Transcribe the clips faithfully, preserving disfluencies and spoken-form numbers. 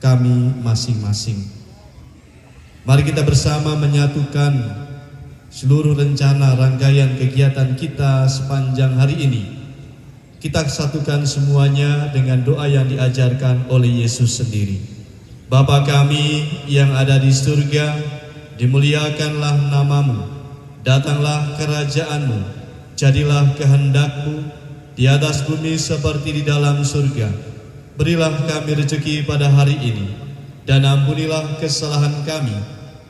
kami masing-masing. Mari kita bersama menyatukan seluruh rencana rangkaian kegiatan kita sepanjang hari ini. Kita satukan semuanya dengan doa yang diajarkan oleh Yesus sendiri. Bapa kami yang ada di surga, dimuliakanlah nama-Mu. Datanglah kerajaan-Mu. Jadilah kehendak-Mu di atas bumi seperti di dalam surga. Berilah kami rezeki pada hari ini, dan ampunilah kesalahan kami,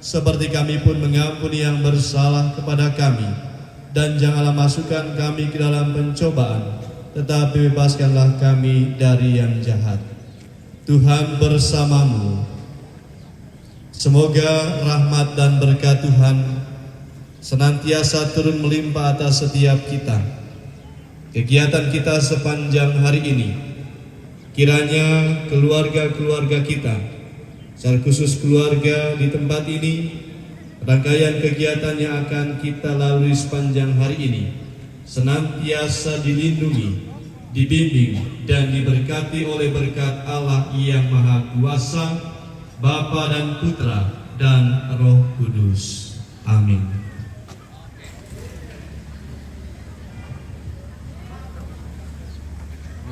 seperti kami pun mengampuni yang bersalah kepada kami. Dan janganlah masukkan kami ke dalam pencobaan, tetapi bebaskanlah kami dari yang jahat. Tuhan bersamamu. Semoga rahmat dan berkat Tuhan senantiasa turun melimpah atas setiap kita. Kegiatan kita sepanjang hari ini, kiranya keluarga-keluarga kita, secara khusus keluarga di tempat ini, rangkaian kegiatan yang akan kita lalui sepanjang hari ini, senantiasa dilindungi, dibimbing, dan diberkati oleh berkat Allah yang Maha Kuasa, Bapa dan Putra dan Roh Kudus. Amin.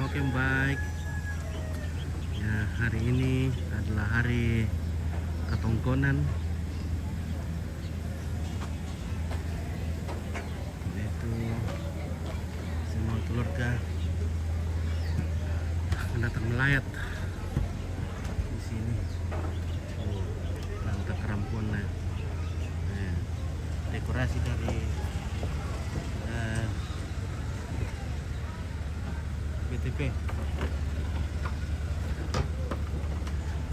Oke, baik. Ya, hari ini adalah hari Katongkonan. Yaitu semua keluarga akan datang melayat di sini. Oh, langkah kerampuan lah. Eh, dekorasi dari, eh, B T P.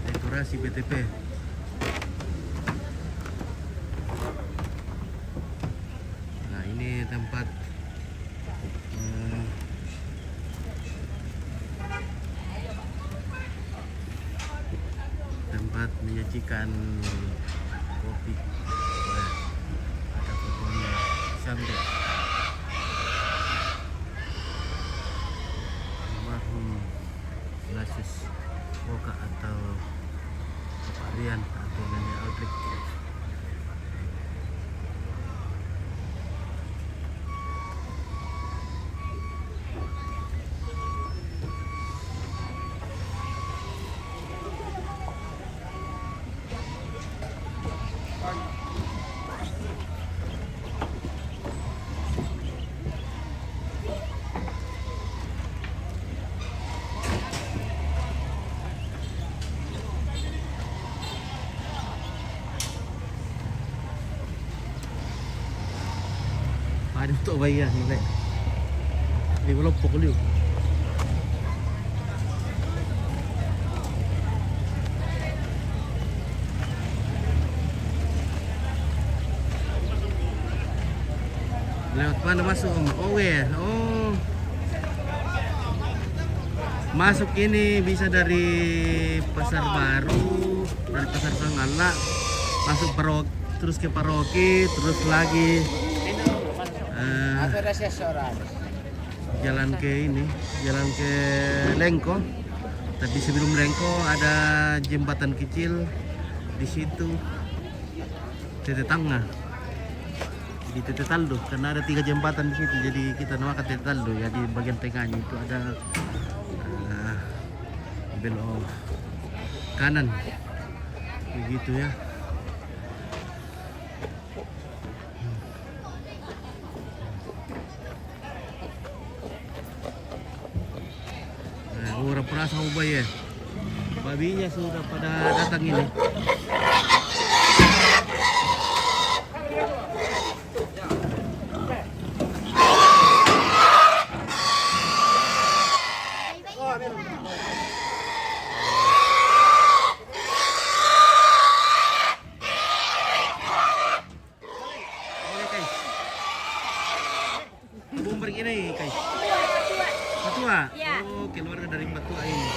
Dekorasi B T P. Nah, ini tempat, eh, tempat menyajikan kopi. Nah, ada fotonya sambil almarhum Ignatius Boka atau Bapak Rian atau Nenek Aldrich. Ada tu bayar ni, Lek. Di belum pukul dia. Lewat mana masuk, Om? Oh, weh. Oh. Masuk ini bisa dari Pasar Baru, dari Pasar Sangala, masuk Paroki, terus ke Paroki, terus lagi, eh, jalan ke ini, jalan ke Lengko. Tapi sebelum Lengko ada jembatan kecil di situ, Tete Tanga. Di Tete Taldo, karena ada tiga jembatan di situ, jadi kita namakan Tete Taldo. Ya, di bagian tengahnya itu ada, eh, belok kanan, begitu ya. Eh, orang perasa ubah ya. Babinya sudah pada datang ini. Oke, Kai. Bumber gini, Kai. Patua? Ya. Oh, keluarga dari Patua ini.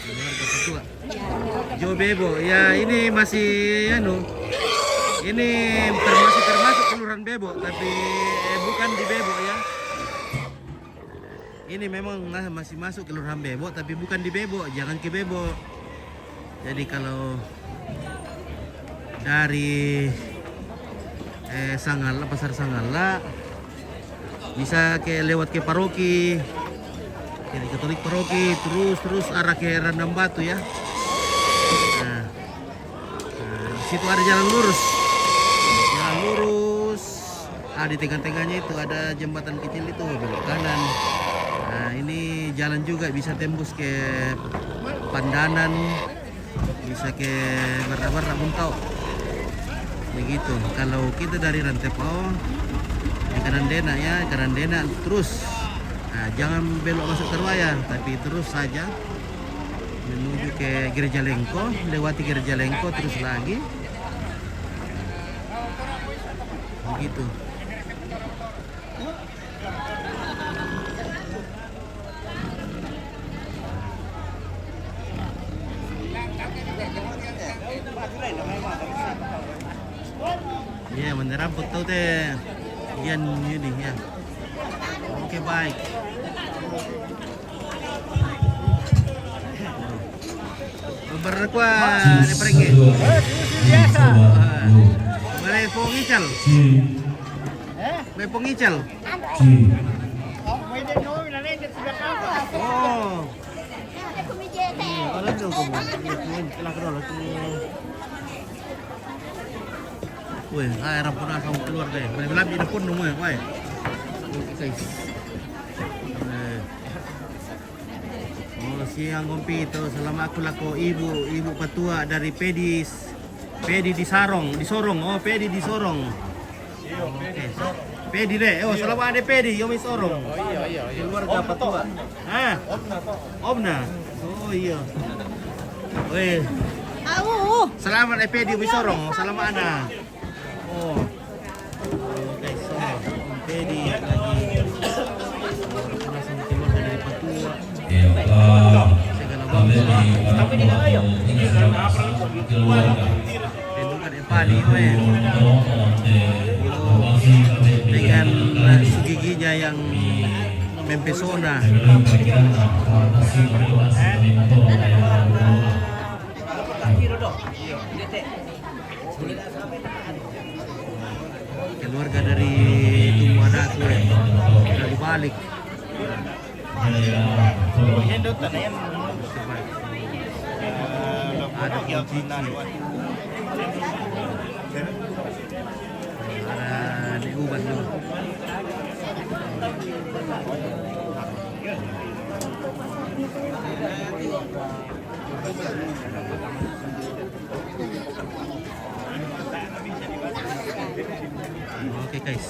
Keluarga Patua. Jo Bebo. Ya, ini masih, anu, ini termasuk, termasuk kelurahan Bebo, tapi, eh, bukan di Bebo ya. Ini memang na-, masih masuk Kelurahan Bebo, tapi bukan di Bebo, jangan ke Bebo. Jadi kalau dari, eh, Sangala, Pasar Sangala, bisa ke lewat ke paroki, jadi Katolik paroki, terus, terus arah ke Randang Batu ya. Nah, nah, di situ ada jalan lurus, jalan lurus. Ah, di tengah-tengahnya itu ada jembatan kecil itu, belok kanan. Nah, ini jalan juga bisa tembus ke Pandanan, bisa ke Barra-Barra Buntau. Begitu. Kalau kita dari Rantepao, di kanan dena ya, kanan dena terus. Nah, jangan belok masuk Terwaya, tapi terus saja menuju ke Gereja Lengko, lewati Gereja Lengko terus lagi. Begitu. Iya, menyerang betul teh. Gian ini ya. Oke, baik. Berkuah di pergi. Biasa. Boleh pengical. Boleh pengical. Oh. Weh, ah, Ramponas sama keluarga ya. Boleh bilang di depan dong, weh. Oke, guys. Eh. Oh, siang, Om Pito. Selama aku lako ibu, ibu patua dari Pedis. Pedi di Sarong, di Sorong. Oh, Pedi di Sorong. Oke. Pedi deh. Oh, selama ada Pedi, Yomi Sorong. Oh, iya, iya, iya. Keluarga patua. Hah? Omna. Oh, iya. Weh. Au. Selamat, eh, Pedi, Yomi Sorong. Selamat, Ana. Oh. Oke, so, Om Pedi lagi langsung keluar dari patua. Iya, eh, segala bangsa. Keluarga. Dengan, eh, sugiginya yang mempesona. Keluarga dari Tumbuh Anak, eh, dari balik. Ada kunci. Ada di ubat dulu. Oke, guys.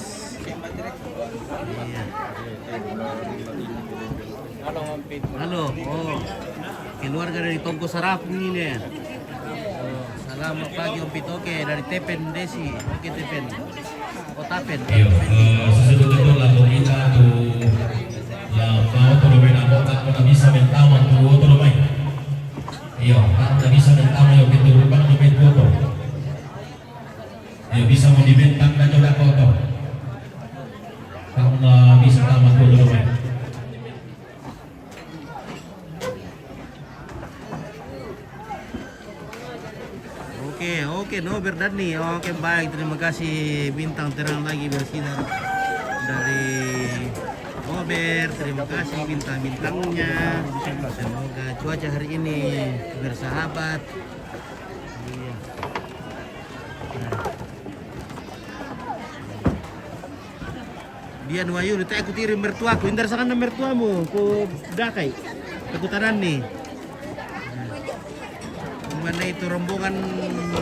Iya. Halo, oh. Keluarga dari Tongko Sarapung ini. Oh, selamat pagi, Om Pito. Oke, dari Tepen Desi. Oke, Tepen. Oh, Tapen. Iya, eh, sesudah itu lagu kita tuh, lah, mau tuh domain apa, tak pernah bisa main taman tuh, tuh domain. Iya, tak pernah bisa main taman, yuk, pintu rumah, domain tuh, tuh. Iya, bisa mau di bentang, dan coba kotor. Tak pernah bisa taman tuh, tuh domain. Oke, oke, Nober dan nih. Oke, baik. Terima kasih, bintang terang lagi bersinar dari Nober. Terima kasih bintang-bintangnya. Semoga cuaca hari ini bersahabat. Iya. Nah. Dia nuayu, tak aku tirim mertuaku. Indar sangan mertuamu, ku dakai. Aku tanan nih. Mana itu rombongan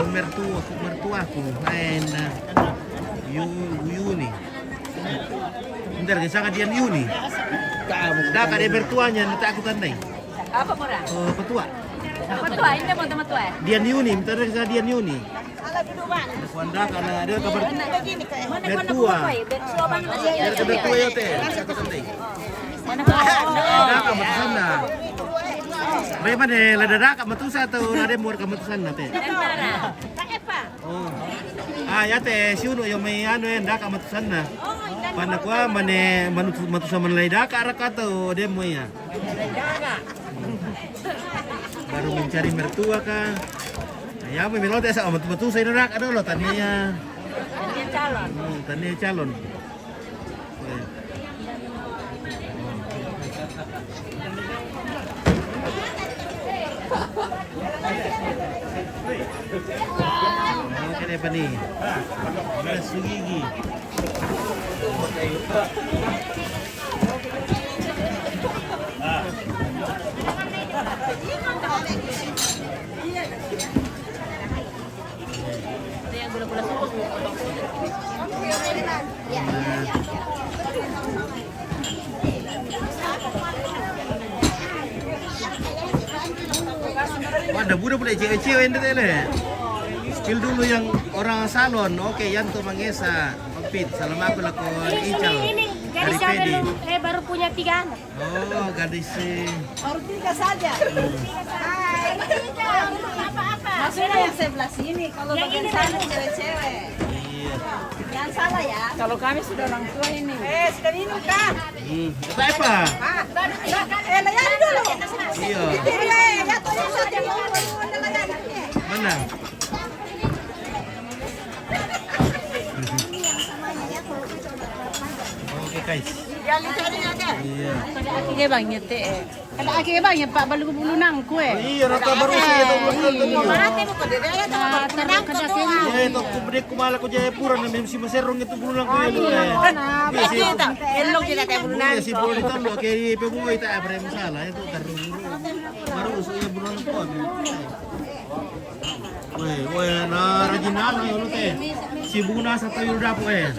mertua, mertuaku. Main, eh, Yu-, Yuni. Indar ke sangat dia Yuni. Dakai dia mertuanya, tak aku tanai. Apa murah? Oh, petua. Petua, ini mau teman tua ya? Dia Yuni, minta dari saya dia Yuni. Kuandaka na dia kabar. Mertua. Mertua mana? Dia kabar tua ya teh. Mana? Daka matusanna. Bagaimana, lada daka matusa atau lada muar ka matusanna teh? Oh. Ah, ya teh, si Uno yang main anu ya, daka matusanna. Panda kua mane manu-, matusa manlai daka raka tau demo iya. Baru mencari mertua ka. Ya, melote sa matu-, matusa ina raka dolo tania. Tania calon. Hmm, tania calon. Oke deh, Pani. Beras gigi. Wah, ada budak pula cewek-cewek ini tele. Spill dulu yang orang salon. Oke, Yanto Mangesa. Ompit, salam aku lakon Ical. Ini, ini gadis dari yang Pedi. Belum, eh, baru punya tiga anak. Oh, gadis si. Baru tiga saja. Hai. Maksudnya yang sebelah sini, kalau yang bagian ini sana cewek-cewek. Iya. Jangan salah ya. Kalau kami sudah orang tua ini. Eh, sudah minum kah? Hmm. Apa, apa? Ah, eh, layani dulu. Iya. Iya, iya, iya. Mana? Oke, guys. Iya. Kada aki bang nyete, eh. Kada aki bang ya, Pak, balu bulu nangku, eh. Oh, iya, rata baru saya tahu. Iya. Nah, taruh kada aki. Iya, itu aku beri kumala ku Jayapura, na mem si maserong itu bulu nangku ya, lu, eh. Iya, si kita. Elok kita teh bulu nangku. Iya, si bulu itu, lu, kayak ibu itu, apa yang salah, itu taruh. Baru usulnya bulu nangku. Weh, weh, na rajin anak ya lu teh. Sibuk na satu yul dapur, eh.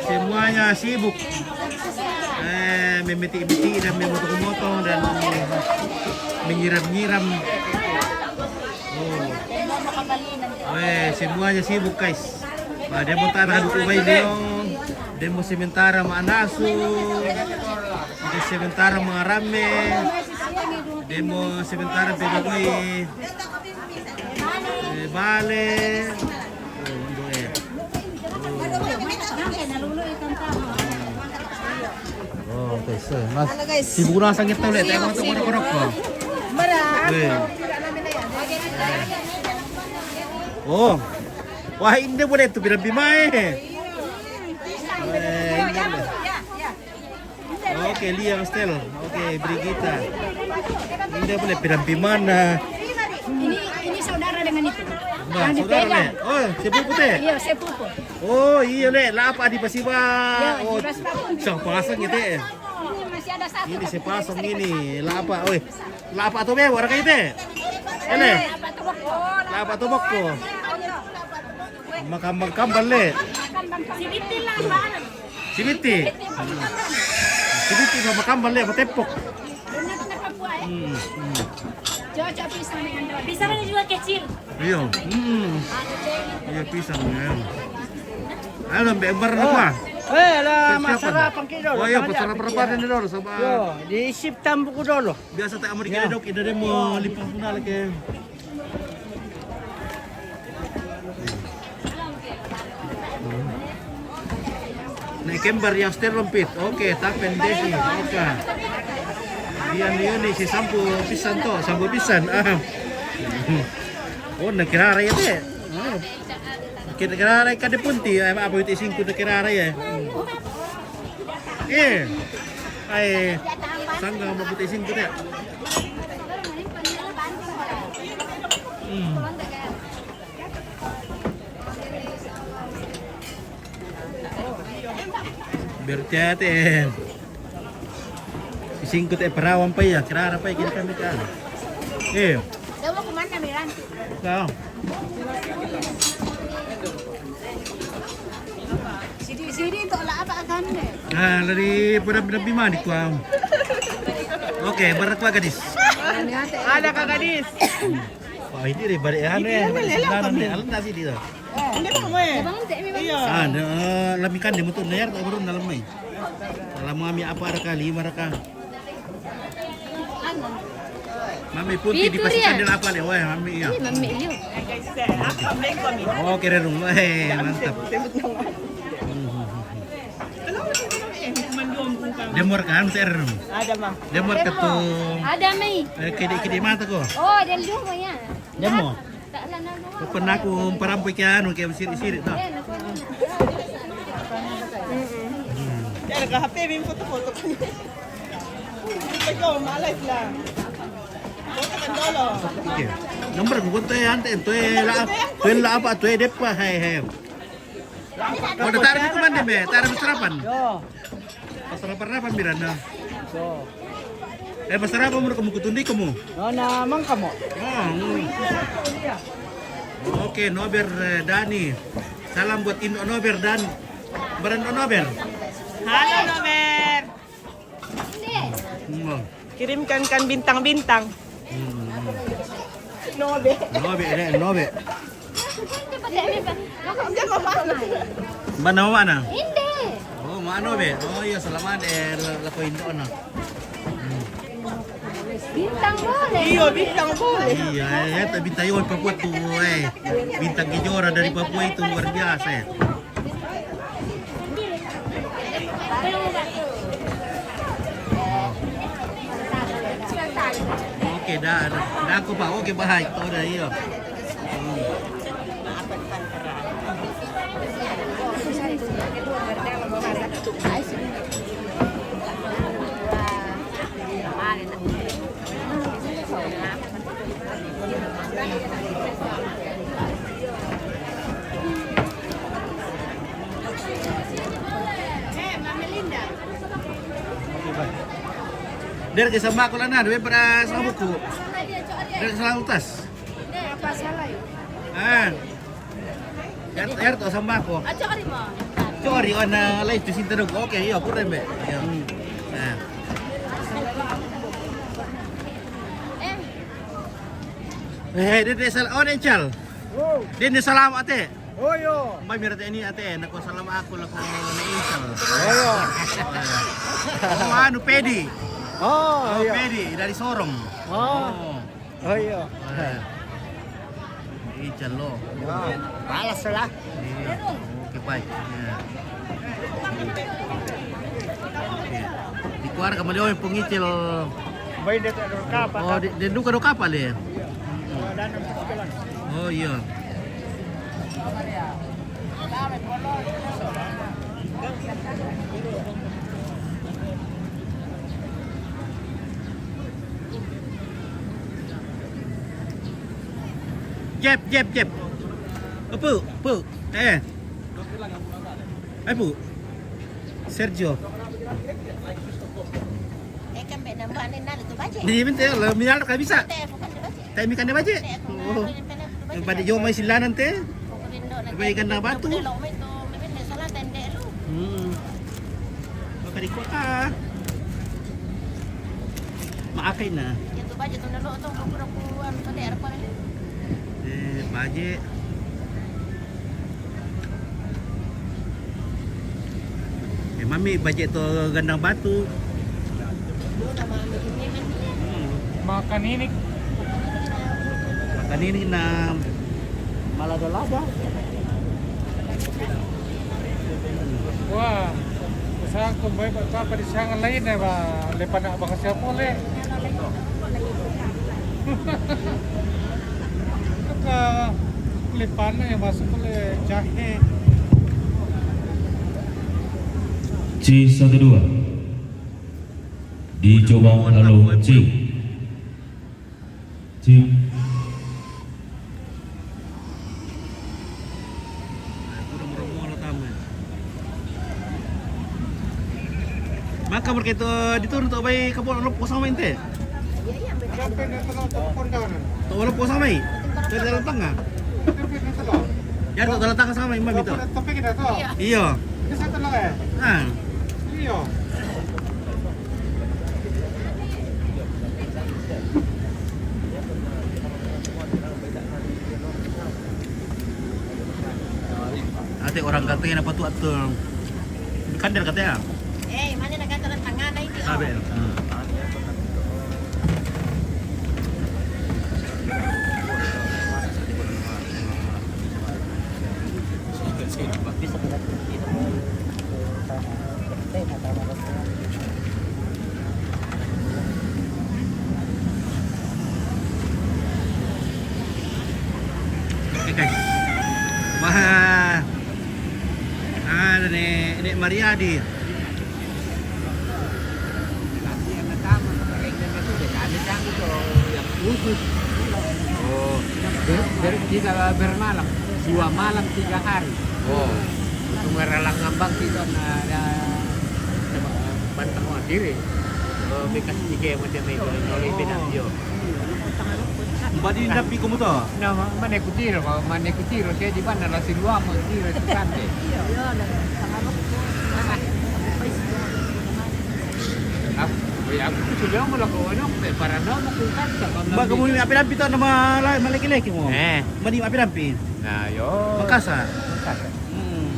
Semuanya sibuk. Eh, memetik-metik dan memotong-motong dan menyiram-nyiram. Oh. Weh, semuanya sibuk, guys. Wah, demo tak ada dukung bayi dong. Demo sementara ma anasu. Demo sementara ma rame. Demo sementara pegang bayi. Eh, bale. Oh, untuk, eh. Oh, oke, so, Mas. Halo, guys. Sibuk na sangit tau, le. Sibuk, tengok tu sibuk. Mana korok ko. Mara. Eh. Oh. Wah, ini boleh tu bilang bimai. Eh, ini boleh. Oke, Lia Stella. Oke, Brigita. Ini boleh bilang bimana. Ini, ini saudara dengan itu. Nah, yang saudara, dipegang. Le. Oh, sepupu teh? Iya, sepupu. Oh, iya, le. Lah apa di Pasiba? Iya, oh, di Pasiba pun. Sang pasang gitu, eh. Ini masih ada satu, ini tapi sepasang tidak ini. Lah apa? Oi. Lah apa tu be? Warga itu? Ele. Lah apa tu boko? Lah apa tu boko? Makam-makam balik. Sibiti lah, Bang. Sibiti. Sibiti sama makam balik, apa tepok? Hmm, hmm. Cocok pisang dengan daun. Pisangnya juga kecil. Iya. Hmm. Iya, pisang ya. Ayo, sampai bar apa? Eh, lah, siapa? Masalah apa kita? Oh, iya, masalah apa kita dulu, sama. Yo, diisip tambuku dulu. Biasa tak mau dikira dok, ida deh mau lipung pun lagi. Nek kembar yang setir lempit. Oke, tapen desi. Oke. Dia ni ni si sampo pisan to, sampo pisan. Ah. Oh, nak kira raya deh. Kira-kira raya kade punti, eh, apa itu singku nak kira raya. Eh. Ai. Sangga mau putih singku deh. Hmm. Berarti ate. Isingkut e perawan pa iya, kirara pa iya, kira kami ka. Eh. Dawa kumanda miranti. Ka. Sidi-sidi to la apa akan de. Ah, lari pura pura bimani kwa. Oke, barat pa gadis. Ada ka gadis. Wah, ini deh, balik anu ya, balik sebelah nih. Alam tak sih dia. Hindi pa mo eh. Iya. Ah, na, lamikan de mo to, nayar ta burun dalam mai. Alam mo ami apa raka, lima raka. Mami punti di pasikan din apa le, wah, mami iya. Ini mami iyo. Oke, rerung, eh, mantap. Demor kan, ser. Ada, Ma. Demor ketu. Ada, Mei. Eh, kidi-kidi mata ko. Oh, ada dua mo ya. Demo. Tak lah, nak dua. Pernah aku parampoy ke anu, ke siri-siri to. Eh, nak dua. Ada ka H P, min foto-foto. Ikaw, malay lang. Foto ka dolo. Okay. Nomor ko to, eh, ante, to, eh, la, to, eh, la apa, to, eh, depa, hai, hai. Ko da tara ko mande me, tara sarapan. Yo. Pasarapan-rapan biran na. So. Eh, pasarapan mo kamu kutundi kamu. No, na mang kamo. Oh, hmm. Oke, Nober, eh, Dani. Salam buat Indo Nober dan Barang Nober. Halo, Nober. Hmm. Kirimkan kan bintang-bintang. Hmm. Nobe. Nobe, eh, Nobe. Hindi pa tayo pa. Hindi pa ba? Ba na mana? Hindi. Oh, mano be? Oh, iya, salamat eh, la, la ko Indo na. Bintang boleh. Iyo, bintang boleh. Iya, eh, tapi tayo Papua tu, eh. Bintang Kejora dari Papua itu luar biasa, eh. Oke, dah, dah, dah aku, Pak. Oke, baik. Tahu dah, iya. Hmm. Der ke sama aku lana, dua para sama buku. Der ke sama utas. Apa salah yuk? Ah. Yar, yar to sama aku. Ah, cari mo. Cari, oh, na, lai tu sinta dong. Oke, iya, aku rembe. Iya. Hmm. Nah. Eh. Eh, dia, dia salah. Oh, dia Ical. Oh. Dia, dia salam ate. Oh, yo. Mbak, mira ate ini ate, nak ko salam aku, lah ko na Ical. Oh, yo. Oh, anu, Pedi. Oh, oh, iya. Pedi dari Sorong. Oh. Oh. Oh, iya. Eh. Ical lo. Ya, balas lah. Iya. Oke, baik. Iya. Oke. Di keluarga mali, oh, pengicil. Baik, dia tak ada kapal. Oh, di, di duka ada kapal ya? Iya. Oh, iya. Jep, Jep, Jep. Apa? Apa? Eh. Eh, Bu. Sergio. Eh, kan baik nampak ni, nak tu baca. Di minta lah, minal tak bisa. Tak, bukan dia baca. Tak, ikan dia baca. Oh. Yang pada jauh mai silanan te. Apa ikan dah batu? Hmm. Baka di kota. Maakay na. Yang tu baca tu nak tu, aku dah kuan tu dek apa ni? Eh, baje. Eh, mami, baje to gandang batu. Makan ini. Makan ini na malada-lada. Wah, usaha ko baik ba, ba, di sangan lain ya, ba, lepa na baka siapa le. Ka lipana yang masuk oleh jahe. C satu dua. Di Jombang, halo, C. C. Maka berkaitu di turun tu bai kapal lopos sama inte. Tu lopos sama i. Dari dalam tangga. Ya, tu dalam tangga sama imam itu. Iya. Ah. Iya. Ate orang kate na patu atul. Kandel kate ya? Eh, mana nak kata tangan na itu? Sabe. Hmm. Bisa kita. Kita mau. Kita mau. Wah. Ah, ini, ini Mariadi. Tapi yang pertama, kemarin itu ada satu tuh yang khusus. Oh. Ber-, ber-, kita bermalam, dua malam, tiga hari. Oh. Untuk meralang ngambang kita, nah, ada, coba, bantang wah diri. Oh, bekas tiga macam itu, oleh pinang, yo. Badi napi komu to? Na, ma-, mane kutiro, ko mane kutiro, saya di mana la si luamo, tiro si sante. Aku, ya, aku sudah mau lakukan, eh, para nama ku kata, kalau Ba, kamu ini api-api to nama la-, malaki-laki mo? Eh. Mani api-api? Na, yo. Makasa? Makasa. Hmm.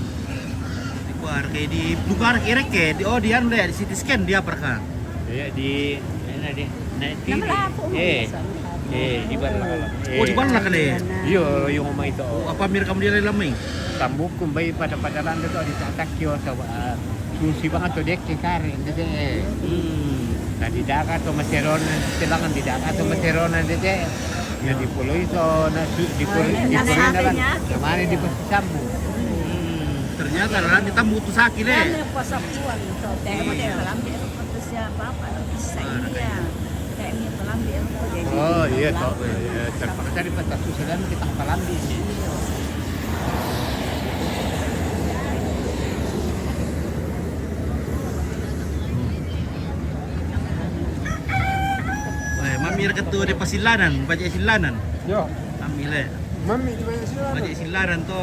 Di kuar kay di lugar kere ke, di, oh, di anu le, di C T scan dia perka. Iya, di, na, di, na, di, Nama lapo mo eh, sa-, eh, di Barla. Oh, di Barla ka le. Iyo, yung mga ito. Oh, apa mir kamu dia lamay? Tambuk kumbay pada-pada lang dito, di tatak yo sa, ah, susi ba nga to, dek, kare, hindi, eh. Hmm. Na di daga to maseron, silangan di daga to maseron, hindi, eh. Na di pulo ito, na su-, di pulo, di pulo na lang. Namani di pa si Sambu. Hmm. Ternyata lang, di tambu to sa akin, eh. Yan ang pasapuan ito. Dahil mo, dahil alam, dahil mo to siya, papa, ano, sa iya. Kaya niya palambi, ano, kaya niya Oh, iya to. Palambi. Iya, terpaksa di patasu sedang kita palambi. Eh, mami ra ketua di pasilanan, baca silanan. Yo. Mami le. Mami di baca silanan. Baca silanan to.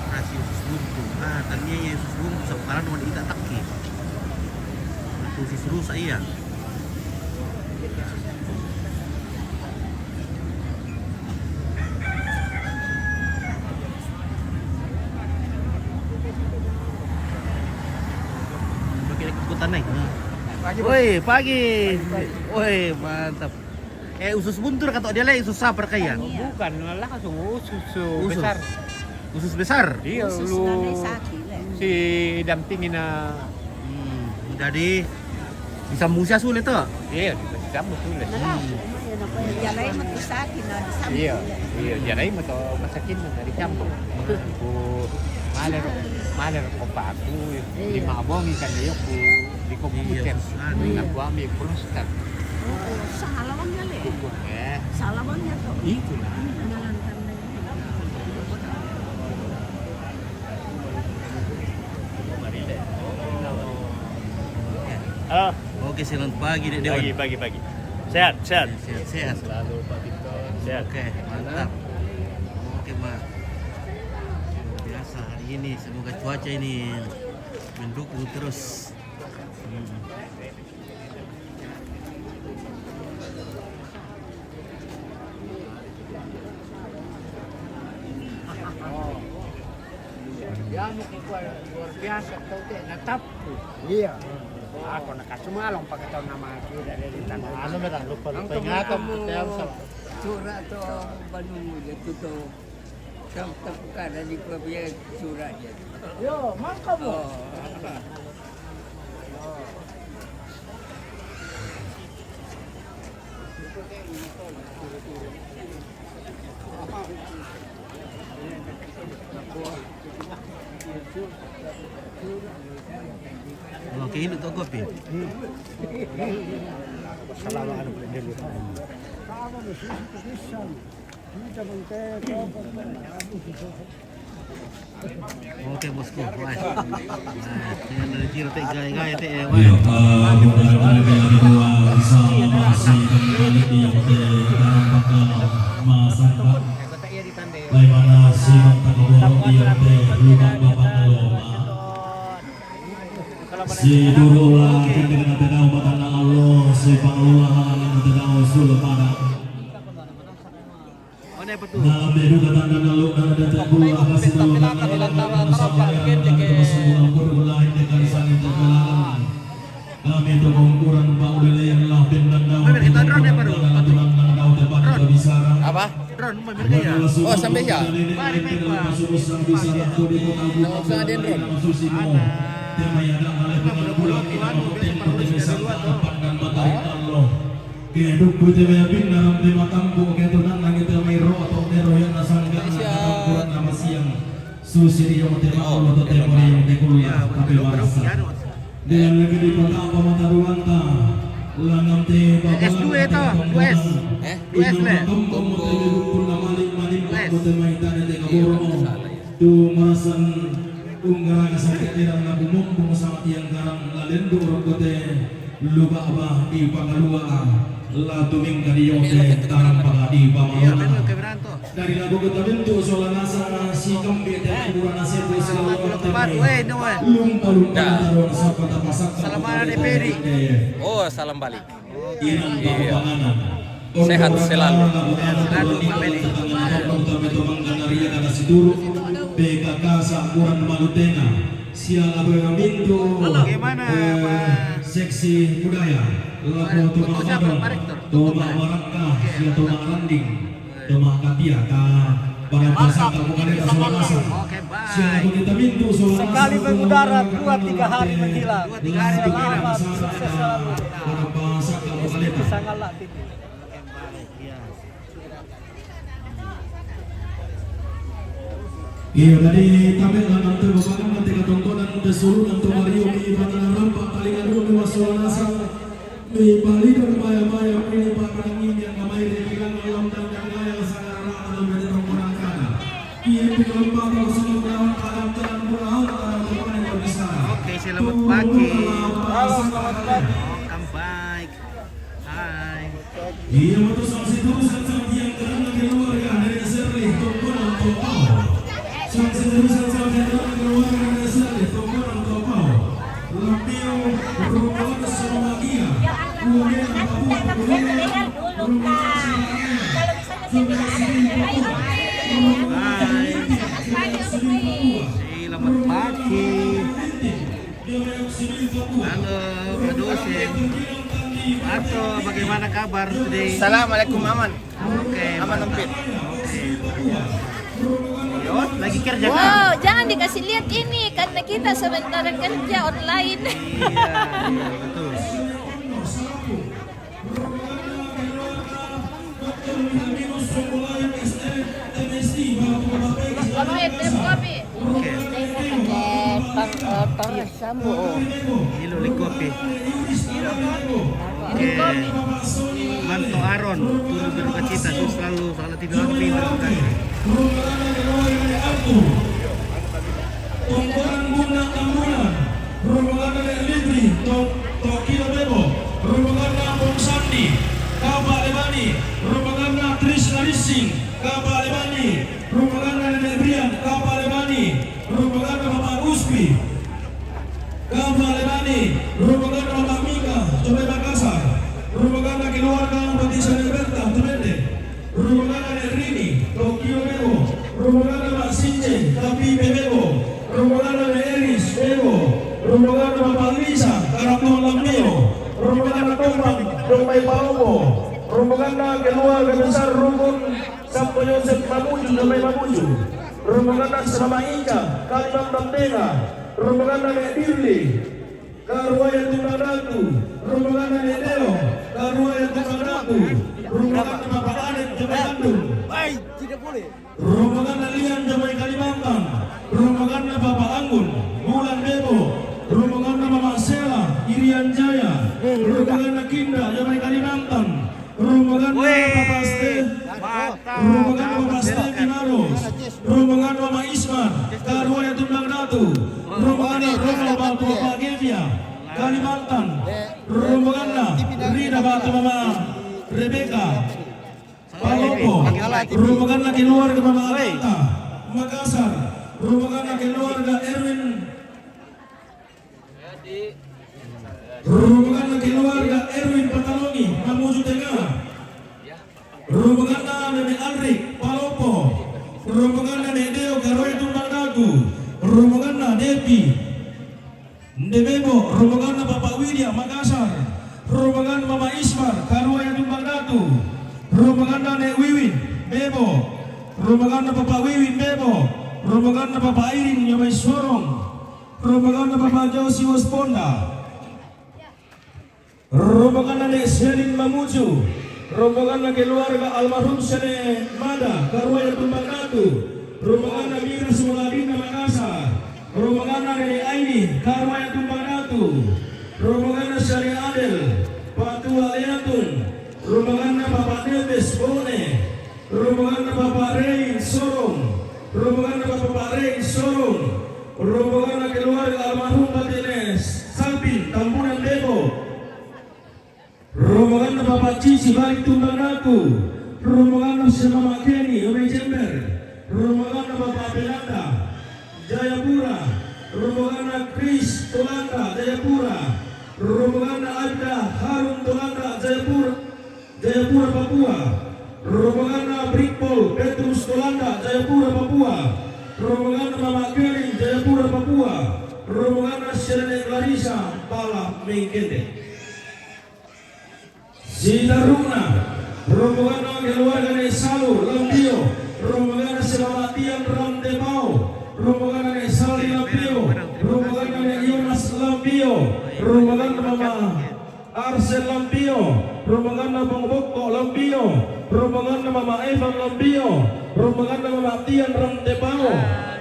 Kasi usus buntu. Ah, tania ya usus buntu. Sa parang naman ita taki. Itu si seru saya. Pakai ikut tanah. Pagi, Bos. Woi, pagi. Pagi, pagi. Woi, mantap. Eh, usus buntu kato dia le, usus sapar kaya? Bukan, langsung usus, uh, Usus. Besar. Usus besar? Iya, Usus lu nanay saki, le. Si dampingin na. Hmm, jadi disambung siya sulit to? Iya, disambung sulit. Malapo, Hmm. Yan ako, yan. Yan ay matusaki na, disambung Iya, yan. Iya, yan ay mato, masakin na, dari campur. Ku, maler, maler ko pa, ku, Iya. Di mabongi kan, iya, ku, di ko Iya, puter. Sus, ano yan? Nabuami prostat. Oo, sa halawang yan, eh. Kukuha, eh. Sa halawang yan to. Ito na. Ano lang kami. Halo. Oke, selamat pagi, Dek Dewan. Pagi, pagi, pagi. Sehat, sehat. Sehat, sehat. Selalu, Pak Victor. Sehat. Oke, mantap. Oke, Mak. Luar biasa hari ini. Semoga cuaca ini mendukung terus. Hmm. Ya, mo ko luar biasa, tau te, natap ko. Iya. Ako nakasumalong pagkataon na mga kira, dari tanah. Ano na lang, lupa, lupa ingatan, pati ang sa Sura to, banung mo, dito to. Sa tapukada, di ko biya sura dyan. Yo, mangka mo. Oo. Oke, ini to kopi. Salamat, ano, Pwede. Oke, bosku. Wah. Nah, dengan dari Tiro te gaya-gaya te, eh, wah. Iya, eh, bukan mereka yang kedua, sama masih kembali di yang te, dalam bakal masyarakat. Bagaimana si Bang Takaboro di yang te, lubang bapak kalau, Pak. Si Duru ulah, kita kena tenang, batang Allah, si Bang Lula, kita tenang, Sultan. Mana apa tu? Nah, bedu kata nana lu, nana dapat gula, kasih tahu, nana dapat masalah, nana dapat semua, kudu mulai dengan sangin terkenalan. Kami tu pengukuran, Pak. Oh, sampai siya? Nang usaha din ron. Kaya dugbu te maya pinnaram te matampu, kaya tunan nang ite may ro, ato te ro yan nasangga, nang katangkuran na masiyang. Susi di yung te maulo, to te mo di yung te kulo, tapi marasa. Dengan lagi di pata apa mata ruanta, lanam te babalan S dua itu, S dua S. Eh? S dua S le. Inang makambo mo te may bukul na mali, mali, S. Mo te may tane te kaboro mo. Tu marasan unggarang sakit tirang na bumumbung sa tiyang garang lalendu ro ko te luba ba di pangalua la tumingka di yote tarang pala di pamalona. Dari lagu ko tabintu sola nasa si kambi te mura na sepo sila lawan te mai. Lumpa-lumpa taruan sapa tapasak. Salam balik. Oh, salam balik. Iya. Sehat selalu. Bagaimana, Pak? Seksi budaya. Lagu Toma Madon, Toma Waraka, ya Toma Randing, Toma Katia, ka para pasang kamu kali ka sola nasa. Siya na kita mintu sola nasa. Sekali mengudara, dua tiga hari menghilang. Selamat, sukses selalu. Para pasang kamu kali ka. Sangatlah tinggi. Iyo, dadi tabe' la nante babakan nante katongkonan nante sulu nante mariu mi batana rampa paling adu mi wasola nasa mi palidan maya-maya mi pakanangi yang kamai di bilang alam dan yang maya sangarana mi tongkonan kada. Iyo mi lomba tau sulu melawan padam tangan mula alam tangan mula yang berbisa. Oke, selamat pagi. Halo, selamat pagi. Welcome back. Hai. Iya, betul, saksi terus, saksi yang karena keluarga dari Serli, Tongkonan, Topau. Saksi terus, saksi yang karena keluarga dari Serli, Tongkonan, Topau. Lampion, Rumawan, Slovakia. Kemudian, Papua, kemudian, Rumawan, Slovakia. Sudah sini, Papua. Hai. Selamat pagi. Halo, Pak Dosen. Atau bagaimana kabar today? Assalamualaikum, aman. Oke, aman, mantap. Empit. Oke. Yo, lagi kerja, kan? Wow, jangan dikasih lihat ini, karena kita sementara kerja online. Iya, iya, betul. Oke. Ini lo likopi. Oke. Manto Aron, turut berduka cita, selalu salah tidur, pinter. Tongkonan Bunda Tambunan, Rumaganna Nek Libri, to, Tokilo Bebo, Rumaganna Pong Sandi, Kapa Lebani, Rumaganna Trisna Rissing, Kapa Lebani, Rumaganna Nenek Brian, Kapa Lebani, Rumaganna Bapak Ruspi, Kapa Lebani, Rumaganna Bapak Mika, Cobe Makassar, Rumaganna keluarga Batisa Neberta, Tumende. Rumaganna Nek Rini, Tokyo Bebo, Rumaganna Mak Sinje, Tapi Bebo, Rumaganna Nek Eris, Bebo, Rumaganna Bapak Lisa, Karaton Lambio, Rumaganna Tompang, Domai Palopo, Rumaganna keluarga besar rukun Sampo Yosep Mamuju, Domai Mamuju, Rumaganna Sama Ica, Kalimantan Tengah, Rumaganna Nek Dirli, Karuaya Tumbang Datu, Rumaganna Nek Deo, Karuaya Tumbang Datu, Rumaganna Bapak Anet Jembe Bandung. Rumaganna Lian Jembe Kalimantan, Rumaganna Bapak Anggun, Bulan Bebo, Rumaganna Mama Sela, Irian Jaya, Rumaganna Kinda Jembe Kalimantan, Rumaganna Papa Ste, Rumaganna Papa Ste Kinaros, Rumaganna Mama Ismar, Karuaya Tumbang Datu, Rumaganna Romo Batu Papa Gevia, Kalimantan, Rumaganna Rida Batu Mama Rebecca, Palopo, Rumaganna keluarga Mama Agatha, Makassar, Rumaganna keluarga Erwin, Rumaganna keluarga Erwin Patalongi, Mamuju Tengah. Rumaganna Nenek Alrik, Palopo. Rumaganna Nek Deo, Karuaya Tumbang Datu. Rumaganna Depi, Ndebebo. Rumaganna Bapak Widya, Makassar. Rumaganna Mama Ismar, Karuaya Tumbang Datu. Rumaganna Nek Wiwin, Bebo, rombonganna Papa Wiwin Bebo, rombonganna Papa Airin Nyomai Sorong, rombonganna Papa Josi Wasponda, rombonganna Nek Selin Mamuju, rombonganna keluarga almarhum Sene Mada, Karuaya Tumbang Datu, rombonganna Mira Suladinna Makassar, rombonganna Nenek Aini, Karuaya Tumbang Datu, rombonganna Sari Adel, Patua Leatung, rombonganna Papa Nebes Bone, rombonganna Papa Rein Sorong, rombonganna Papa Rein Sorong, rombonganna keluarga almarhum Batene Salpin, Tambunan Depok, rombonganna Papa Cici balik Tumbang Datu, rombonganna Semama Keni, Ome Jember, rombonganna Papa Belanda, Jayapura, rombonganna Chris Tolanda, Jayapura, rombonganna Aida Harun Tolanda, Jayapura, Jayapura, Papua, rombonganna Brikpol Petrus Tolanda, Jayapura, Papua, rombonganna Mama Keling, Jayapura, Papua, rombonganna Selene Clarissa, Pala Mengkende. Sitaruna, rombonganna keluarga Nek Salu Lambio, rombonganna Selamatian Ramdepao, rombonganna Nek Sali Lambio, rombonganna Nek Yonas Lambio, rombonganna Mama Arsel Lambio, rombonganna Bong Bokko Lambio, rombonganna Mama Evan Lambio, rombonganna Mama Tian Ramdepao,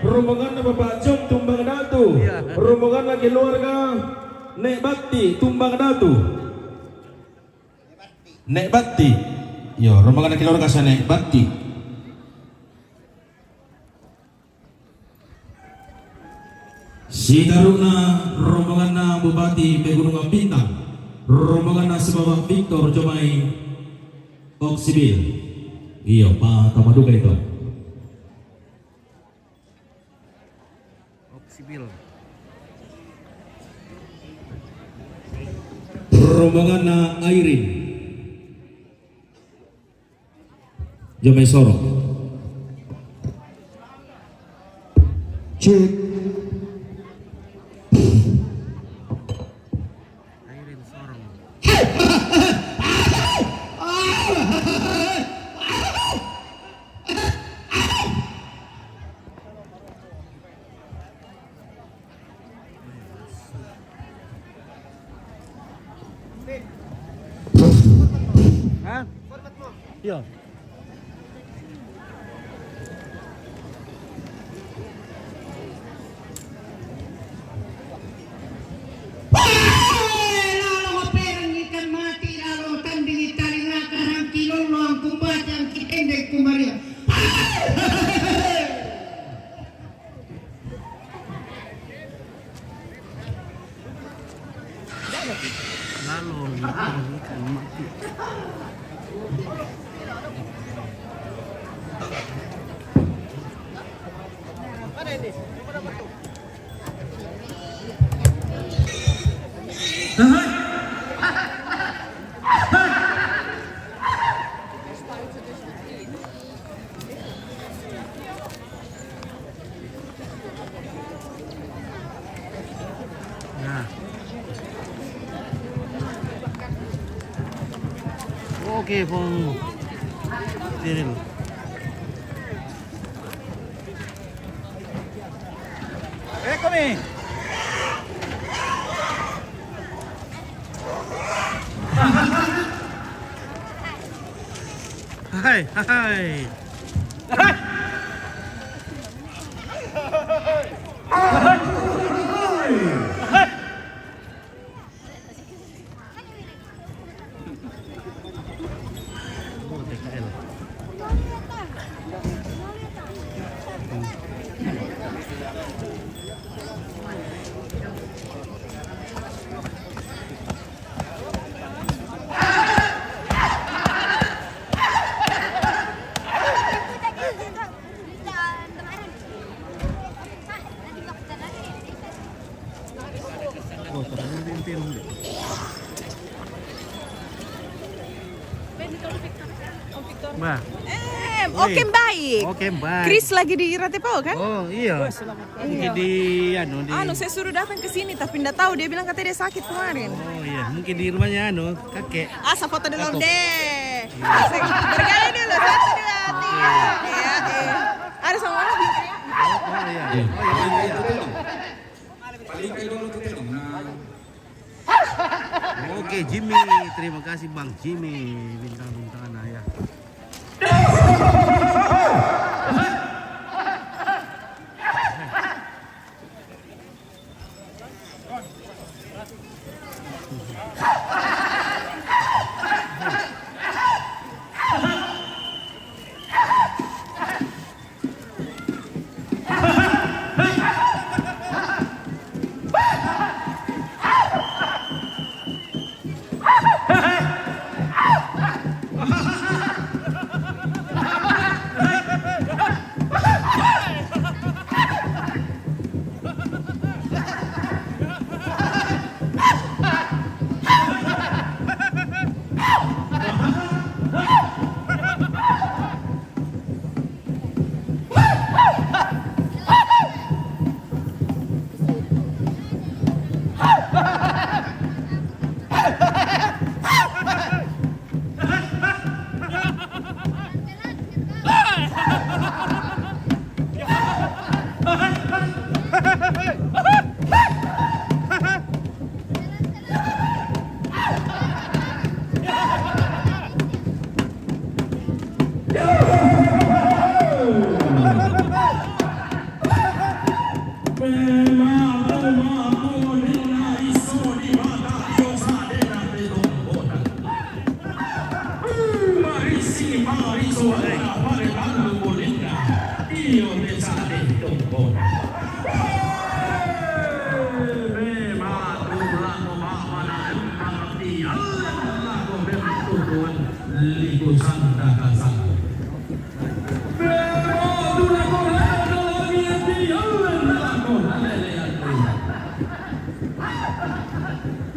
rombonganna Bapak Jong Tumbang Datu, rombonganna keluarga Nek Batti Tumbang Datu. Nek Batti. Yo, rombonganna keluarga sa Nek Batti. Sitaruna rombonganna Bupati Pegunungan Bintang. Rombonganna Sibawa Victor Jomai Oksibil. Iyo, pa tamaduka itu. Oksibil. Rombonganna Airin. Jomai Sorong. Cek. Airin Sorong. Hah? Iya. Lalo maperang ikan mati, lalo tandingi talinga karangki lolo angkung bati angki pendek kumaria. Lalo, mati. Nah. Oke, Bung Cyril. Eh, kami. Hai, hai. Bah. Eh, oke, baik. Oke, baik. Chris lagi di Ratepao, kan? Oh, iya. Iya. Di, anu, di Anu, saya suruh datang ke sini, tapi ndak tahu, dia bilang katanya dia sakit kemarin. Oh, iya. Mungkin di rumahnya, anu, kakek. Asa foto dulu deh. Asik. Berkali dulu, satu, dua, tiga. Iya, iya. Ada sama orang di. Oh, iya. Iya. Oh, iya, iya, iya. Paling kayak dulu tuh, Tedong. Nah. Oke, Jimmy. Terima kasih, Bang Jimmy. Bintang-bintang, nah, ya.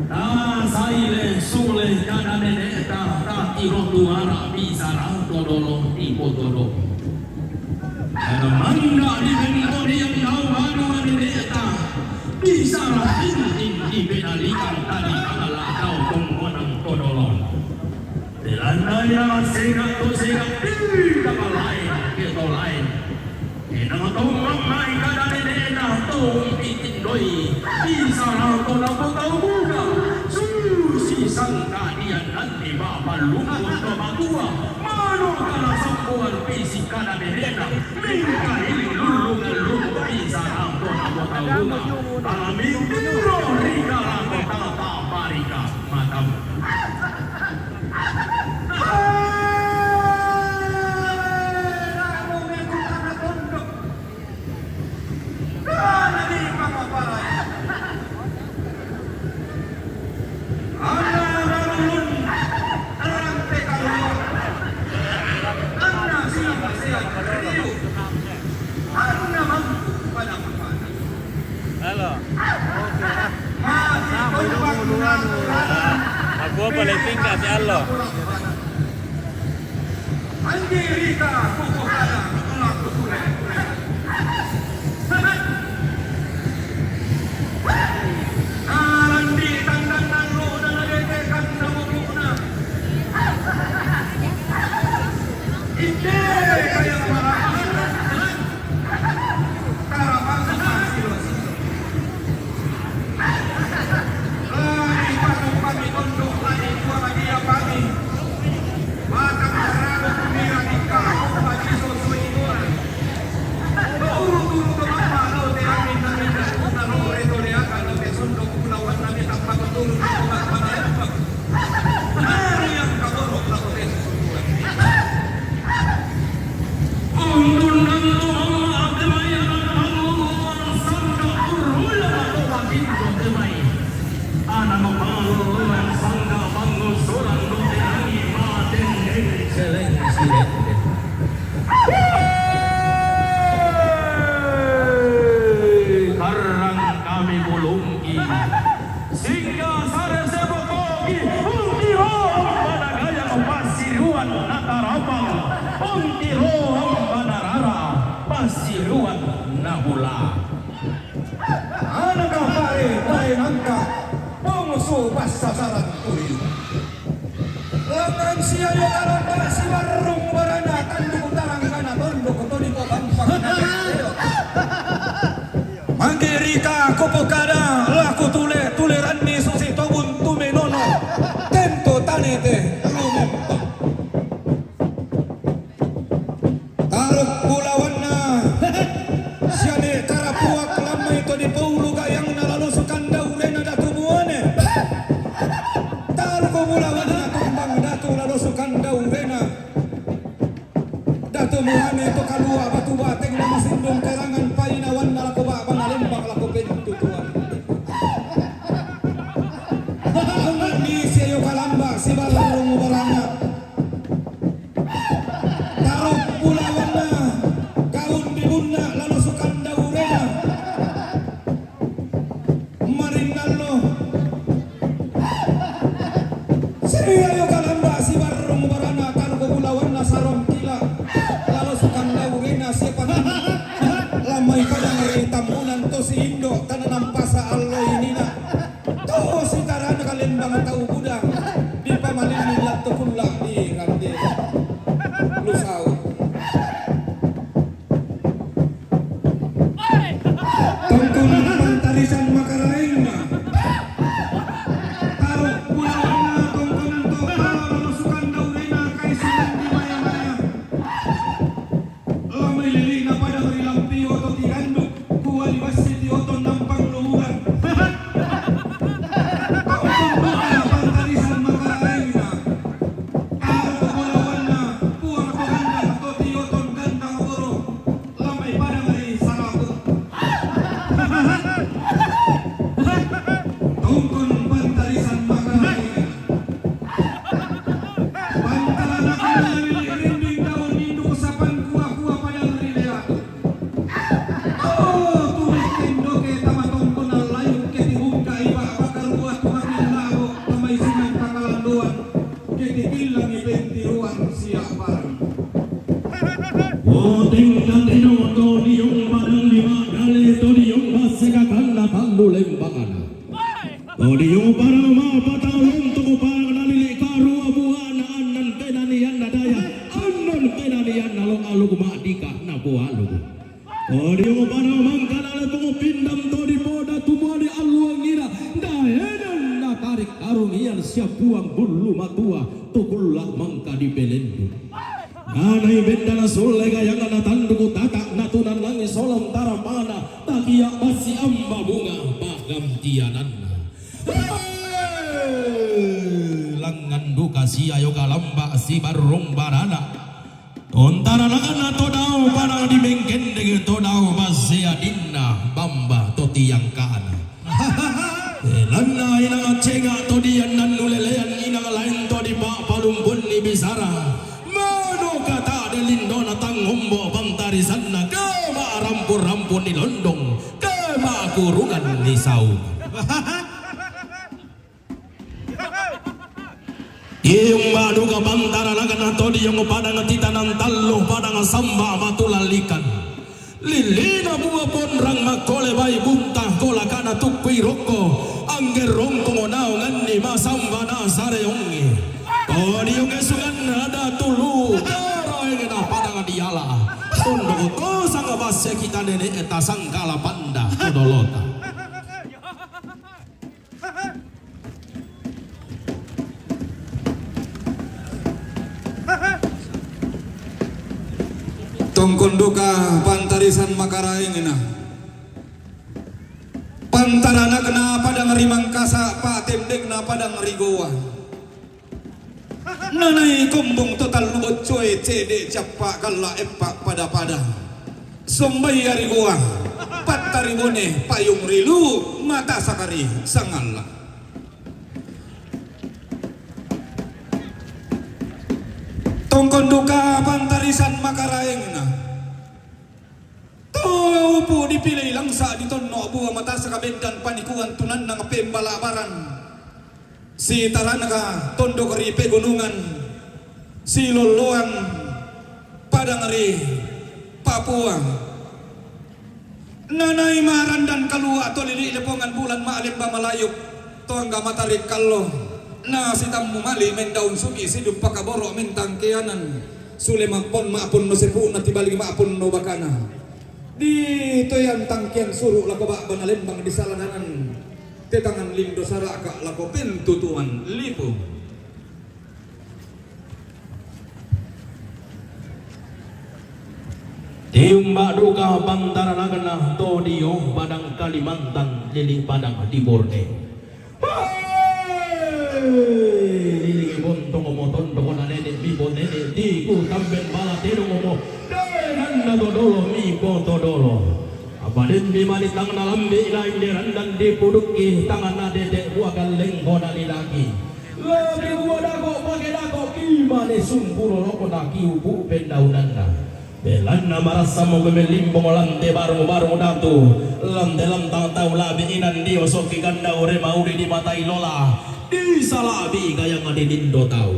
Tasaile sule kada nene'ta, tatiro tuara pisara todolo tipo todo. Kada mangga di bento diang dau anu nene'ta, pisara tinting di benalikang tadi ala dau tongkonang todolo. Dilandai na sega to sega, ih, kapalain, ketolain. Enang tong mamai kada nene'na tong pitindoi. Isara to dapat tau buka. Susi sangka dia nanti bapa lumpur to matua. Mano kana sampuan pisi kada nene'na. Mingka iling lulungan lumpur isara to dapat tau buka. Tala mintiro rika lako tapa parika. Matamu. Halo. Sampai dulu duluan. Aku apa le tingkat ya lo? Karang kami bulungki. Singga sare sepokoki, untiro managayang pasiriwan natarapang, untiro manarara pasiriwan nahula. Anaka pare, pare nangka, pongusu passasaran turi. Langan sia yo araka Kirika kupokada la kutule, tuleranni susi tobun tumenono. Tento tane te lumempa. Taruk bulawanna siane tarapuak lammai to dipoulu gayangna lalo sukandau rena datu muane. Taruk bulawanna tumbang datu lalo sukandau rena. Datu muane to kalua batu bateng na masindung kerangan painawanna lako baba na lembang lako pentutuan. Angani sia yo kalamba sibarung barana. Taruk bulawanna gaun dibunna lalo sukandau rena. Maringallo. Sia yo kalamba sibarung barana taruk bulawanna sarong kila. Lalo sukandau rena sia pati. Lammai padang ri tammunan to si indo tana nampasa allo inina. To sitarana kalembang tau buda. Dipamalini latto kulla di rande. Lusau. Tongkon pantarisan makaraengna. Taruk bulawanna tongkon to pala masukan daurena kaisulan di maya-maya. Lamai lilina padang ri lampi oto tiranduk, kuali bassi ti oto nampang lumuran. Tongkon doa pantarisan makaraengna. Taruk bulawanna puang to gandang to ti oto gandang boro. Lamai padang ri Sarapu. Tongkon pantarisan makaraengna. Pantaranakna lili rinding daun induk sapan kua-kua padang ri Leatu. Oh, tulis tendoke tama tongkon allayung ke tibungka iba bakar buah tuangin labo tamai sungai Pangalandoan. Kitikilangi pentiruan siap barang. Boteng kateno to diong padang lima kali to diong basekakanna tallu lembangana. To diong padang mapatau lontong padang nalili karua buana annan tenanianna daya, annan tenanianna lo aluk madika na bualu. Todiong pada mangkana lepong pindam to dipoda tumua di alluangngira, daenan natarik karungian sia puang bullu matua, tukulla mangka dipelendu. Nanai bendana sulle gayangna natanduku tata natunanangi solang tarapana, takia bassi amba bunga pagantiananna. Langngan duka sia yo kalamba sibarrung barana. Ontaranakanna to dao padang dimengkendeng to dao basseadinna bamba to tiangkana. Lanna inang cenga to diannan nulelean inang lain to dipapalumpunni bisara. Manu kata de lindona tangombo pantarisanna kema rampu-rampu ni londong kema kurungan ni sau. Iumba duka pantaranakna to diong padang titanan tallu padang samba batu lalikan. Lilina bua ponrang makkole bai bunta kolakana tukkui rokko angge rongkong naonganni masamba nasareongi. To diong esunganna ada tulu karaengna padang diala. Tondoko to sanga basse kita nene eta sangkala panda to dolota. Tongkon duka pantarisan makaraengna. Pantaranakna padang ri Mangkasa, patendekna padang ri Gowa. Nanai kombong to tallu boccoe cede cappa galla eppa pada-pada. Sombai ari Gowa, patta ri Bone, payung ri Luwu, mata sakari sangalla. Tongkon duka pantarisan makaraengna. To upu dipilei langsa ditonno bua mata sakabendan panikuan tunannang pembalabaran. Sitaranaka tondok ri pegunungan, silolloang padang ri Papua. Nanai marandan kalua to lili lepongan bulan malemba malayuk to angga matarik kallo. Na sitammu mali mendaun sugi sidup pakaboro mentang keanan. Sule mapon mapon no sepuna tibali mapon no bakana. Di toyan tangkian suru' lako ba'bana lembang di salananan, tetangan lindo saraka' lako pentutuan lipu. Tiumba' duka pantaranagenna to dio padang Kalimantan, lili' padang di Borneo. Hei! Lili' bontong mo tondok na nene' mipo nene' tiku tamben bala tedong mo denanna to dolo mipo to dolo. Apa den mi mani tang nalambi' na inde randan dipudukki tanganna dete' bua galleng hona lidaki. Lagi bua dako' pake dako' kimane sumpu lolokona kiupu pendaunanna. Belanna marassammo beme limbong lante barung-barung datu, lante lantang tau labi inan dio sokki gandau re mauli di matai lola, disalabi gayang di lindo tau.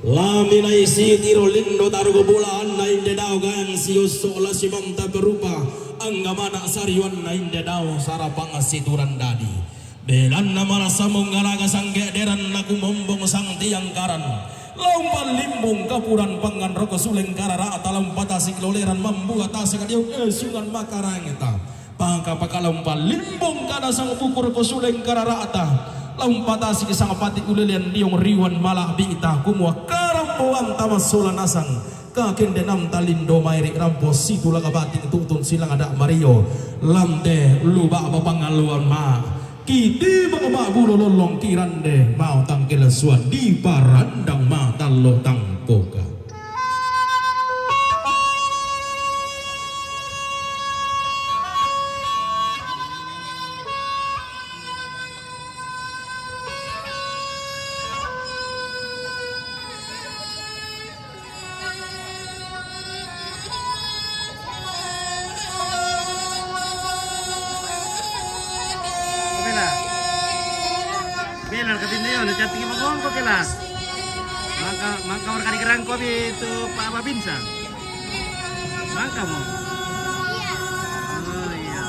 Laminai sitiro lindo tarugu bulaanna inde dao gayang siosso la simanta perupa, angga mana sariwanna inde dao sarapang siturang dadi. Belanna marassammo nggaraga sangge'deran nakumombong sang tiang karan. La umpallimbung kapuran pangngan roko suleng karara'ta, la umpatasik loleran mambua tasik dio esungan makarangeta. Paka-paka la umpallimbung kada sang buku roko suleng karara'ta. La umpatasik sang pati ulelean diong riwan mala'bi'ta kumua karamboanta massola nasang. Kakendenanta lindo mairi' rampo situlang bating tutun silang ada' mario. Lante luba' papangalluan ma'. Kitibang ma'bulo lollong kirande mao tangkelessuan diparandang matallo tangpoka. Bela. Bela, katinna io, na cantik mangongko, Kela. Mangka, mangka warkari gerangko abi tu Pak Babinsa. Mangka mo. Oh, iya.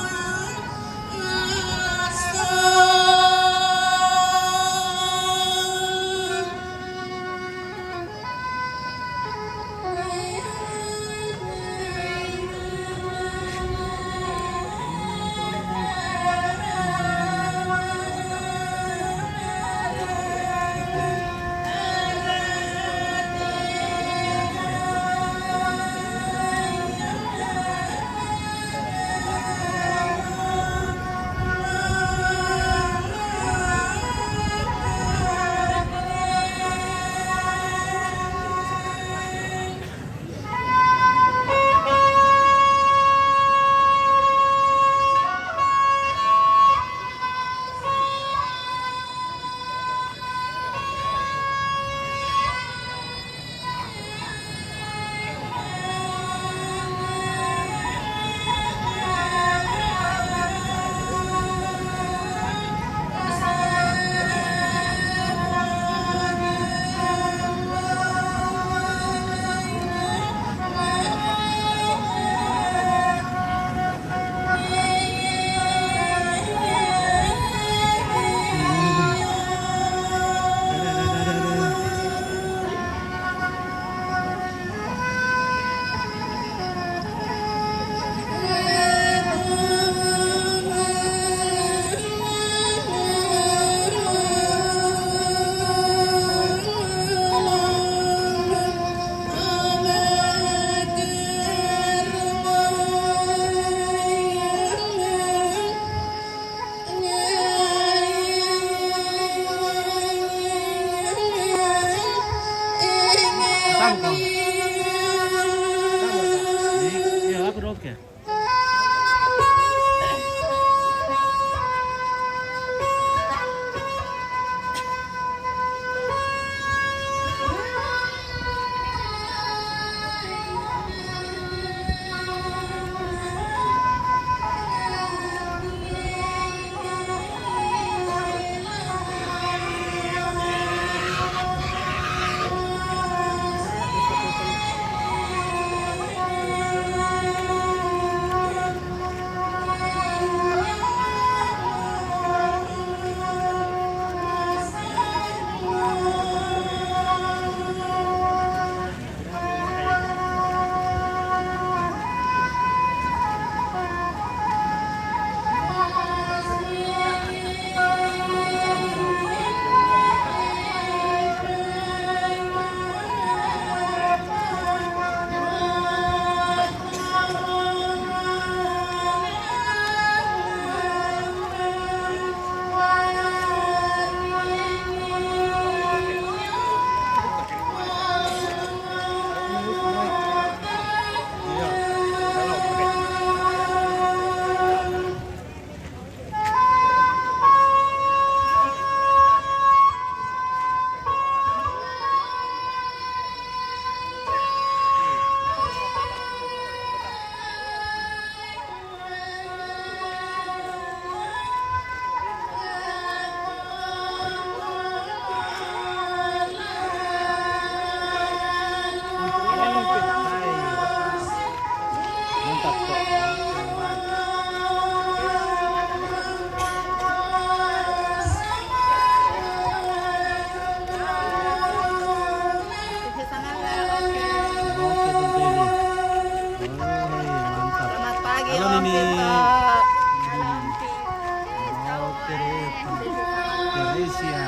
Teresia.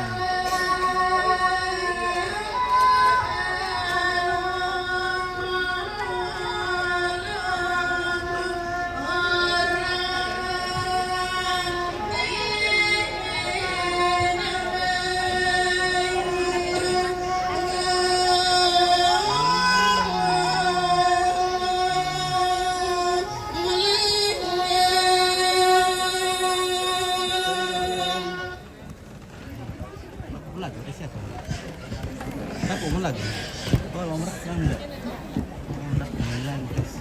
Lagi, ada siapa? Siapa mau lagi? Oh, mau merekam enggak? Mau merekam lagi, guys.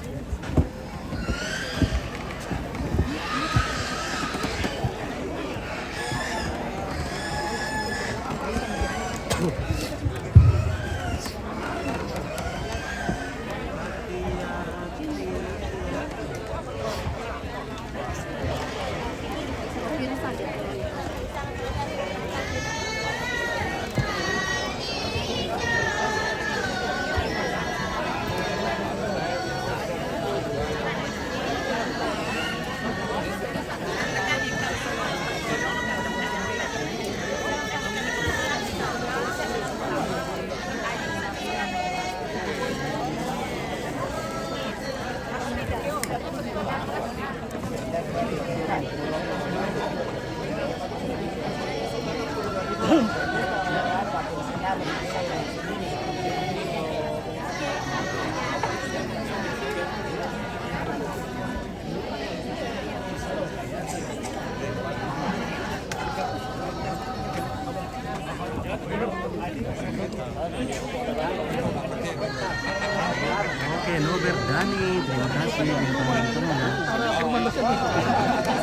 Oke, Nober Dani, terima kasih bintang-bintangnya. Ada rumah dosen nih.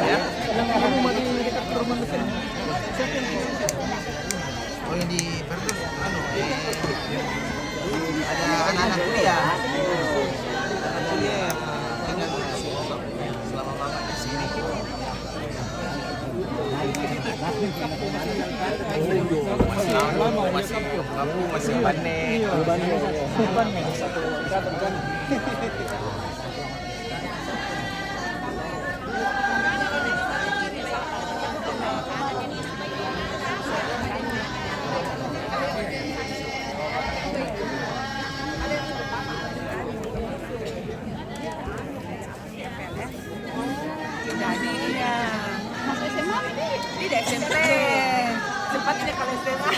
Ya? Yang rumah di dekat rumah dosen. Siapa yang Oh, yang di Berdus, anu, eh, ada anak-anak kuliah. Anak kuliah, eh, tinggal di sini. Selama lama di sini. Masih anu, masih kampung, masih panen. Jadi, ya. Masuk S M A ini? Ini di S M P. Sempat tidak kalau S M A.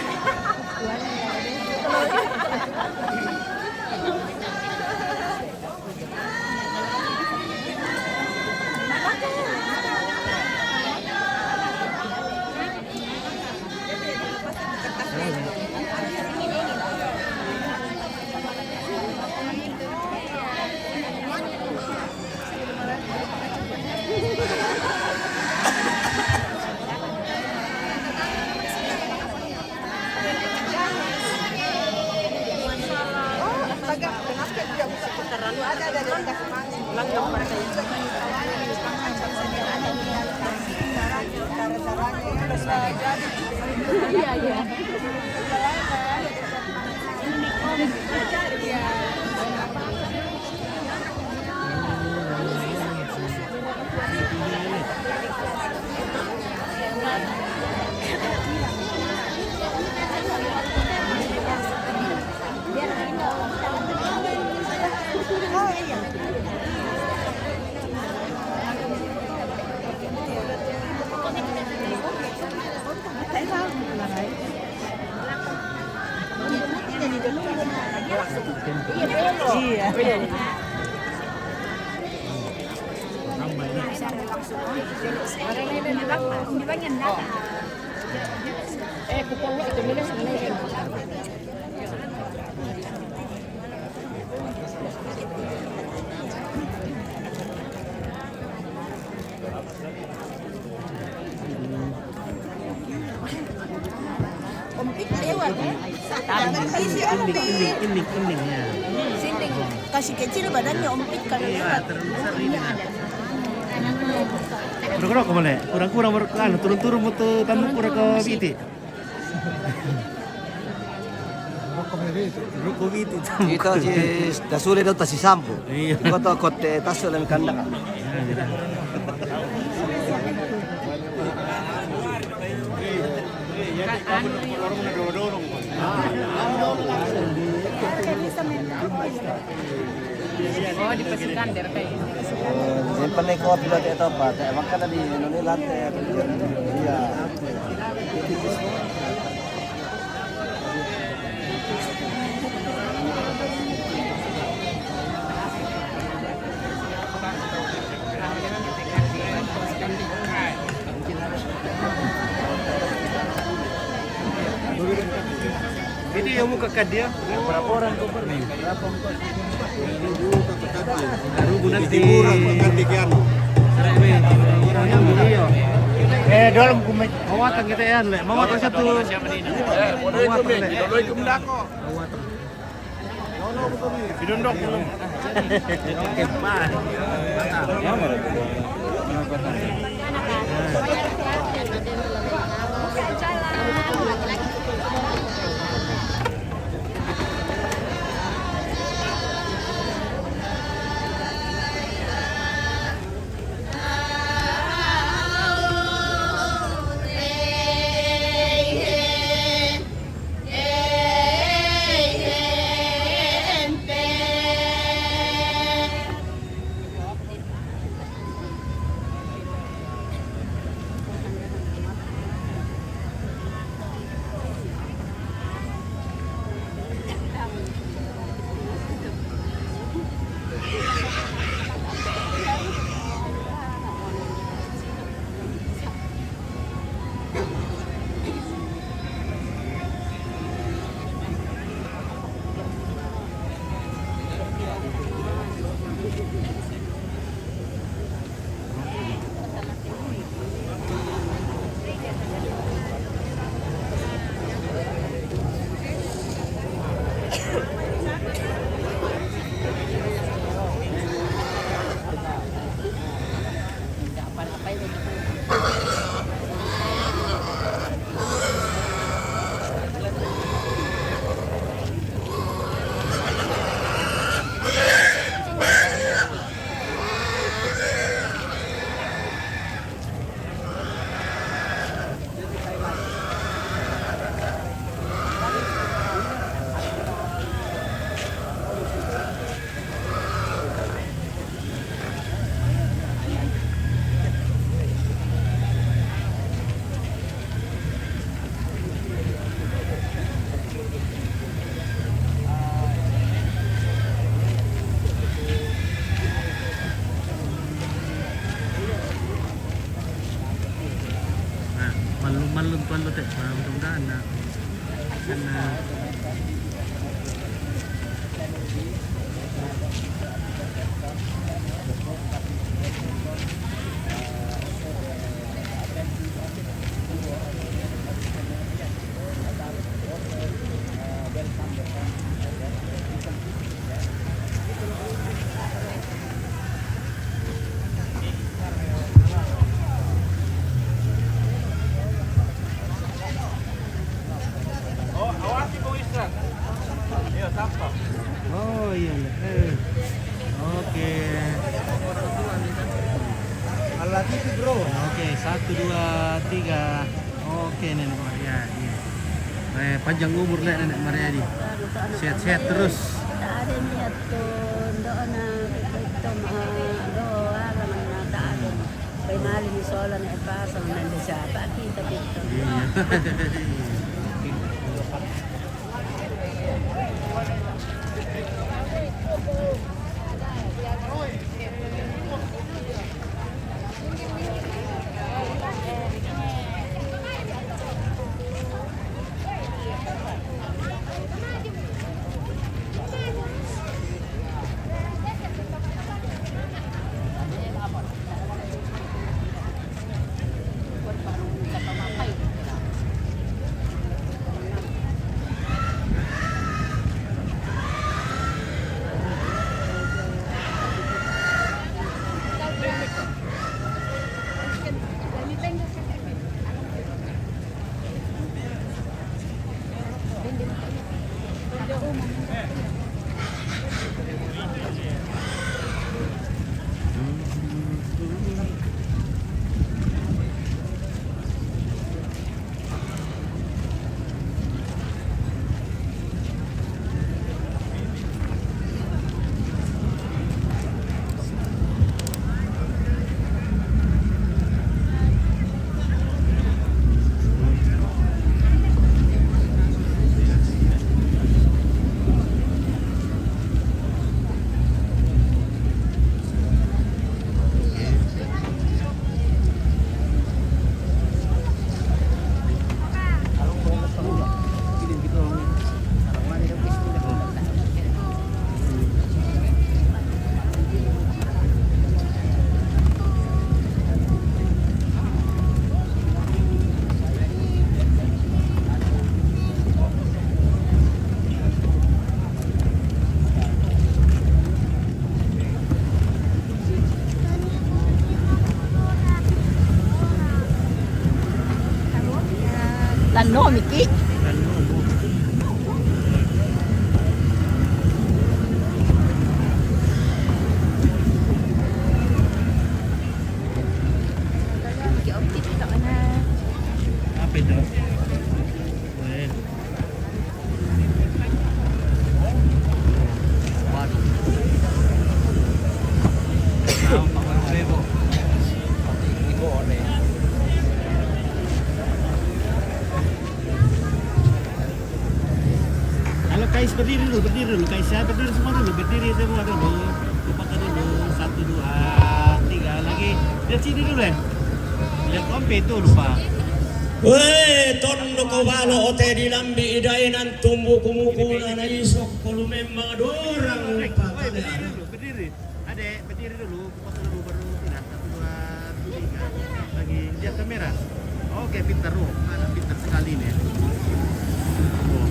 Iya. Eh, pukul itu minus. Ompik lewat, ya? Isi ompik. Ini, ini, ini, ya. Sini. Kasih kecil badannya ompik kalau lewat. Terlalu besar ini. Kurang-kurang kau boleh. Kurang-kurang baru, anu, turun-turun motor tanu kurang kau biti. Roko biti. Ita si tasule do tasi sampu. Iya. Kota kote tasu lem kandang. Iya, iya. Oh, di Pasir Kander kayak. Simpan nih kopi lo, kayak apa? Kayak makan tadi, ini lantai. Iya. Ini yang muka kadia. Berapa orang kau pergi? Berapa orang? Baru nanti. Nanti kian. Orang yang beli ya. Eh, dalam kumek. Mau matang kita ya, Le. Mau matang satu. Eh, mau matang, Le. Mau matang. Pidondok belum. Nah, malu-malu tuan lu teh, mudah-mudahan nah. Kan, nah. Oh, iya, iya. Eh. Oke. Alat itu, bro. Oke, satu, dua, tiga. Oke, Nenek Mariadi. Eh, panjang umur, Nek, Nenek Mariadi. Sehat-sehat terus. Tak ada niat tu, doa na, itu, doa lah, mana tak ada. Kay mali ni sola na ipasang na siapa kita, kita. Iya. Lanno, Miki. Miki, optik tak mana? Apa itu? Eh. Waduh. Tahu, Pak Bebo. Halo guys, berdiri dulu, berdiri dulu guys ya, berdiri semua dulu, berdiri semua dulu. Lupakan dulu, satu, dua, tiga lagi. Lihat sini dulu ya. Lihat kompe itu lupa. Weh, tonno ko balo ote di lambi idai nan tumbu kumuku na na isok kolu memang dorang lupa. Berdiri dulu, berdiri. Adek, berdiri dulu, foto dulu, baru tidak. Satu, dua, tiga. Lagi lihat kamera. Oke, pintar, oh. Anak pintar sekali nih. Oh.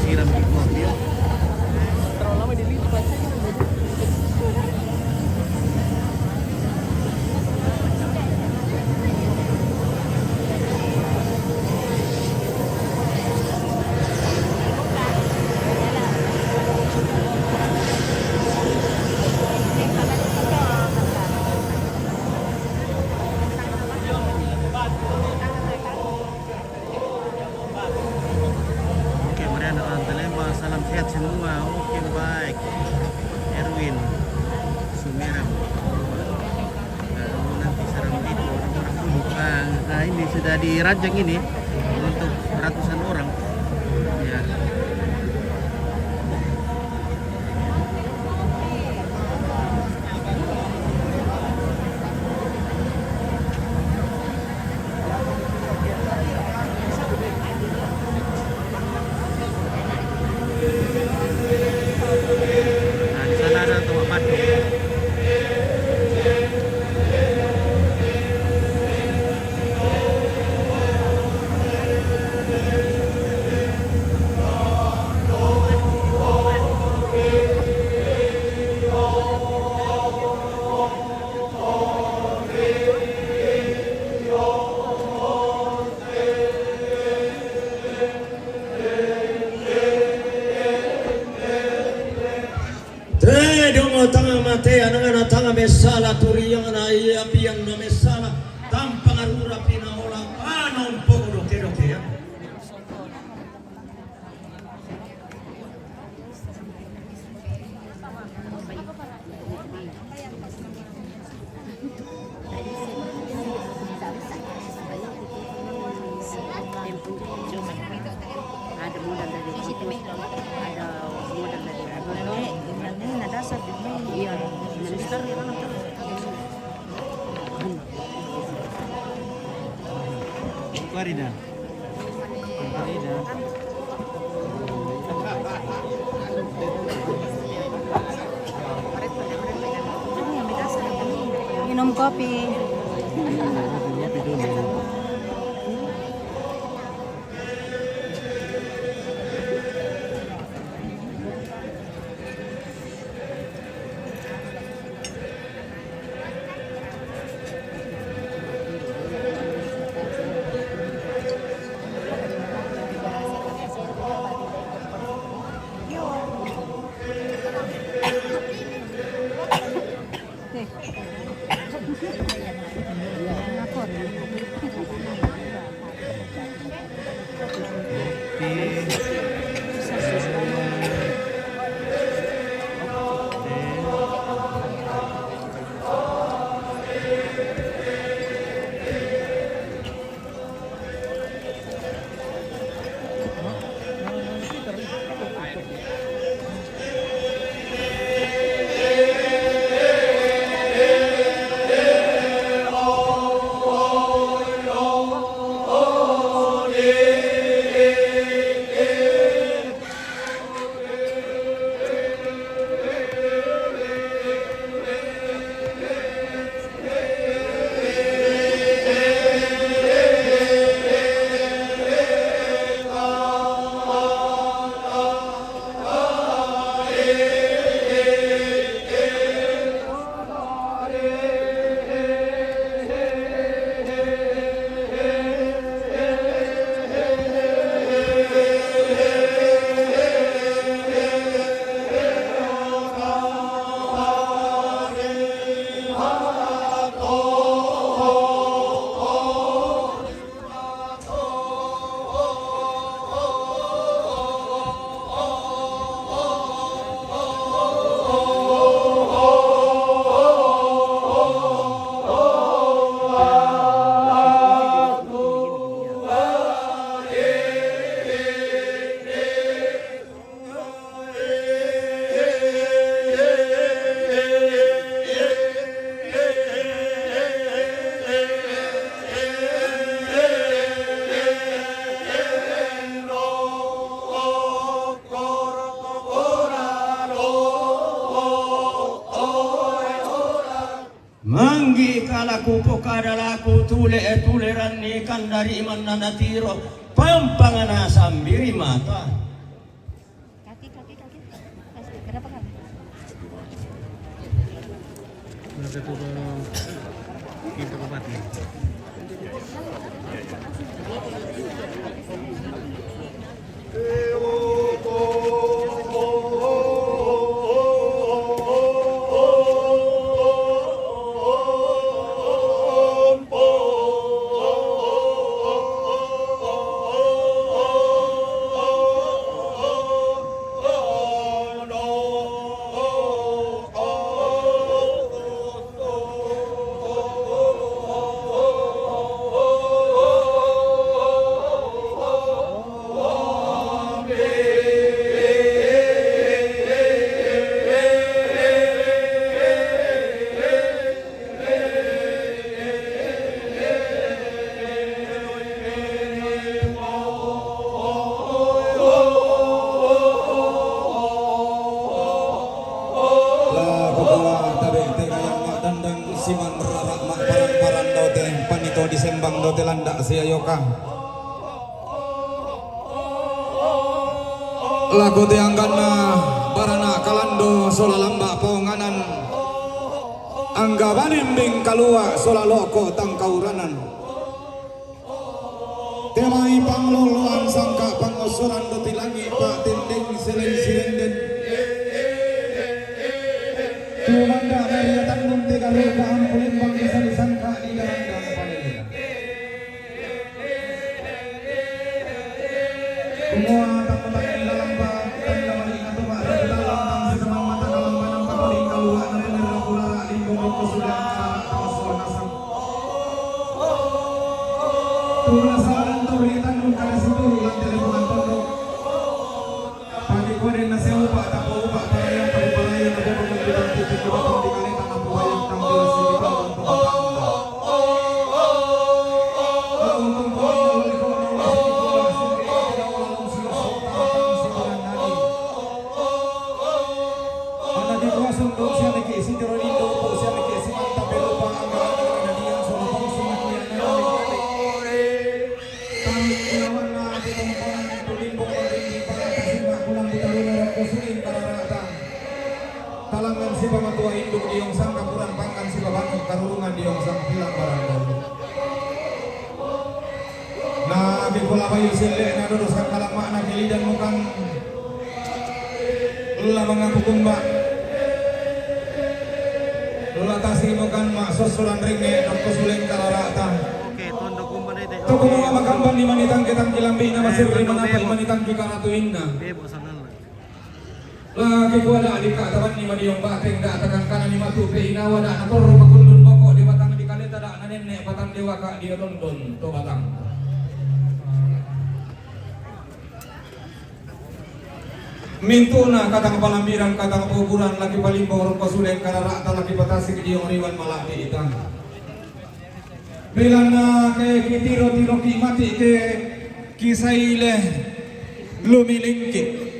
Siram di gua, ya. Terlalu lama di lift, Pak. Oke, Mariana, Antelemba, salam sehat semua. Oke, baik. Erwin Sumerang. Lalu nanti sarang itu orang-orang dulu. Nah, nah, ini sudah diranjang ini untuk ratusan orang. Ya. Nah, di sana ada tomak patung. Te dongo tanga mate anangana tanga mesala turiangana ia piang na mesala tampangarura pinaola panom pogo doke doke ya. Ada modal dari situ, ada modal dari, ini, ini, ada satu, iya, dari sister, ya, kan? Farida. Farida. Minum kopi. Kopi dulu. Ku pokada laku tule, tuleranni kandari mannana tiro, pampangana sambiri mata. Kaki, kaki, kaki. Kenapa kan? Udah ketemu pintu bupati. La kukua tabe te kayang mak dandang siman rara mak parang-parang dote panito disembang dote landak siayoka. Lako te angganna barana kalando sola lamba ponganan. Angga balimbing kalua sola loko tangkauranan. Temai pangloloan sangka pangosoran doti langi pa tendeng selai sirenden. Tumanda maria tannun te garupa ampu lembang bisa disangka di garandang palelena. Kumua tammu tangi lalang pa tanda mali natu ma rabu talang tang sesama mata kalang panang pakoling kaluha na bener aku rara limbong rokko sudah rara tang suara nasang. Tuna sawalan tau ri tannung kada situru lan teleponan tondok. Pagi kode na seupa tapo upa parayang pari parayang na bobo mengkudang titik kubatang di kaleta na pubayang tang bila sini tau tang tau. Talangan si pamatua induk diong sangka kurang pangkan si babangun karurungan diong sang pilang barang. Na, ke pola bayu sille na dodo sangkala makna ke lidan mukan. Ula mangaku kumba. Ula tasi mukan mak sosoran ringe dokko suleng kararata. Oke, tondo kumba deh. Toko mama makamban di manitang ke tangki lambi na masir di mana pai manitang ke karatu inna. Bebo sangal. Laki kuada di kata bani madiong bateng da takangkana ni matu pe inawa da natorro pakullun boko di batang di kaleta da nanenne patang dewaka dia dondon to batang. Mintuna katang palambirang katang pauburan laki palimbong roko suleng kararata laki patasik diong riwan malaki itang. Bilana ke kitiro-tiro ki mati ke kisaile lumilingki.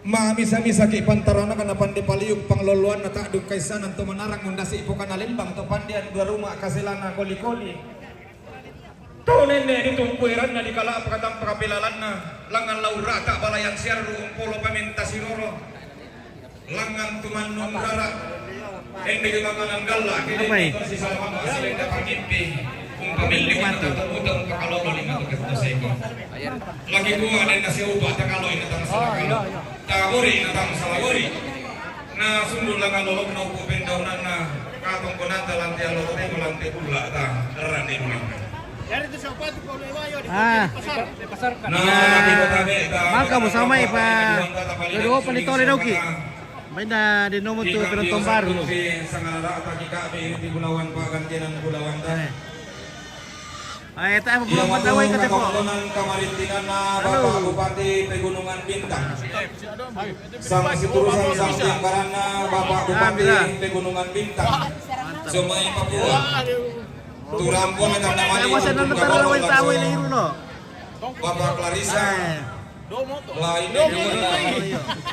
Ma misa-misa ki pantarana kana pande paliuk pangloloan na tak duk kaisanan to manarang mundasi pokana lembang to pandean dua rumah kaselana koli-koli. To nenne ditumpu eranna dikala pakatang pakapelalanna langan laurata balayan siarru umpolo paminta siroro. Langan tumannung rara. Ende ke makanan galla kede sisi lama sila dapat mimpi. Umpamilli mata utang pakalolo lima tugas doseko. Lagi kuwa dan nasi upa takalo ina tang salakalo. Tagori ina tang salagori. Na sundul langan lolok na upu pendaunanna katong konata lantai lolok temo lantai pula ta rande dulang. Ah. Nah, maka mo samai pa dua panitore doki. Main na di nomor tu penonton baru. Sangarata kikabe di Bulawan Pagantinan Bulawan ta. Ay, tayo mo Bulawan ta way ka ko. Kamarintinana Bapak Bupati Pegunungan Bintang. Sang siturusan sang tiangkaranna Bapak Bupati Pegunungan Bintang. Sumai Papua. Turampo na tanda mani. Ay, wasa na natarala way ta way na iru no. Bapak Clarissa. Lain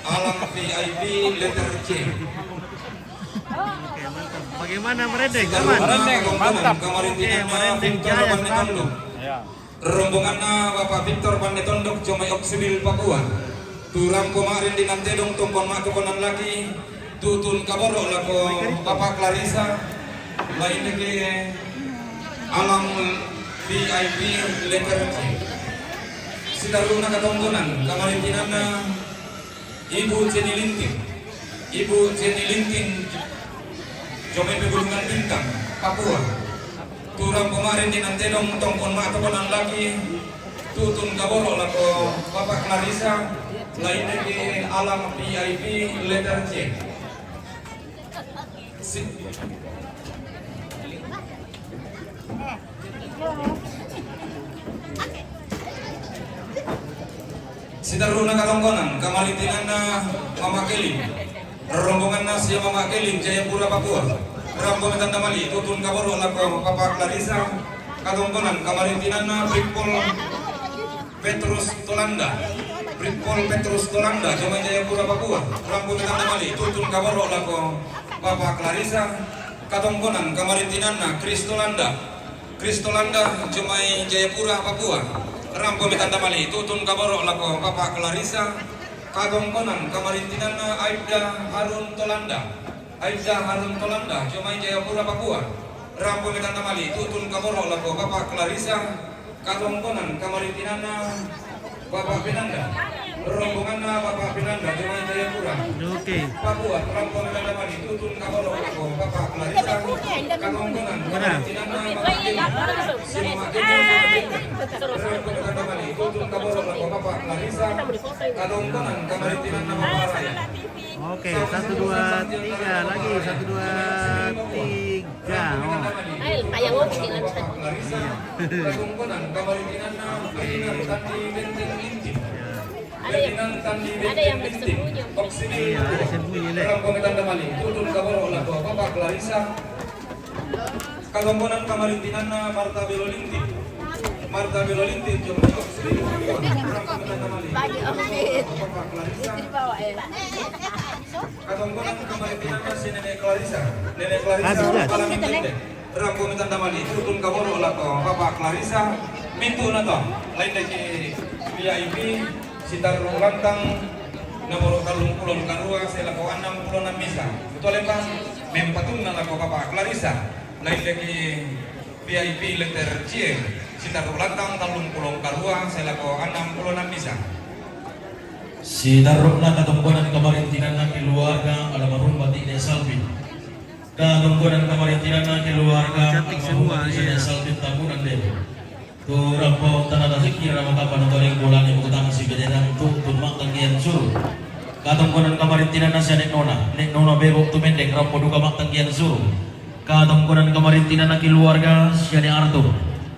alam V I P letter C. Oke, mantap. Bagaimana Merendeng? Aman? Merendeng, mantap. Oke, Merendeng jaya selalu. Ya. Rombonganna Bapak Victor Pandetondok, Jomai Oksibil Papua. Tu rampo ma'rindinang tedong, tongkon ma'tokonan laki, tutun kaboro' lako Bapak Clarissa, lain deke alang V I P letter C. Sitarru'na katongkonan kamarintinanna Ibu Jenny Linting. Ibu Jenny Linting, Jomai Pegunungan Bintang, Papua. Tu rampo ma'rindinang tedong, tongkon ma'tokonan laki, tutun kaboro' lako Bapak Clarissa, lain deke alang V I P letter C. Si- Sitarru'na katongkonan kamarintinanna Mama Keling. Rombonganna sia Mama Keling, Jayapura, Papua. Rampo metandamali, tutun kaboro' lako Bapak Clarissa. Katongkonan kamarintinanna Brigpol Petrus Tolanda. Brigpol Petrus Tolanda, Jomai Jayapura, Papua. Rampo metandamali, tutun kaboro' lako Bapak Clarissa. Katongkonan kamarintinanna Chris Tolanda. Chris Tolanda, Jomai Jayapura, Papua. Rampo metandamali, tutun kaboro' lako Bapak Clarissa. Katongkonan kamarintinanna Aibda Harun Tolanda. Aibda Harun Tolanda, Jomai Jayapura, Papua. Rampo metandamali, tutun kaboro' lako Bapak Clarissa. Katongkonan kamarintinanna Bapak Penanda. Rombonganna Bapak Penanda, Jomai Jayapura, Oke. Papua. Rampo metandamali, tutun kaboro' lako Bapak Clarissa. Katongkonan kamarintinanna Bapak Penanda. Sima Bapak Penanda. Rampo metandamali, tutun kaboro' lako Bapak Clarissa. Katongkonan kamarintinanna Bapak Raya. Oke, satu, dua, tiga, lagi, satu, dua, tiga. Oh. Ay, kaya ngomong dengan Katongkonan kamarintinanna Ferdinand Tandi Benteng Linting. Ada yang, Ferdinand Tandi Benteng Linting. Oksibil. Iya, ada sembunyi, Le. Rampo metandamali, tutun kaboro' lako Bapak Clarissa. Katongkonan kamarintinanna Marta Belo Linting. Marta Belo Linting, Jomai Oksibil. Rampo metandamali, tutun kaboro' lako Bapak Clarissa. Katongkonan kamarintinanna sia Nenek Clarissa. Nenek Clarissa, Habis, Jas. Palang Benteng. Rampo metandamali, tutun kaboro' lako Bapak Clarissa. Mintu'na to, lain deke V I P, sitarru' lantang, nomoro tallung pulo karua sae lako annang pulo ennang misa. Tualempang, mempatunna lako Bapak Clarissa, lain deke V I P letter C, sitarru' lantang tallung pulo karua sae lako annang pulo ennang misa. Sitarru'na katongkonan kamarintinanna keluarga almarhum Bati' Salvi. Katongkonan kamarintinanna keluarga Cantik almarhum semua, Bati' iya. Salvi Tambunan Dewa. Tu rampo tana tasikira maka panontoring bolane buku tangan si bederang tu tun ma'tanggian suru. Katongkonan kamarintinanna sia Ne' Nona, Ne' Nona Bebo' tu Mendeng, rampo duka ma'tanggian suru. Katongkonan kamarintinanna keluarga sia Ne' Arthur.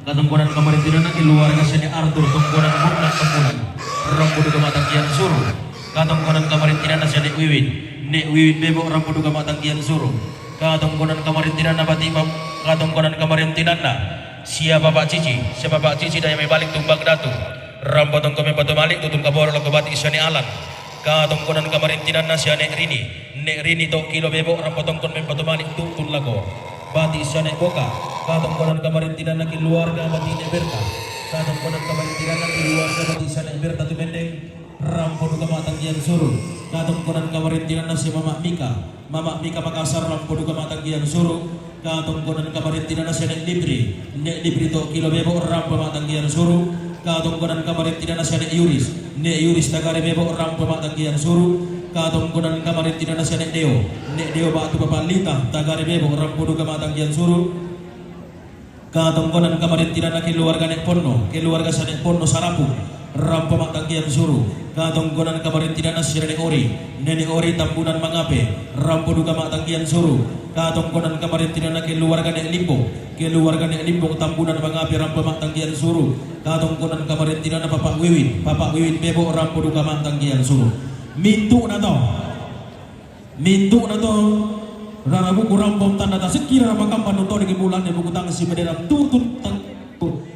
Katongkonan kamarintinanna keluarga sia Ne' Arthur, tongkonan Monna Tambunan, rampo duka ma'tanggian suru. Katongkonan kamarintinanna sia Ne' Wiwin, Ne' Wiwin Bebo', rampo duka ma'tanggian suru. Katongkonan kamarintinanna Bati' Pam-, katongkonan kamarintinanna sia Bapak Cici, sia Bapak Cici Daya Mebalik Tumbak Datu. Rampo tongko mempatumalik tutun kaboro' lako Bati' sia Ne' Alan. Katongkonan kamarintinanna sia Ne' Rini, Ne' Rini to' Kilo Bebo', rampo tongkon mempatumalik tutun lako Bati' sia Ne' Boka. Katongkonan kamarintinanna keluarga Bati' Ne' Berta. Katongkonan kamarintinanna keluarga Bati' sia Ne' Berta tu Mendeng, rampo duka ma'tanggian suru. Katongkonan kamarintinanna sia Mama' Mika, Mama' Mika Makassar, rampo duka ma'tanggian suru. Katongkonan kamarintinanna sia Ne' Lipri, Ne' Lipri to' Kilo Bebo', rampo ma'tanggian suru. Katongkonan kamarintinanna sia Ne' Yuris, Ne' Yuris Tagare Bebo', rampo ma'tanggian suru. Katongkonan kamarintinanna sia Ne' Deo, Ne' Deo ba'tu Papa' Lita Tagare Bebo', rampo duka ma'tanggian suru. Katongkonan kamarintinanna keluarga Ne' Ponno, keluarga sia Ne' Ponno Sarapung, rampo ma'tanggian suru. Katongkonan kamarintinanna sia Nene' Ori, Nene' Ori Tambunan Mangape, rampo duka ma'tanggian suru. Katongkonan kamarintinanna keluarga Ne' Limbong, keluarga Ne' Limbong Tambunan Mangape, rampo ma'tanggian suru. Katongkonan kamarintinanna Papa' Wiwin, Papa' Wiwin Bebo', rampo duka ma'tanggian suru. Mintu'na to. Mintu'na to, rarabuku rampo tanda tasikira makampa nutodiki mulane buku tang si bederang tutun tang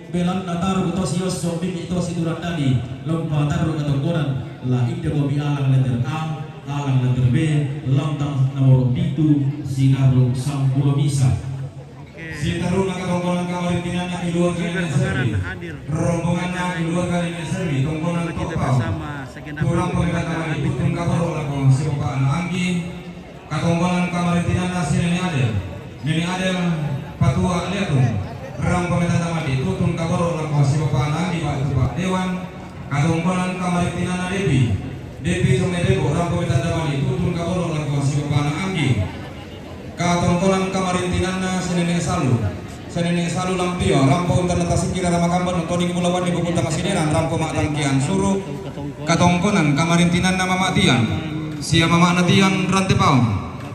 belanna taru to siosso mimi to siturandani lompa taru katongkonan la inde bomi alang letter A. Alang letter B, lantang nomor pitu, Sinaruk Sampulo Misa. Siteruna katongkonan kamarintinanna keluarga Nenek Serbi. Rombonganna keluarga Nenek Serbi, tongkonan Tokpau. Turang pemerintah kami, tutun kaboro lako sipapa'na Anggi. Katongkonan kamarintinanna si Nenek Adel. Nenek Adel, Patua Liatung. Rang pemerintah kami, tutun kaboro lako sipapa'na Anggi, batu Pak Dewan. Katongkonan kamarintinanna Depi. Depi Sungai Depok, rampo metanda mali, tutun kaboro lako sipapa'na Anggi. Katongkonan kamarintinanna si Nenek Salu. Si Nenek Salu Lampio, rampo untanna tasikira ramakamban untoding bulawan di buku tangasideran, rampo ma'tangkian suru. Katongkonan kamarintinanna Mama Tian. Sia mama'na Tian Rante Paong.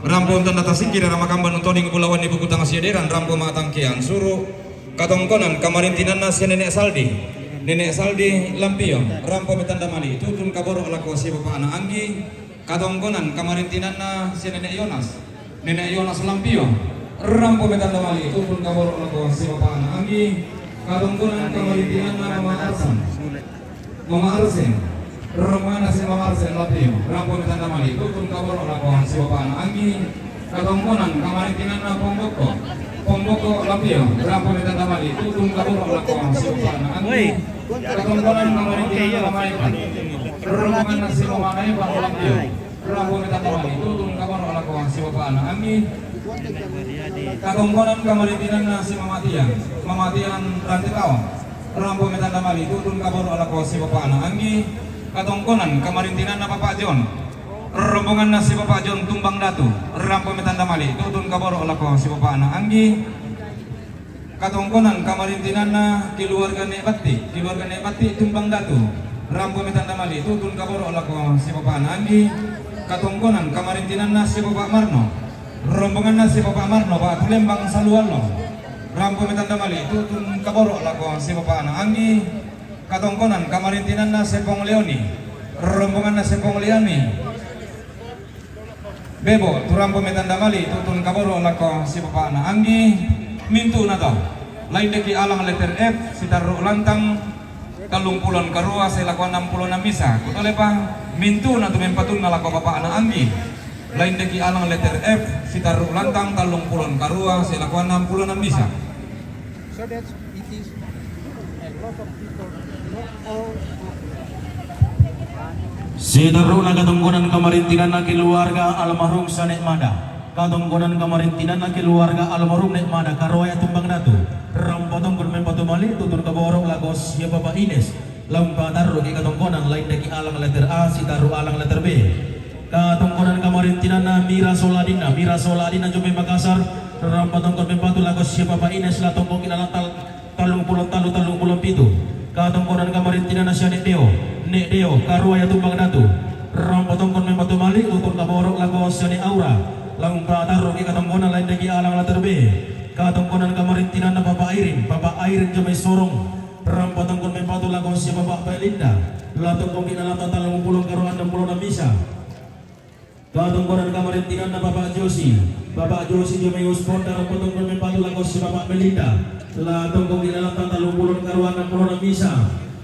Rampo untanna tasikira ramakamban untoding bulawan di buku tangasideran, rampo ma'tangkian suru. Katongkonan kamarintinanna si Nenek Saldi. Nenek Saldi Lampio, rampo metanda mali, tutun kaboro lako sipapa'na Anggi. Katongkonan kamarintinanna si Nenek Yonas. Nenek Yonas Lampio, rampo metanda mali, tutun kaboro lako sipapa'na Anggi. Katongkonan kamarintinanna Mama Arsan. Mama Arsen. Rombonganna si Mama Arsen Lampio, rampo metanda mali, tutun kaboro lako sipapa'na Anggi. Katongkonan kamarintinanna Pomboko. Pomboko Lampio, rampo metanda mali, tutun kaboro lako sipapa'na Anggi. Katongkonan kamarintinanna Mama Evan. Rombonganna si Mama Evan Lampio, rampo metanda mali, tutun kaboro lako sipapa'na Anggi. Katongkonan kamarintinanna si Mama Tian. Mama Tian Rante Paong, rampo metanda mali, tutun kaboro lako sipapa'na Anggi. Katongkonan kamarintinanna Bapak John. Rombonganna si Bapak John Tumbang Datu, rampo metanda mali, tutun kaboro lako sipapa'na Anggi. Katongkonan kamarintinanna keluarga Nek Batti, keluarga Nek Batti Tumbang Datu, rampo metanda mali, tutun kaboro lako sipapa'na Anggi. Katongkonan kamarintinanna si Bapak Marno. Rombonganna si Bapak Marno, Pak Tulembang Saluallo. Rampo metanda mali, tutun kaboro lako sipapa'na Anggi. Katongkonan kamarintinanna Sepong Leoni. Rombonganna Sepong Leoni. Bebo, tu rampo metanda mali, tutun kaboro lako sipapa'na Anggi. Mintu'na to. Lain deki alang letter F, sitarru lantang, tallung pulo karua, selaku annang pulo annang misa. Kutole pa, mintu'na tu mempatunna lako bapa'na Anggi. Lain deki alang letter F, sitarru lantang, tallung pulo karua, selaku annang pulo annang misa. So that it is a lot of people, not all of them. Sitarruna katongkonan kamarintinanna keluarga almarhum Sanek Mada. Katongkonan kamarintinanna keluarga almarhum Nek Mada, Karoya Tumbang Datu. Rampo tongkon mempatu mali, tutun kaboro lako sia Bapak Ines. Lampa tarru ki katongkonan lain deki alang letter A, sitarru alang letter B. Katongkonan kamarintinanna Mira Soladina, Mira Soladina Jomai Makassar, rampa tongkon mempatu lako sia Bapak Ines, la tongkon ki lalang tal-, tallung pulo tallu, tallung pulo pitu. Katongkonan kamarintinanna sia Nek Deo, Nek Deo, Karoya Tumbang Datu. Rampa tongkon mempatu mali, tutun kaboro lako sia Nek Aura. Lampa tarru ki katongkonan lain deki alang letter B. Katongkonan kamarintinanna Bapak Airin, Bapak Airin Jomai Sorong. Rampa tongkon mempatu lako sia Bapak Belinda. La tongkon ki lalang tallung pulo karua annang pulo annang misa. Katongkonan kamarintinanna Bapak Josi. Bapak Josi Jomai Usponda, rampa tongkon mempatu lako sia Bapak Belinda. La tongkon ki lalang tallung pulo karua annang pulo annang misa.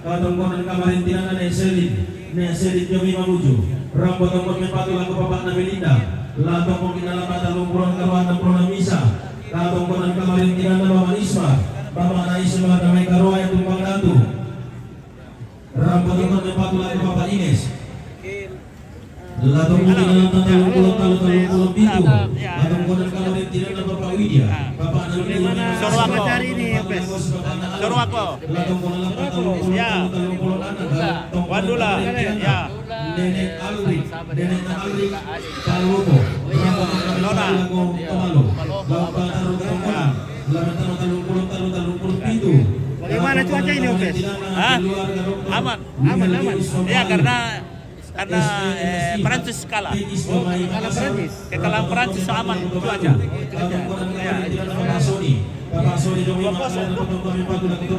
Katongkonan kamarintinanna Nek Selin. Nek Selin Jomai Mamuju. Rampa tongkon mempatu lako bapa'na Belinda. La tongkon ki lalang tallung pulo karua annang pulo annang misa. Katongkonan kamarintinanna Bapak Isma. Bapa'na Isma Damai Karoya Tumbang Datu. Rampa tongkon mempatu lako Bapak Ines. La tongkon ki lalang tallung pulo tallu, tallung pulo pitu. Katongkonan kamarintinanna Bapak Widya. Bapa'na Widya. Suruh aku. Suruh aku. La tongkon lalang tallung pulo tallu, tallung pulo annang. Wan dulu. Ya. Nenek Alri, Nenek Alri, Palopo, Nona. Lako Tomalo, Bapa Taru Tongkonan, Lamentano tallung pulo tallu, tallung pulo pitu. Bagaimana cuaca ini, Om Pes? Hah? Aman. Aman, aman. Ya, karena, karena, eh, Prancis kalah. Oh, karena Prancis. Kekalahan Prancis aman cuaca. Ya. Dua kosong.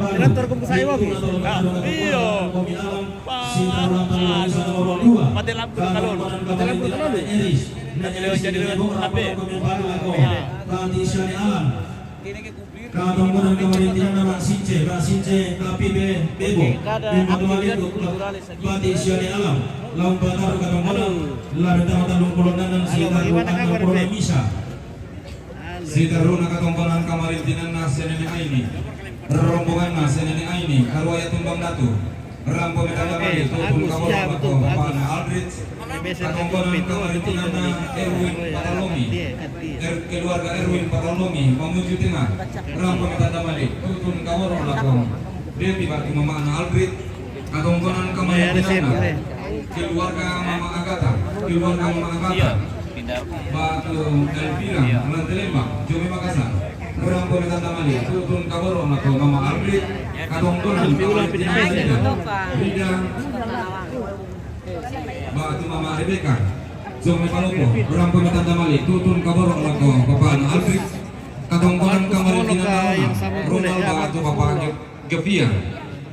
Direktur kumpul saya, Wabi. Nah, iya. Pak, anu, Pate Lampu Kalolo. Pate Lampu Kalolo. Tapi lewat jadi lewat H P. Ya. Katongkonan kamarintinanna Mak Sici. Rasince, Lapibe, Bebo, Bimba Tuali, Bati Siane Alam, Laung Pataru Katongkonan, Lare Tama Talung Kolondanan, Sitaru Anang Kolondan Misa. Sitaruna Katongkonan kamarintinanna Senene Aini, rombonganna Senene Aini, Karuaya Tumbang Datu, Rampo Metanda Mali, tutun kaboro lako bapana Aldrich. Katongkonan kamarintinanna Erwin Patalongi, Er-, keluarga Erwin Patalongi, Mamuju Tengah, Rampo Metanda Mali, tutun kaboro lako Devi batu mamana Aldrich. Katongkonan kamarintinanna keluarga Mama Agatha, keluarga Mama Agatha, batu Elvira, Lantai Lembang, Jome Makassar, Rampo Metanda Mali, tutun kaboro lako Mama Aldrich. Katongkonan kamarintinanna Rida, Rida batu Mama Rebecca, Jome Palopo, Rampo Metanda Mali, tutun kaboro lako bapana Aldrich. Katongkonan kamarintinanna Ronald batu bapa Ge-, Gevia,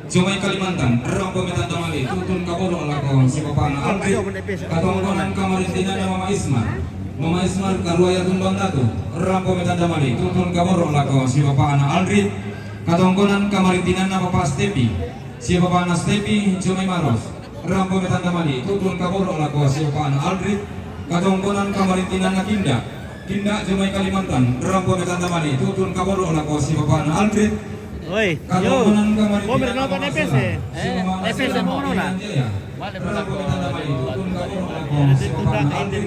Jome Kalimantan, Rampo Metanda Mali, tutun kaboro lako si bapana Aldrich. Katongkonan kamarintinanna Mama Ismar, Mama Ismar Karuaya Tumbang Datu, Rampo Metanda Mali, tutun kaboro lako si bapana Aldrich. Katongkonan kamarintinanna Papa Stepi, si bapana Stepi, Jome Maros, Rampo Metanda Mali, tutun kaboro lako si bapana Aldrich. Katongkonan kamarintinanna Kinda, Kinda Jome Kalimantan, Rampo Metanda Mali, tutun kaboro lako si bapana Aldrich. Oi, katongkonan kamarintinanna Mama Sela, si bapana Sela, Irian Jaya, Rampo Metanda Mali, tutun kaboro lako si bapana Aldrich.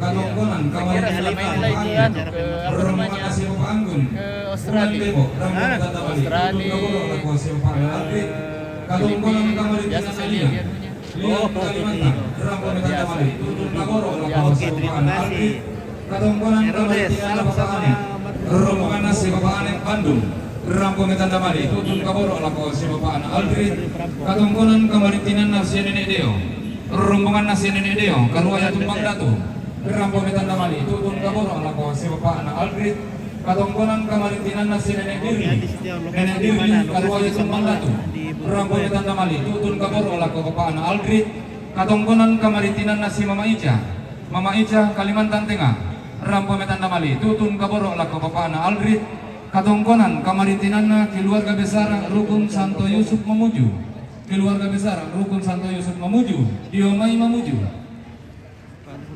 Katongkonan kamarintinanna Anggun, rombongan si bapa Anggun, Ulan Bebo, Rampo Metanda Mali, tutun kaboro lako si bapana Aldrich. Katongkonan kamarintinanna Lia, Lia Kalimantan, Rampo Metanda Mali, tutun kaboro lako si bapana Aldrich. Katongkonan kamarintinanna Papa Ane, rombongan si bapa Ane Bandung, Rampo Metanda Mali, tutun kaboro lako si bapana Aldrich. Katongkonan kamarintinanna si Nene Deo, rombongan si Nene Deo, Karuaya Tumbang Datu, Rampo Metanda Mali, tutun kaboro lako si bapana Aldrich. Katongkonan kamarintinanna si Nene Dirli, Nene Dirli, Karuaya Tumbang Datu, Rampo Metanda Mali, tutun kaboro lako bapana Aldrich. Katongkonan kamarintinanna si Mama Ica, Mama Ica Kalimantan Tengah, Rampo Metanda Mali, tutun kaboro lako bapana Aldrich. Katongkonan kamarintinanna keluarga besar Rukun Santo Yusuf Mamuju, keluarga besar Rukun Santo Yusuf Mamuju, Dio Mai Mamuju,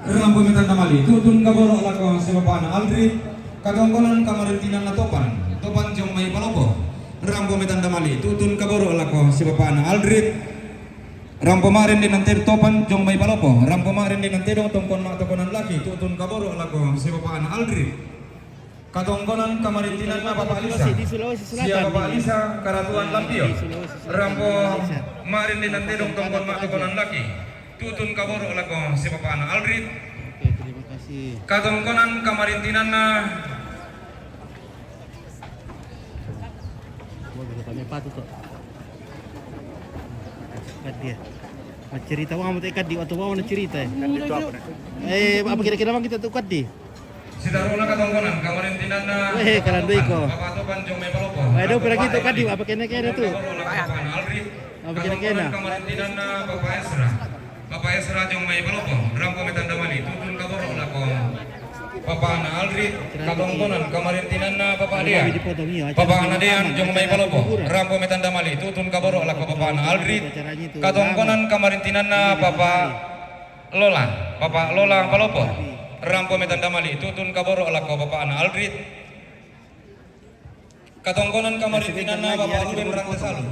Rampo Metanda Mali, tutun kaboro lako si bapana Aldrich. Katongkonan kamarintinanna Topan, Topan Jong Mai Palopo, Rampo Metanda Mali, tutun kaboro lako si bapana Aldrich. Rampo ma'rende nante Topan Jong Mai Palopo, Rampo ma'rende nante dong tongkon ma'tokonan laki, tutun kaboro lako si bapana Aldrich. Katongkonan kamarintinanna Bapak Lisa, sia Bapak Lisa Karatuan Lampio, Rampo ma'rende nante dong tongkon ma'tokonan laki, tutun kaboro lako si bapana Aldrich. Katongkonan kamarintinanna Wah, bisa kami patut tuh. Kaddi. Macerita wang, mau kaddi atau wang cerita ya? Eh, apa kira-kira bang kita tuh kaddi? Sitaruna katongkonan, kamarintinanna. Eh, kalandui ko. Bapak Topan Jong Mai Palopo. Eh, do pira gitu kaddi, apa kena-kena tuh? Apa kena-kena? Katongkonan kamarintinanna Bapak Esra. Bapak Esra Jong Mai Palopo, Rampo Metanda Mali, tutun kaboro lako Bapak Ana Aldrich. Katongkonan kamarintinanna Bapak Dean, Bapak Ana Dean Jong Mai Palopo, Rampo Metanda Mali, tutun kaboro lako Bapak Ana Aldrich. Katongkonan kamarintinanna Bapak Lola, Bapak Lola Palopo, Rampo Metanda Mali, tutun kaboro lako Bapak Ana Aldrich. Katongkonan kamarintinanna Bapak Ruben Rantesalu.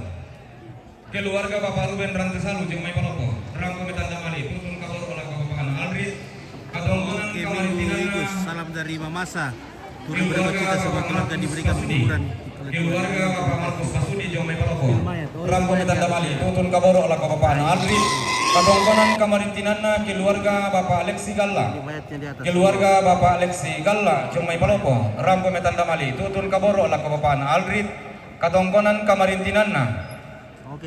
Keluarga Bapak Ruben Rantesalu Jong Mai Palopo, Rampo Metanda Mali, tutun kaboro lako Bapak Ana Aldrich. Katongkonan kamarintinanna. Salam dari Mamasa. Keluarga Bapak Markus Pasudi. Keluarga Bapak Markus Pasudi Jong Mai Palopo, Rampo Metanda Mali, tutun kaboro lako Bapak Ana Aldrich. Katongkonan kamarintinanna keluarga Bapak Lexi Galla. Keluarga Bapak Lexi Galla Jong Mai Palopo, Rampo Metanda Mali, tutun kaboro lako Bapak Ana Aldrich. Katongkonan kamarintinanna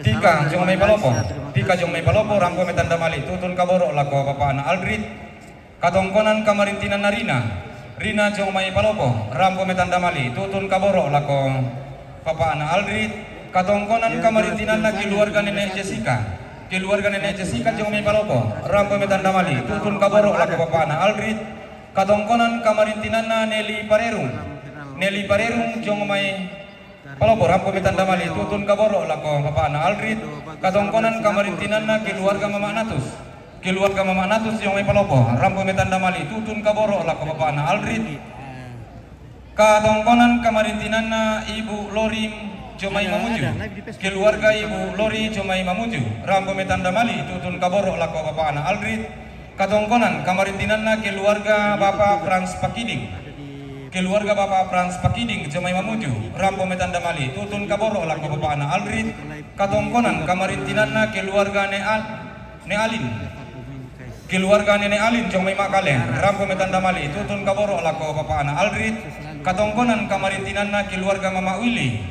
Tika Jong Mai Palopo, Tika Jong Mai Palopo, Rampo Metanda Mali, tutun kaboro lako Bapak Ana Aldrich. Katongkonan kamarintinanna Rina, Rina Jong Mai Palopo, Rampo Metanda Mali, tutun kaboro lako Bapak Ana Aldrich. Katongkonan kamarintinanna keluarga Nenek Jessica, keluarga Nenek Jessica Jong Mai Palopo, Rampo Metanda Mali, tutun kaboro lako Bapak Ana Aldrich. Katongkonan kamarintinanna Nelly Parerung, Nelly Parerung Jong Mai Palopo, rampo me tanda mali, tutun kaboro' lako bapa'na Aldrit. Katongkonan kamarintinanna keluarga Mama' Natus. Keluarga Mama' Natus jong mai Palopo, rampo me tanda mali, tutun kaboro' lako bapa'na Aldrit. Katongkonan kamarintinanna Ibu Lori jong mai Mamuju. Keluarga Ibu Lori jong mai Mamuju, rampo me tanda mali, tutun kaboro' lako bapa'na Aldrit. Katongkonan kamarintinanna keluarga Bapak Frans Pakiding. Keluarga Bapak Frans Pakiding jong mai Mamuju, rampo me tanda mali, tutun kaboro' lako bapa'na Aldrit. Katongkonan kamarintinanna keluarga Ne Al-, Ne Alin. Keluarga Nenek Alin jong mai Makale, rampo me tanda mali, tutun kaboro' lako bapa'na Aldrit. Katongkonan kamarintinanna keluarga Mama' Willy.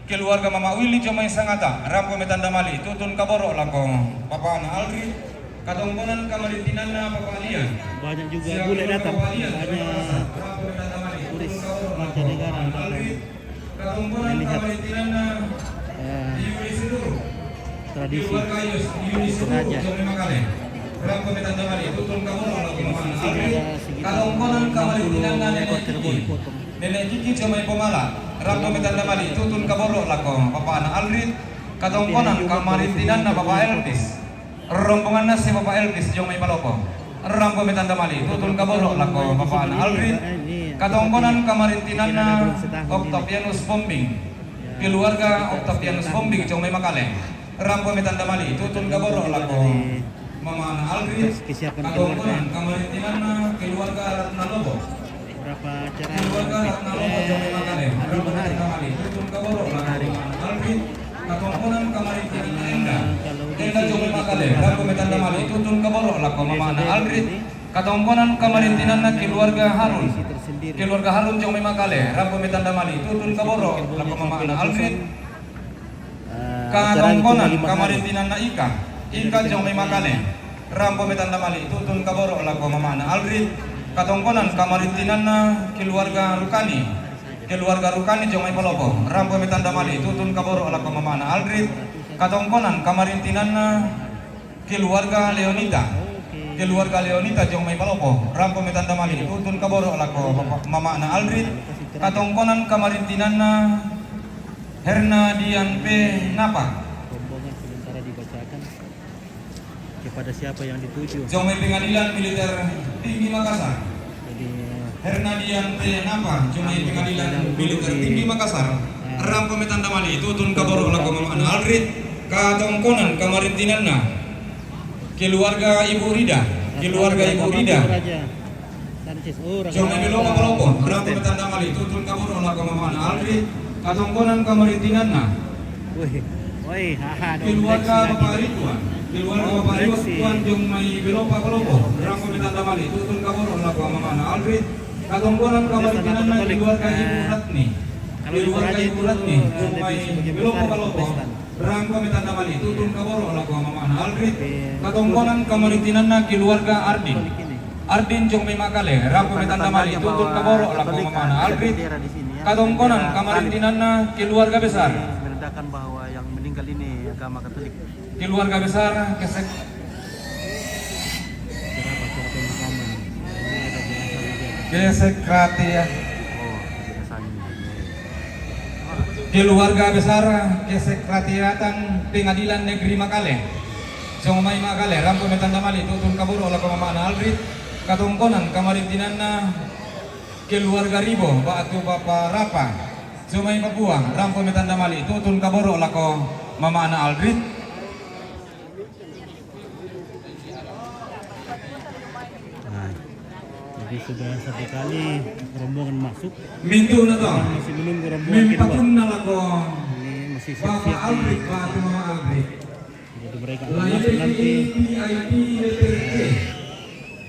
Keluarga Mama' Willy jong mai Sangata, rampo me tanda mali, tutun kaboro' lako bapa'na Aldrit. Katongkonan kamarintinanna Papa Lian. Banyak juga bule datang, banyak turis mancanegara yang datang melihat, eh, tradisi Toraja. Di sini ada sekitar enam puluh ekor kerbau dipotong. Nenek Kiki jong mai Pomala, rampo me tanda mali, tutun kaboro' lako bapa'na Aldrit. Katongkonan kamarintinanna Bapak Elvis. Rombonganna si Bapak Elvis jong mai Palopo, rampo me tanda mali, tutun kaboro' lako bapa'na Aldrit. Katongkonan kamarintinanna Octavianus Bombing. Keluarga Octavianus Bombing jong mai Makale, rampo me tanda mali, tutun kaboro' lako mama'na Aldrit. Katongkonan kamarintinanna keluarga Ratna Lobo. Berapa acara yang kita, eh, Adi Mahari. Mahari. Katongkonan kamarintinanna Enda. Enda jong mai Makale, rampo me tanda mali, tutun kaboro' lako mama'na Aldrit. Katongkonan kamarintinanna keluarga Harun. Keluarga Harun jong mai Makale, rampo me tanda mali, tutun kaboro' lako mama'na Aldrit. Katongkonan kamarintinanna Ika. Ika jong mai Makale, rampo me tanda mali, tutun kaboro' lako mama'na Aldrit. Katongkonan kamarintinanna keluarga Rukani. Keluarga Rukani jong mai Palopo, rampo me tanda mali, tutun kaboro' lako mama'na Aldrit. Katongkonan kamarintinanna keluarga Leonita. Keluarga Leonita jong mai Palopo, rampo me tanda mali, tutun kaboro' lako mama'na Aldrit. Katongkonan kamarintinanna Hernadian P. Napa. Rombongan sementara dibacakan kepada siapa yang dituju. Jong mai Pengadilan Militer Tinggi Makassar. Jadi, Hernadian P. Napa, jong mai Pengadilan Militer Tinggi Makassar, rampo me tanda mali, tutun kaboro' lako mama'na Aldrit. Katongkonan kamarintinanna keluarga Ibu Rida. Keluarga Ibu Rida. Jong mai Belopa Palopo, rampo me tanda mali, tutun kaboro' lako mama'na Aldrit. Katongkonan kamarintinanna keluarga Bapak Rituan. Keluarga Bapak Rituan jong mai Belopa Palopo, rampo me tanda mali, tutun kaboro' lako mama'na Aldrit. Katongkonan kamarintinanna keluarga Ibu Ratni. Keluarga Ibu Ratni jong mai Belopa Palopo, rampo me tanda mali, tutun kaboro' lako mama'na Aldrit. Katongkonan kamarintinanna keluarga Ardin. Ardin jong mai Makale, rampo me tanda mali, tutun kaboro' lako mama'na Aldrit. Katongkonan kamarintinanna keluarga besar. Menandakan bahwa yang meninggal ini agama Katolik. Keluarga besar, kesek- Kesekretariat. Keluarga besar Kesekretariatan Pengadilan Negeri Makale. Jong mai Makale, rampo me tanda mali, tutun kaboro' lako mama'na Aldrit. Katongkonan kamarintinanna keluarga Ribo, batu Bapa Rapa. Jong mai Papua, rampo me tanda mali, tutun kaboro' lako mama'na Aldrit. Nah, jadi sudah satu kali rombongan masuk. Mintu na to. Masih menunggu rombongan kedua. Mempatun na lako. Ini masih siap-siap. Bapa Aldrit, batu Mama Aldrit. Jadi mereka akan masuk nanti, V I P letter C.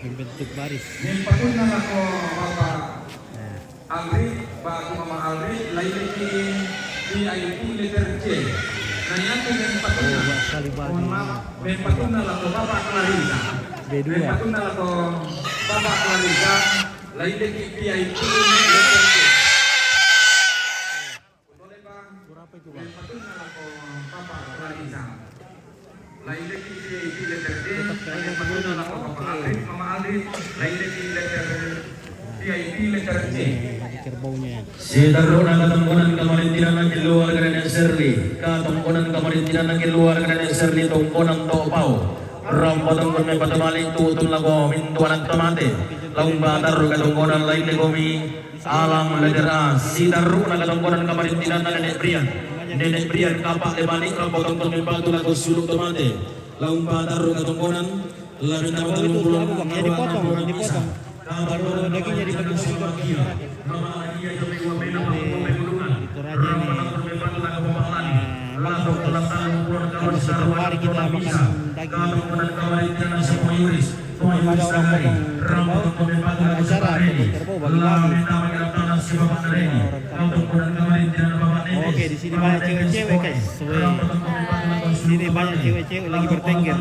Membentuk baris. Mempatun na lako Bapa Aldrit, batu Mama Aldrit, lain lagi V I P letter C. Nah, yang mempatun na. Mohon maaf, mempatun na lako Bapa Clarissa. B dua. Mempatun na lako Bapa Clarissa, lain lagi V I P letter C. Suara apa itu, Bang? Lain lagi V I P letter D, lain lagi Mama Aldrit, Mama Aldrit, lain lagi letter V I P letter C. Kerbaunya. Sitarru'na katongkonanta kamarintinanna keluarga Nenek Serli. Katongkonanta kamarintinanna keluarga Nenek Serli, tongkonan Topao. Rampo tongkon mepatu malik tutun lako mintu anak tamate. Laung patarru katongkonan lain lekomi alang letter A. Sitarru'na katongkonan kamarintinanna Nenek Brian. Nenek Brian kapa' lebali, rampo tongkon mepatu lako sulu tamate. Laung patarru katongkonan. Lalu itu apa, Bang? Yang dipotong, yang dipotong. Baru dagingnya dipotong. Itu raja ini. Ah, kalau setiap hari kita makan daging. Kalau ada orang potong kerbau, ada acara potong kerbau, bagi-bagi. Orang kampung. Oke, di sini banyak cewek-cewek, guys. Weh. Di sini banyak cewek-cewek lagi bertengger.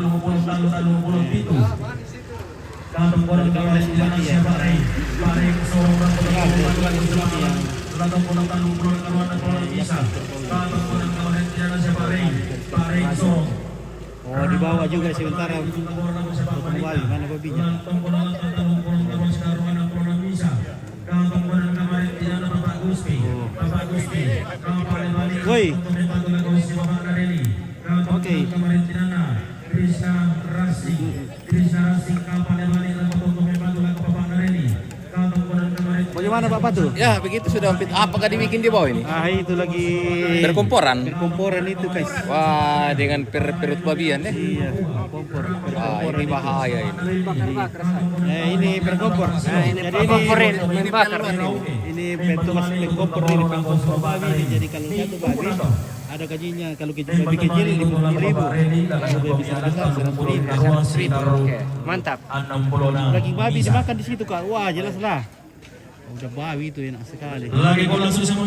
Dari kamar sini mati ya. Nah, kebetulan di sini mati ya. Oh, dibawa juga sementara potong babi. Mana babinya? Woi. Oke. Bagaimana, Pak Patu? Ya, begitu sudah. Apakah dibikin di bawah ini? Ah, itu lagi berkomporan. Berkomporan itu, guys. Wah, dengan per-, perut babian, ya? Iya, kompor. Wah, ini bahaya ini. Eh, ini berkompor. Nah, ini jadi ini, ini petugas pengkompor ini, pengkompor babi ini. Jadi kalau satu babi, ada gajinya, kalau gaji babi kecil lima puluh ribu, kalau babi besar besar seratus ribu. Seratus ribu, oke. Mantap. Daging babi dimakan di situ, Kak. Wah, jelas lah. Udah babi itu enak sekali. Lagi bola susah.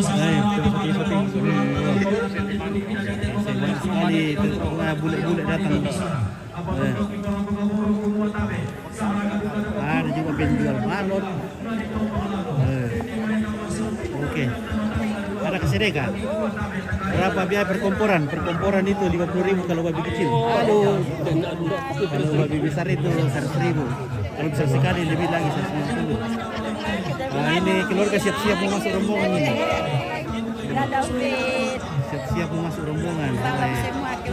Banyak sekali itu, wah, bule-bule datang. Eh. Ada juga penjual balon. Eh. Oke. Ada kesedeka. Berapa biaya perkomporan? Perkomporan itu lima puluh ribu kalau babi kecil. Aduh. Kalau babi besar itu seratus ribu. Kalau besar sekali lebih lagi seratus lima puluh. Nah, ini keluarga siap-siap mau masuk rombongan ini. Siap-siap mau masuk rombongan.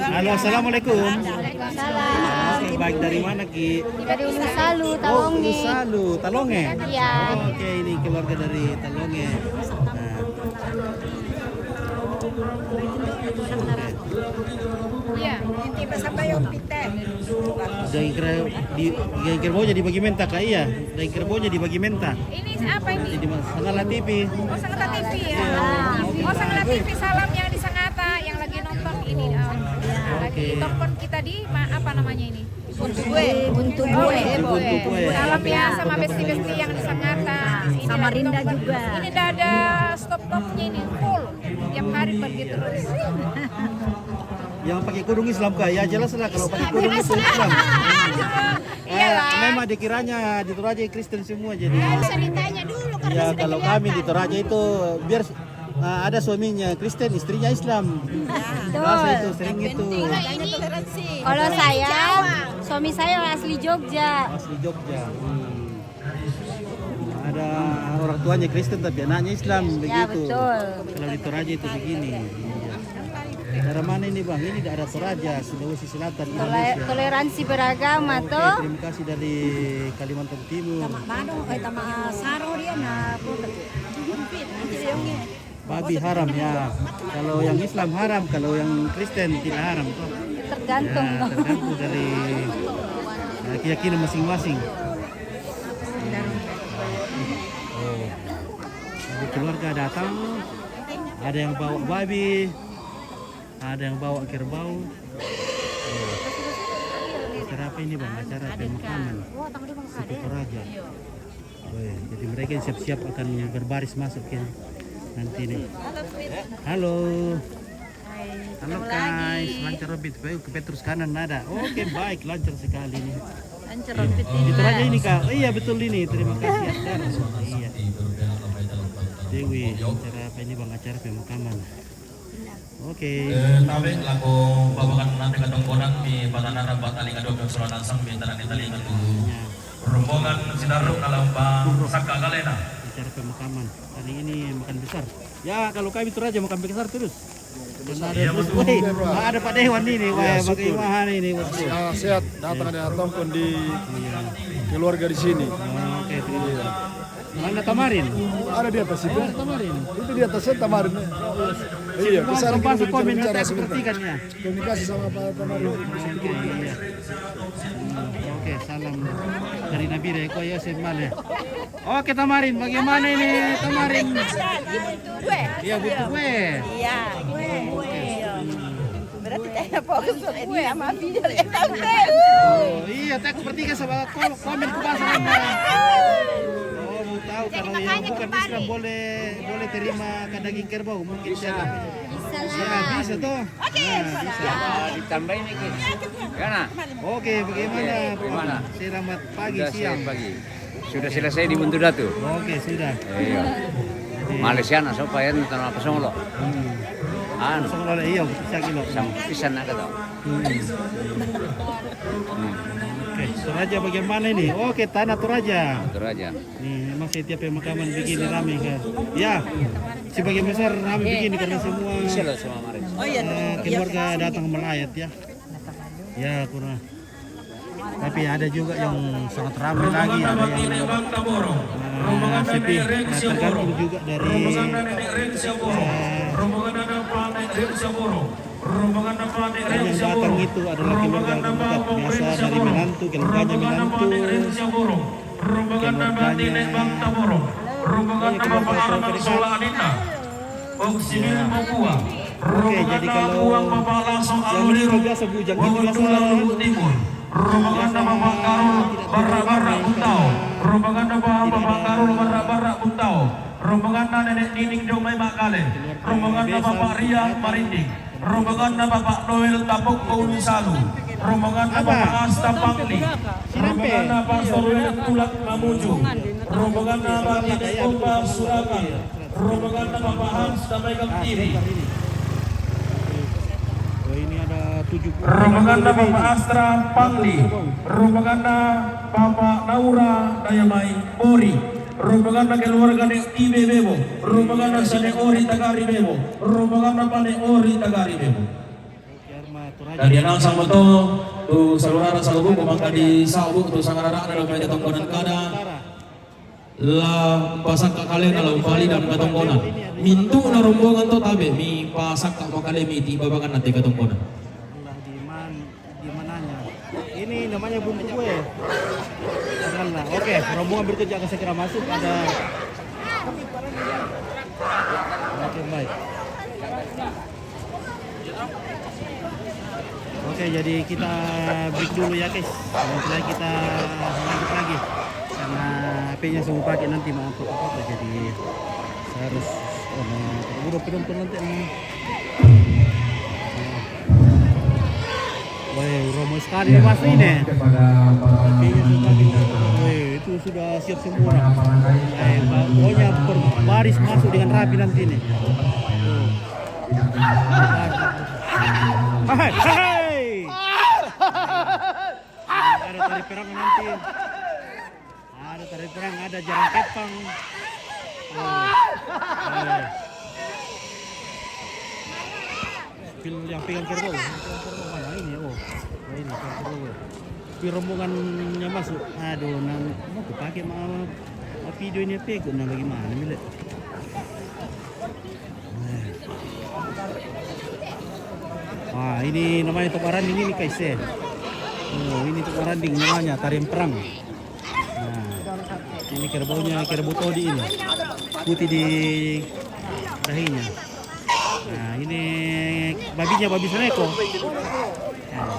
Halo, assalamualaikum. Waalaikumsalam. Oke, baik, dari mana, Ki? Dari Ulusalu, Talonge. Oh, Ulusalu, Talonge? Iya. Oke, ini keluarga dari Talonge. Nah. Iya. Daging kera-, di, daging kerbaunya dibagi menta, Kak, iya. Daging kerbaunya dibagi menta. Ini apa ini? Nanti di Sangala T V. Oh, Sangala T V ya. Oh, Sangala T V, salam yang di Sangata, yang lagi nonton ini. Oh, lagi tonton kita di ma-, apa namanya ini? Buntu Bue. Buntu Bue. Salam ya sama besti-besti yang di Sangata. Ini Samarinda juga. Ini ndak ada stop-stopnya ini, full. Tiap hari pergi terus. Yang pakai kerudung Islam, Kak? Ya, jelas lah kalau pakai kerudung itu Islam. Iyalah. Memang dikiranya di Toraja Kristen semua, jadi. Nggak usah ditanya dulu karena sudah kelihatan. Ya, kalau kami di Toraja itu biar, eh, ada suaminya Kristen, istrinya Islam. Biasa itu, sering itu. Kalau saya, suami saya asli Jogja. Asli Jogja. Hmm. Ada orang tuanya Kristen tapi anaknya Islam, begitu. Ya, betul. Kalau di Toraja itu begini. Iya. Daerah mana ini, Bang? Ini daerah Toraja, Sulawesi Selatan, Indonesia. Toleransi beragama, toh. Oke, terima kasih dari Kalimantan Timur. Tama Badung, eh, Tama Saro dia, nah, babi haram, ya. Kalau yang Islam haram, kalau yang Kristen tidak haram, toh. Tergantung, ya, toh. Tergantung dari, ya, keyakinan masing-masing. Oh. Jadi keluarga datang, ada yang bawa babi, ada yang bawa kerbau. Oh. Acara apa ini, Bang? Acara pemakaman suku Toraja. Oh, ya. Jadi mereka siap-siap akan berbaris masuk ke nanti nih. Halo. Halo, guys, lancar robit. Baik, ke Petrus kanan ada. Oke, baik, lancar sekali nih. Lancar robit ini. Itu aja ini, Kak. Iya, betul ini. Terima kasih, Askar. Iya. Dewi, acara apa ini, Bang? Acara pemakaman. Oke. Eh, tabe lako babakan nanti katongkonan mi patanara batali kadua sulanan sang mi tanani tali katu. Rombongan Sidaruk dalam bang sakka kalena. Acara pemakaman. Hari ini makan besar. Ya, kalau kami Toraja makan besar terus. Karena ada terus. Weh, ada Pak Dewan ini, weh, bagaimana ini, waduh. Ya, sehat, datang dari Atongkon di keluarga di sini. Oke, terima kasih. Mana Tamarin? Ada di atas itu. Ada Tamarin. Itu di atasnya Tamarin. Iya, besar kita bicara-bicara sebentar. Komunikasi sama Pak Tamarin. Oke, iya. Hmm, oke, salam dari Nabire, kok ya, sembal ya. Oke, Tamarin, bagaimana ini, Tamarin? Iya, butuh kue. Iya, butuh kue. Iya. Berarti tanya fokus ini sama video ya, tante. Oh, iya, tak bertiga sama komen ku bahasa. Oh, mau tahu kalau yang bukan Islam boleh boleh terima daging kerbau, mungkin saya. Ya, bisa toh. Oke, bisa. Ditambahin lagi. Ya, nah. Oke, bagaimana? Selamat pagi, siang. Pagi. Sudah selesai di Buntu Datu. Oke, sudah. Iya. Malaysia na sopa ya, tanah apa songlo. Hmm. Anu. Songlo, iya, bisa kilo. Sama pisan nak kata. Hmm. Oke, Toraja bagaimana ini? Oke, tanah Toraja. Toraja. Nih, memang setiap pemakaman begini rame kan. Ya, sebagian besar rame begini karena semua. Bisa lah sama kemarin. Oh iya, keluarga datang melayat ya. Ya, kurang. Tapi ada juga yang sangat ramai lagi, ada yang sepi. Nah, tergantung juga dari eh, yang datang itu adalah keluarga dekat, biasa dari menantu, keluarganya menantu, keluarganya. Oke, jadi kalau yang ini biasa bujang, ini biasa Timur. Rombongan Bapak Karul Barak-Barak Buntau. Rombongan Bapak Karul Barak-Barak Buntau. Rombongan Nenek Nining Domai Makale. Rombongan Bapak Ria Marinding. Rombongan Bapak Noel Tapok Kaulu Salu. Rombongan Bapak Asta Pangli. Rombongan Bapak Sorwel Tulak Mamuju. Rombongan Bapak Nenek Opa Surakan. Rombongan Bapak Hans Damai Kamtiri. Oh, ini ada tujuh puluh. Rombongan Bapak Astra Pangli. Rombongan Bapak Naura Dayamai Mori. Rombongan keluarga Nek Ibe Bebo. Rombongan Sane Ori Tagari Bebo. Rombongan Bapak Nek Ori Tagari Bebo. Dan dia nang sama to tu saluara salubu ko mangka di sabu tu sangarara na lo mai datang konan kada. La pasakka kalena la umpali dan katongkonan. Mintu'na rombongan to tabe mi pasakka makalemi ti babanganna te katongkonan. Lah, di man-, di mananya? Ini namanya buntu kue. Janganlah. Oke, rombongan berikutnya akan segera masuk. Ada. Oke, baik. Oke, jadi kita break dulu ya, guys. Nanti lagi kita lanjut lagi. Karena H P-nya saya mau pakai nanti mau upload apa-apa, jadi saya harus, eh, udah penonton nanti, eh. Weh, romo sekali masuk ini. Tapi sudah, weh, itu sudah siap semua. Eh, pokoknya per-, baris masuk dengan rapi nanti nih. Tuh. Hei, hei. Ada tari perang nanti. Ada tari perang, ada jarang kepang. Oh. Oh. Pil yang pegang kerbau. Yang pegang kerbau mana ini? Oh. Oh, ini pegang kerbau. Pil rombongannya masuk. Aduh, nang mau kupakai ma-, ma video ini apa? Nang bagaimana, Mile? Wah, ini namanya Tokaranding ini, guys, ya. Oh, ini Tokaranding namanya, tarian perang. Nah, ini kerbaunya, kerbau todi ini. Putih di dahinya. Nah, ini babinya, babi Seneko. Nah.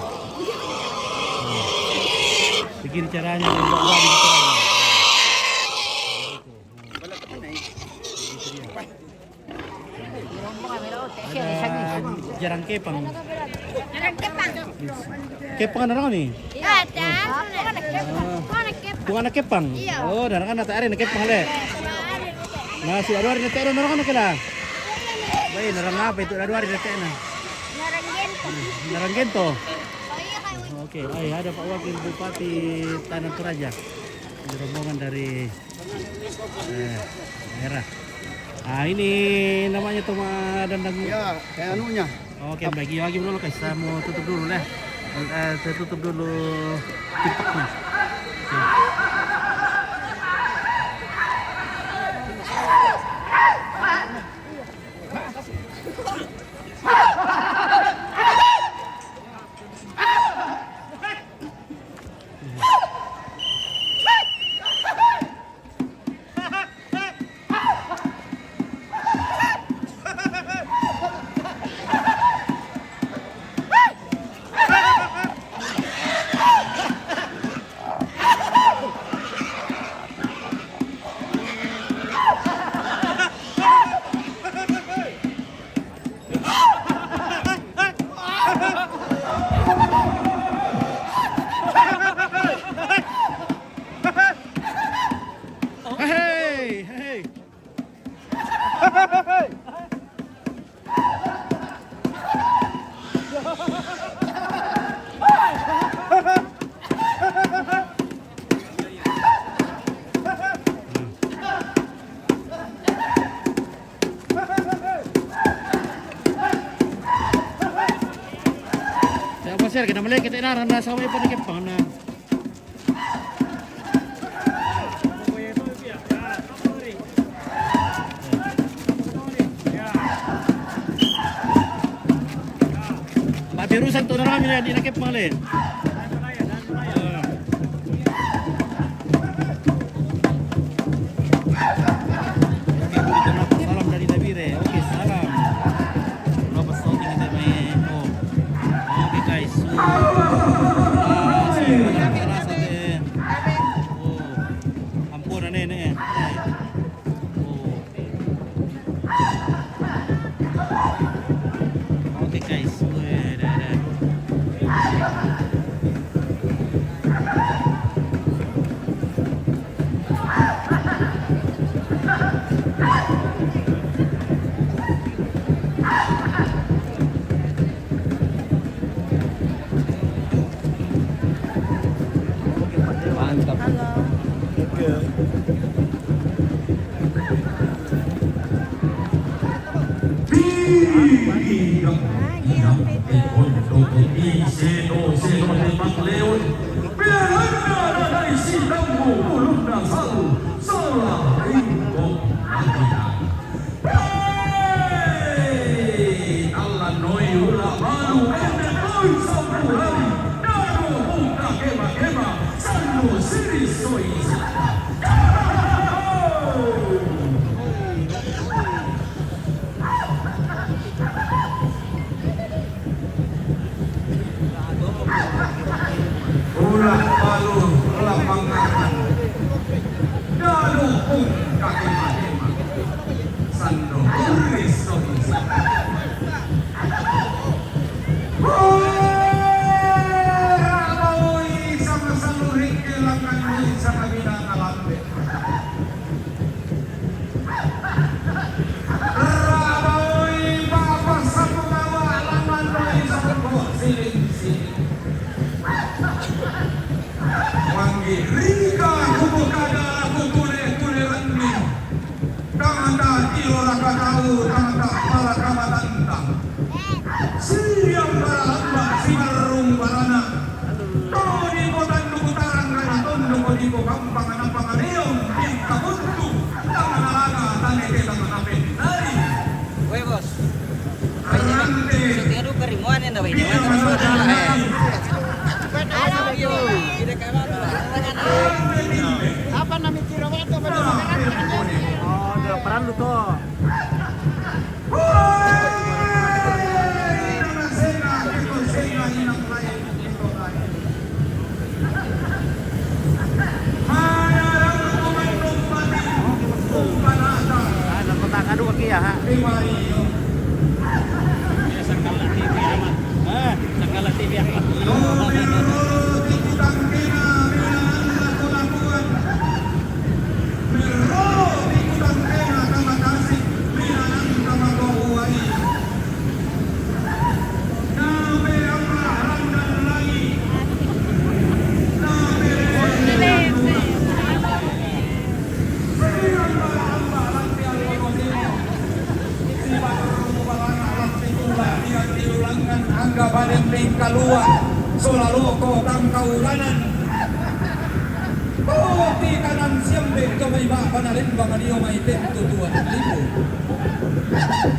Begini caranya membuat babi di Toraja. Ada jarang kepang. Jarang kepang. Kepang anak ni? Ada. Bukan anak kepang. Iya. Oh, anak-anak tak ada nak kepang le. Nah, si Aduari nak ada anak-anak lah. Baik, anak apa itu Aduari nak ada? Narang Gento. Narang Gento. Oh, iya, kan. Oke, ay, ada Pak Wakil Bupati Tanah Toraja. Rombongan dari eh, daerah. Ah, ini namanya Toma Dandang. Ya, kayak anunya. Oke, bagi lagi dulu, guys. Saya mau tutup dulu deh. Eh, saya tutup dulu TikToknya. Oke. Hei, hei. Siapa sih? Kita melihat kita ini, randa sama ibu dikit, Bang, nah. Mati rusak tu, orang ni, di nakip male. Salam dari Dabire. Oke, salam. Berapa shooting kita main? Oh. Oke, guys. So, ah, so, terasa deh. Oh. Ampun, nenek, nenek. Oh. Oke, guys. Weh, dah, dah. Mantap. Halo. Oke. Hei! Alla noi ula balu ende koi sampurari, dado buka kema-kema, sando siri soi sata. Ula balu, ula pangakan, dado buka kema-kema. Sando Risto. Ora moi sama salurik ke lakan moi sama bina Angga baden ring kalua, sola lo'ko tangkauranan. Boti tanan siambe to mai ba'bana lembang dio mai pentutuan lipu.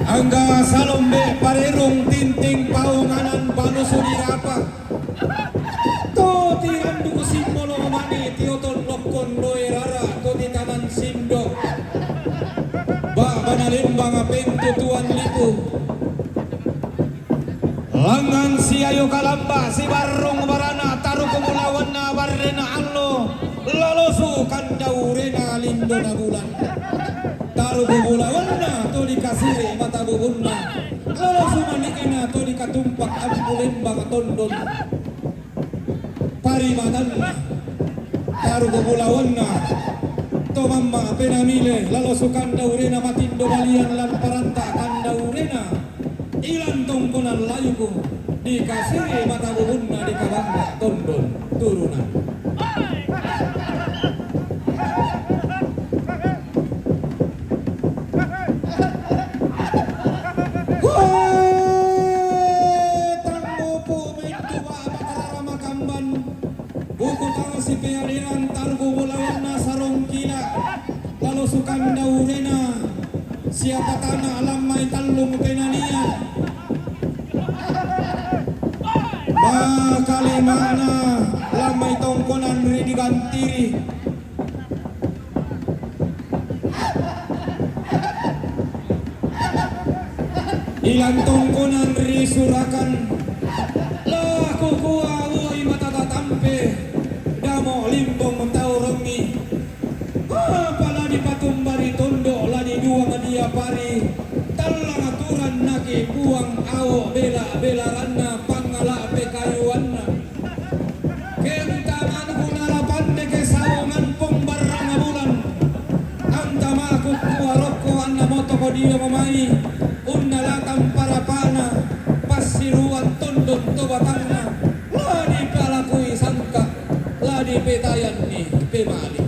Angga salombe parerung tinting paonganan balusu dirapa. To tiranduku simbolo mani tiotol lokkon doe rara to titanan sindo. Ba'bana lembang pentutuan lipu. Langngan siayo kalamba sibarrung barana taruku bulawanna barrena allo, lalosu kandaurena lindona bulan. Taruku bulawanna to dikasiri mata bubunna, lalosu manikna to dikatumpak ampu lembang tondon. Parimatanna, taruku bulawanna to mamma penamile, lalosu kandaurena matindo balian lan paranta kandaurena. Ilan tongkonan layuku, dikasiri mata bubunna dikabangga tondon turunan. Hoe, tang mupu mintu baba tarara makamban. Buku tang sipeaderan taruku bulawanna sarongkila. Lalosu kandaurena siapa tana lammai tallung penania. Makalimana lammai tongkonan ri digantiri. Ilan tongkonan ri surakan. Lah kukua uai mata tatampe, damo limbong tau rongi. Apa la dipatumbari tondo la diduang diapari. Tallang aturan naki puang ao bela-belaranna pangala pekayuanna. Kenta manukuna la pandeke saungan pong barrang bulan. Anta maku kuarokko anna motoko dio mamai. Unna latang parapana passiruan tondon to batangna. La dipalakui sangka, la dipetayanni pemali.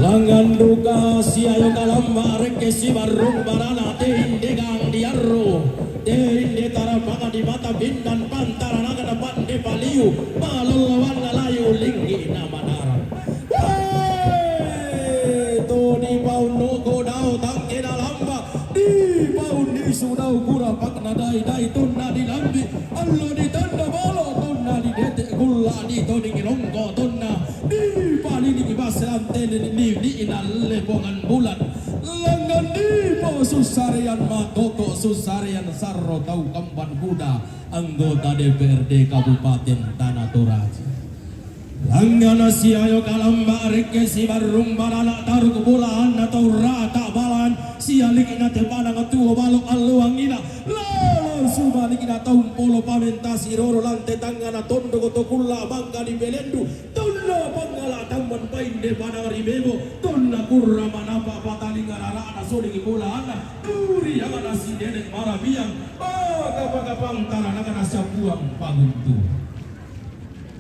Langngan duka siayo kalamba rekke sibarrung barana te inde gang diarro, te inde tarapanga di mata pindan pantaranakna pande paliu, malollowanna layu linggi na manarang. Wee! To dipaunnuko dao tangke dalamba, dipaunnisu dao kurapakna dai-dai tonna dilambi, allo ditanda balo tonna didete gulla ditodingi rongko tonna. Dipalilingi basse antene nini'na lepongan bulan. Langngan dipo sussarean matoko sussarean sarro tau kamban buda anggota D P R D Kabupaten Tanah Toraja. Langngan siayo kalamba rekke sibarrung barana taruku bulaanna tau rata balan sialikna te padang tuo balo alluangina lalo subalikna tau polo pamentasi roro lante tangngana tondoko to kulla bangka di belendu. Tonna pangngala tamban painde padang ri bebo, tonna kurra manapa patalinga rara'na solingi bolaanna, duri ana si nenek marabiang, maka paka pangtaranakna sia puang paguntu.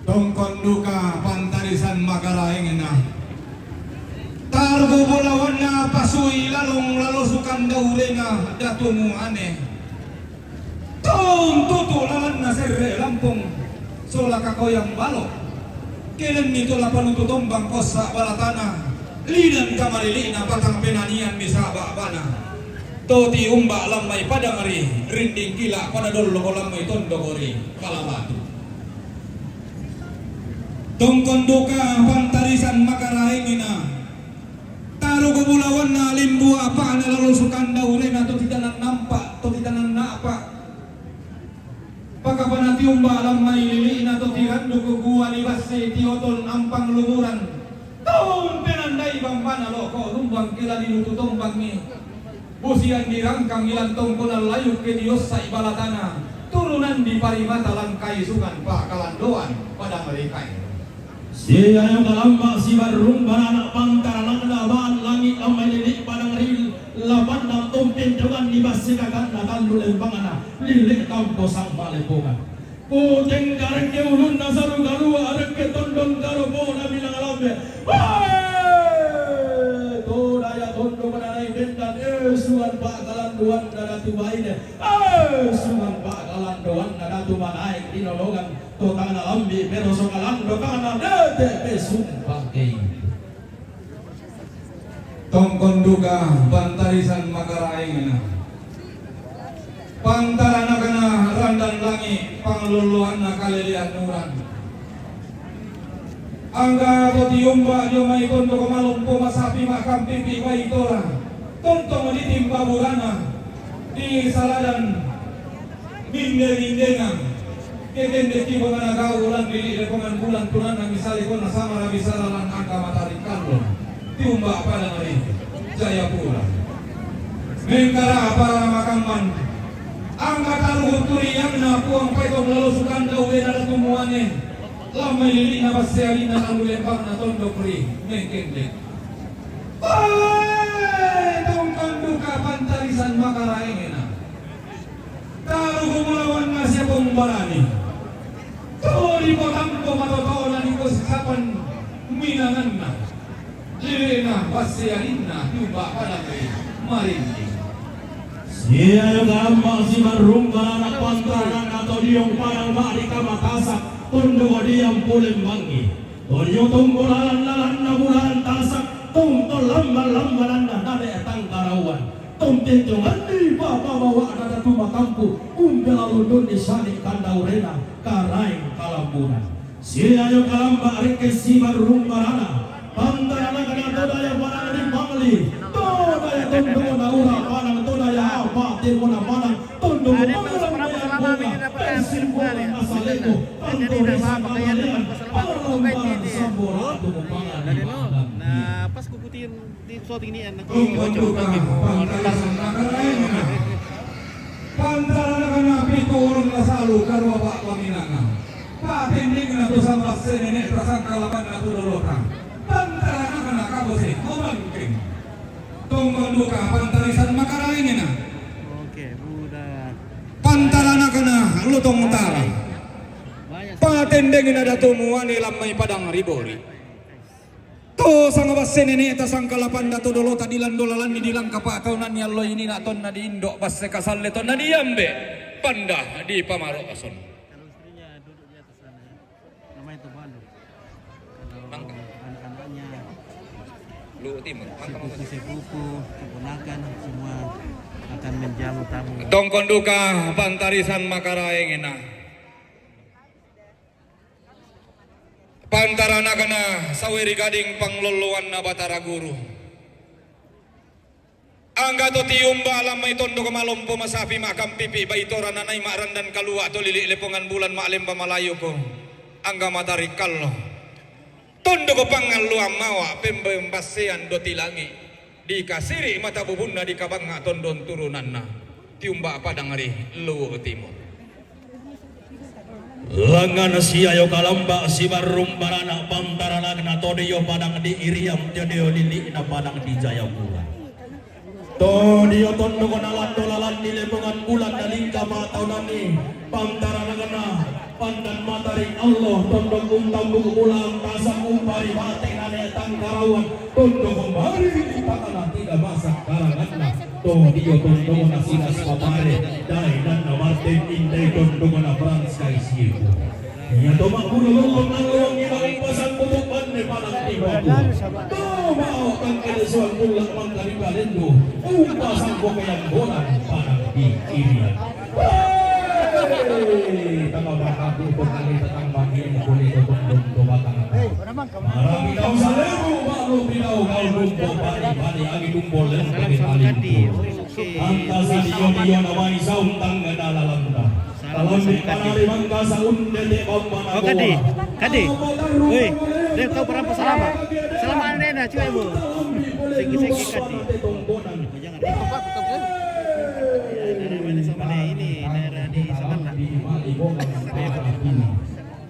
Tongkon duka pantarisan makaraengna. Targo bolawanna pasui lalong lalosukan daurena datumu ane. Tuntutu lalanna serre lampong sola kakoyang balo. Kelenni to la panutu tombang kossa balatana. Lidan kamalili'na patang penanian misaba bana. Toti umba lammai padang ri rinding kila pada dollo ko lammai tondoko ri kalabatu. Tongkon duka pantarisan makaraengina. Taruku bulawanna limbu apa'na lalosukan daurena to titanan nampa, to titanan na'pa. Pakapana tiumba lammai lili'na to tiranduku gua ni basse tioton ampang lumuran. Taun penandai bambana loko lumbang kela dilutu tombangi. Busian dirangkang ilan tongkonan layuk ke diossai balatana. Turunan di parimata langkai sukan pakalandoan padang rikai. Siayo kalamba sibarrung barana pangtaranakna baan langi' ammainini padang ri lapanna tompeng tonganni basse kakanna tallu lembangna lille' tampo samma lepongan. Kutengkarekke ulunna salu kalua rekke tondong karopona bilang lambe. Wae! Todaya tondong nanai bendan esuan pakalandu Doanna datu baine, eh, suman pakalandoanna datu manaeng tinolongan to tana lambi, pero so kalando tana dete pe sumpang kei. Tongkon duka pantarisan makaraengna. Pantaranakna randan langi, pangloloanna kalelean uran. Angga to tiumba dio mai tondok malompo masapi makampipi baitora, tontong ditimba burana, di saladan minde-mindena, kekende kibo managau ulan lili lepongan bulan tunana misali kona samara bisara lan angka matari kallo, tiumba padang ri Jayapura. Mengkara para makamman, angga taruhut turianna puang paitong lalo sukanda ubena datu muane, Lamai lilina bassealina lalu lembangna tondok ri mengkende. Oe, tongkon duka pantarisan makaraengena. Tarugu mulawanna siapong barani. Todi potampo matotona di kosisapan minanganna. Lilina bassealinna tiumba padang ri marinding. Sia yo gamba simarrung barana pantaranakna to diong padang ma'rika matasak, tondok diang pulembangi. To dio tonggo lalan-lalanna bulan tasak, tongko lamban-lambananna nade tangkarauan. Tompenjonganni bapa bawa'na datu makampu, umbela london di sane kandaurena, karaeng kalambunan. Sia yo kalamba rikke simarrung barana, pantaranakna to daya padang ri Pangli, to daya tondona ura padang, to daya apa temona padang, tondona padang daya bunga, persimbungan asaleko, pantorisan kamalian, palambaran sambora tumu pangan di padang. Nah, pas kukutin di shooting ini enak. Tongkon duka pantarisan makaraengena. Pantaranakna pitu urun lasalu karua bak paminangan. Patindingna tu sambas senene tasangkalapanna tu dolota. Pantaranakna kabose mabangking. Tongkon duka pantarisan makaraengena. Oke, udah. Pantaranakna lotong utara. Patindingna datu muane lamai padang ri Bori. To sangabassenene tasangkalapanda to dolota dilando lalanni dilangka pa'taunanni allo inina tonna di indo' basse kasalle tonna di ambe' panda di pamaro'son. Kalau istrinya duduk di atas sana ya. Namanya Tuhan loh. Kalau anak-anaknya lu timur, sepupu-sepupu, keponakan semua akan menjamu tamu. Tongkon duka pantarisan makaraengena. Pantaranakna sawe ri gading panglolloanna Batara Guru. Angga to tiumba lamai tondok malompo masapi ma'kampipi baitora nanai ma'randan kalua' to lili' lepongan bulan ma'lemba malayoko. Angga matari kallo. Tondok pangalluang mawa' pembembassean do tilangi'. Dikasiri' mata bubunna dikabangnga' tondon turunanna, tiumba padang ri Luwu' Timur. Langngan siayo kalamba sibarrung barana' pantaranakna to dio padang di Irian, to dio lili'na padang di Jayapura. To dio tondok nalando lalanni lemongan bulan nalingka pa'taunanni pantaranakna pandan matari allo tondok untambuk bulan tasak umpari bate nane tangkarauan tondok mari di pakana tidak masak karanganna to dio tondok nasinas papare dai nanna marten indai tondok na Frans kaisiku. Iya to ma'buno lollong nalluang ila umpasang kutu' banne padang tibaku. To ma'o tangkede suang tulla' mangkali kalendu, umpasang pokean bolang padang di Irian. Hei, tama bakaku to kali tatang bagi yang boleh to tundung to batang. Marami tau saleru, ba'lu pinau kau dumpo bali-bali agi dumpo lempeng tali. Anta sadio-dio na mai saung tangga dalalanta. Salam dari Mangkasa unde te bamba na. Oh, Kadi. Kadi. Woi, dia kau berapa selama? Selama ini nah, cuy, Bu. Segi-segi, Kadi. Jangan. Ya, daerah mana sama deh ini, daerah di sana lah.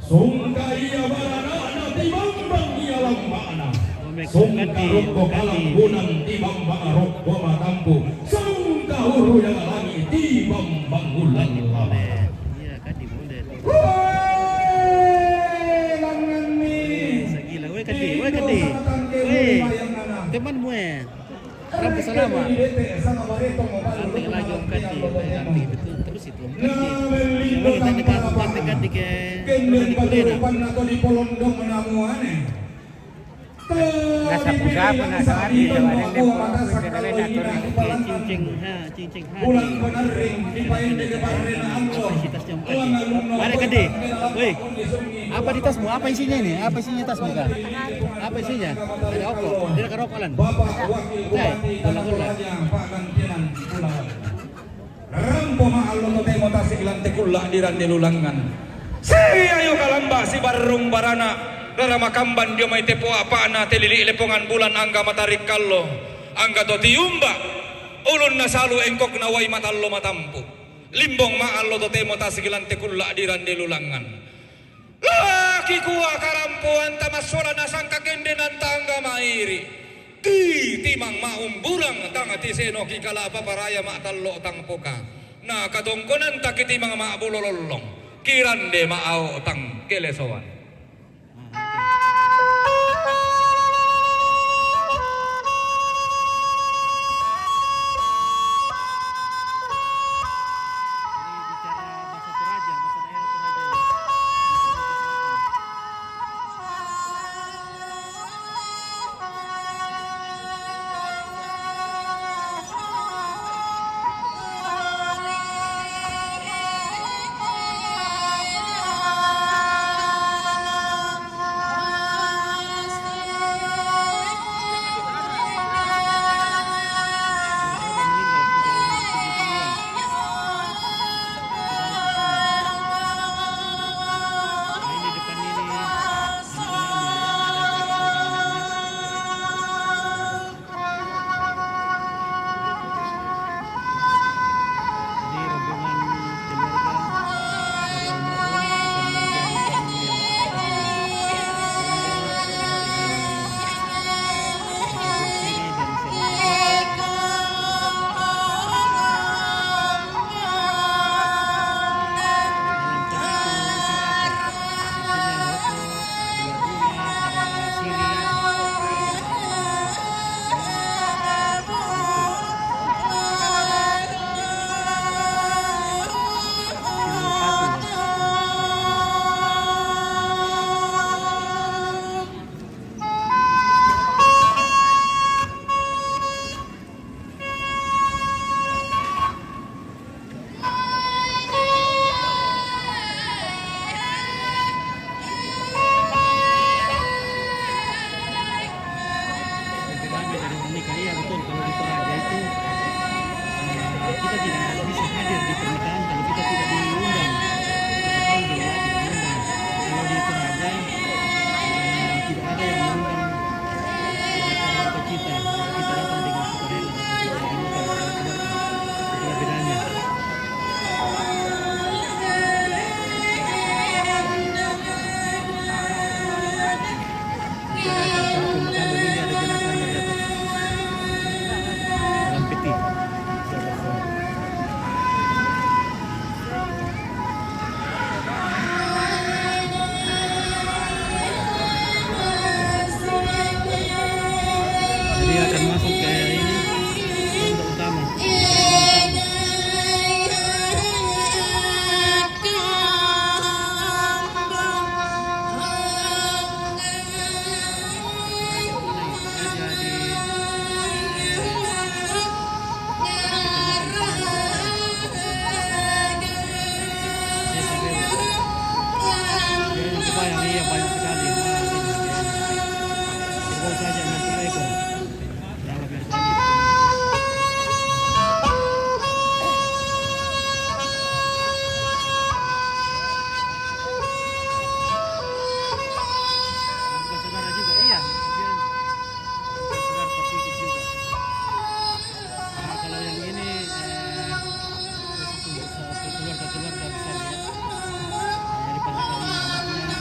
Sungka ia barana'na tibambang ia lamba'na. Sungka rokko kalanggunan tibambang rokko matampu. Sungka huru yang langi tibambang ulang lama. Iya, Kadi, boleh. Woi, langanni. Sagila, woi, Kadi, woi, Kadi. Woi, temanmu, eh. Rampas Lama. Ante lagi orang kati, lagi betul terus itu orang kati. Yang lagi tadi kan orang kati ke Pondok Kuda. Nasa pusapa, nasa hari, coba ada yang dia pulang, kita ada yang atur. Oke, cincin, ha, cincin, ha. Bulan penerim di paende ke parena anggo. Ada kadi. Woi, apa di tasmu? Apa isinya ini? Apa isinya tasmu, Kak? Apa isinya? Ada rokok. Dia ada rokok, Lan. Bapak Wakil Bupati Toraja, Pak Gantinan Kulawan. Rampo ma allo totemo tasik lan tekulla' di rande lulangngan. Sei ayo kalamba sibarrung barana, rara makamban dio mai tepo apa'na telili' lepongan bulan angga matarik kallo, angga to tiumba, ulunna salu engkokna wai matallo matampu. Limbong ma allo totemo tasik lan tekulla' di rande lulangngan. Laki kua karampoanta massola nasangka kendenanta angga mairi. Ti timang ma'umburang tang tisenoki kalapa paraya ma'tallo tang poka. Na katongkonanta ki timang ma'bulo lollong. Kirande ma'ao tang kelesoan. Dari nikah, iya, betul. Kalau di Toraja itu, eh, kita tidak bisa hadir di pernikahan kalau kita tidak diundang. Kita panggil, ya, kita undang. Kalau di Toraja, eh, tidak ada yang mengundang, eh, kita. Kita datang dengan sukarela, datang dengan keluarga. Itulah bedanya. Ada satu pemakaman ini, ada jenazahnya di atas. Dalam peti. Jadi akan masuk ke ini, pondok utama. Banyak, iya, banyak sekali. Wah, ini, ya. Kerbau saja enam puluh ekor. Kurang lebih sekali. Bukan saudara juga, iya. Dia bukan saudara, tapi ikut juga. Nah, kalau yang ini, eh, khusus untuk keluarga-keluarga besar, ya. Dari Pantai Karlina, anaknya,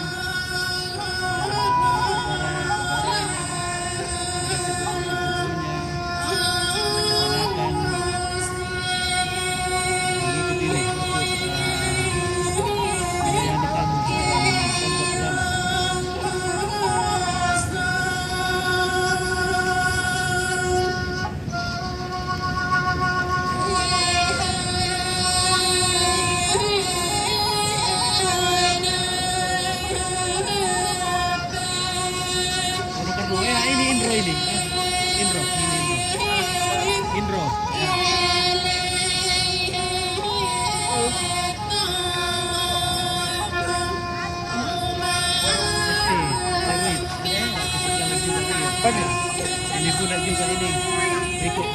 Ini kuda juga ini. Ikut.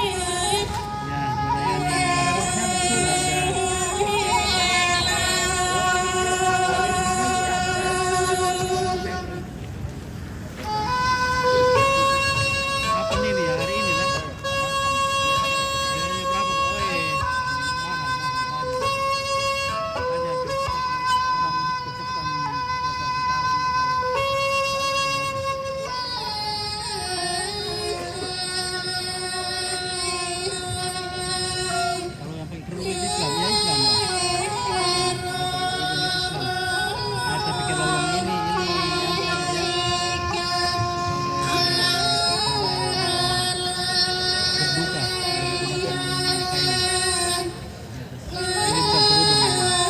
Ya, melayani warga. Kapan ini ya? Hari ini lah. Harganya berapa, Pak? Oi, mahal, mahal, mahal. Makanya kita orang kesusahan berapa tahun atau kalau yang pakai kerudung itu Islam, ya Islam lah. Yang pakai kerudung itu Islam. Ah, tapi kalau yang ini, ini yang saya lihat berduka, yang menggunakan kain. Ini bukan kerudung ini. Acara apa namanya?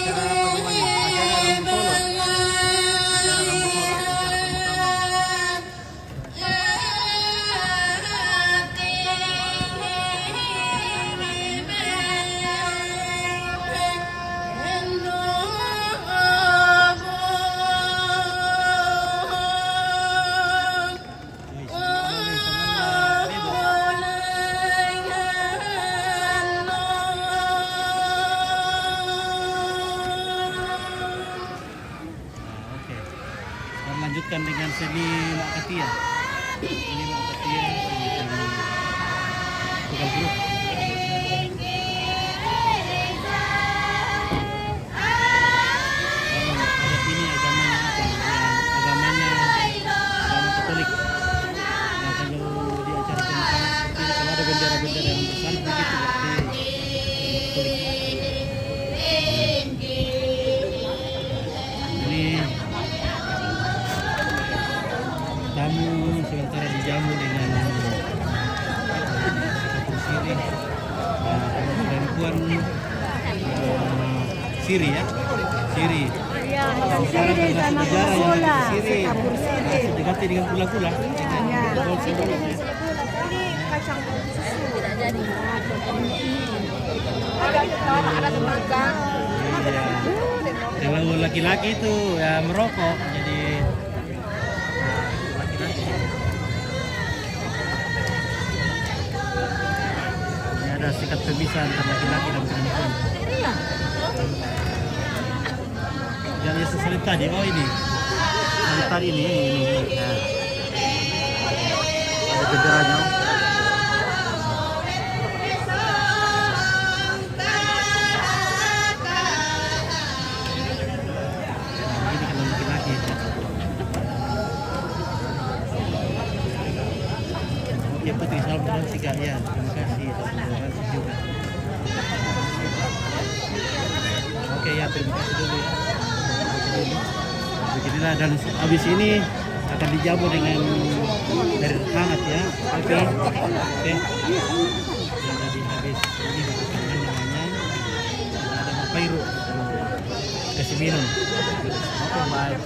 Acara Rambu Solo. Acara Rambu Solo, acara pemakaman. Nah, oke. Kita lanjutkan dengan seni Mak Katia. Ini Mak Katia, tukang grup. Kalau adat ini agamanya apa? Ya, agamanya agama Katolik. Nah, kalau di acara pemakaman seperti ini, kalau ada bendera-bendera yang bersalin begitu, berarti Katolik. Ini tamu sementara dijamu dengan sirih. Nah, perempuan, eh, sirih ya, sirih. Iya, sirih sama gula-gula, sirih. Nah, diganti dengan gula-gula. Iya. Ini kacang susu. Iya. Kalau laki-laki itu ya merokok, jadi, nah, laki-laki. Ini ada sikat pemisah antara laki-laki dan perempuan. Yang Yesus salib tadi, oh ini. Salib tadi ini, ini, ini. Ya. Ada benderanya. Nah, ini kalau laki-laki. Oke, Putri, salam kenal sih, Kak. Ya, terima kasih. Salam kenal sih juga. Oke, ya, terima kasih dulu ya. Beginilah, dan habis ini akan dijamu dengan air hangat ya. Oke. Oke. Jadi habis ini makan namanya ada Pairu. Kasih minum. Oke, baik.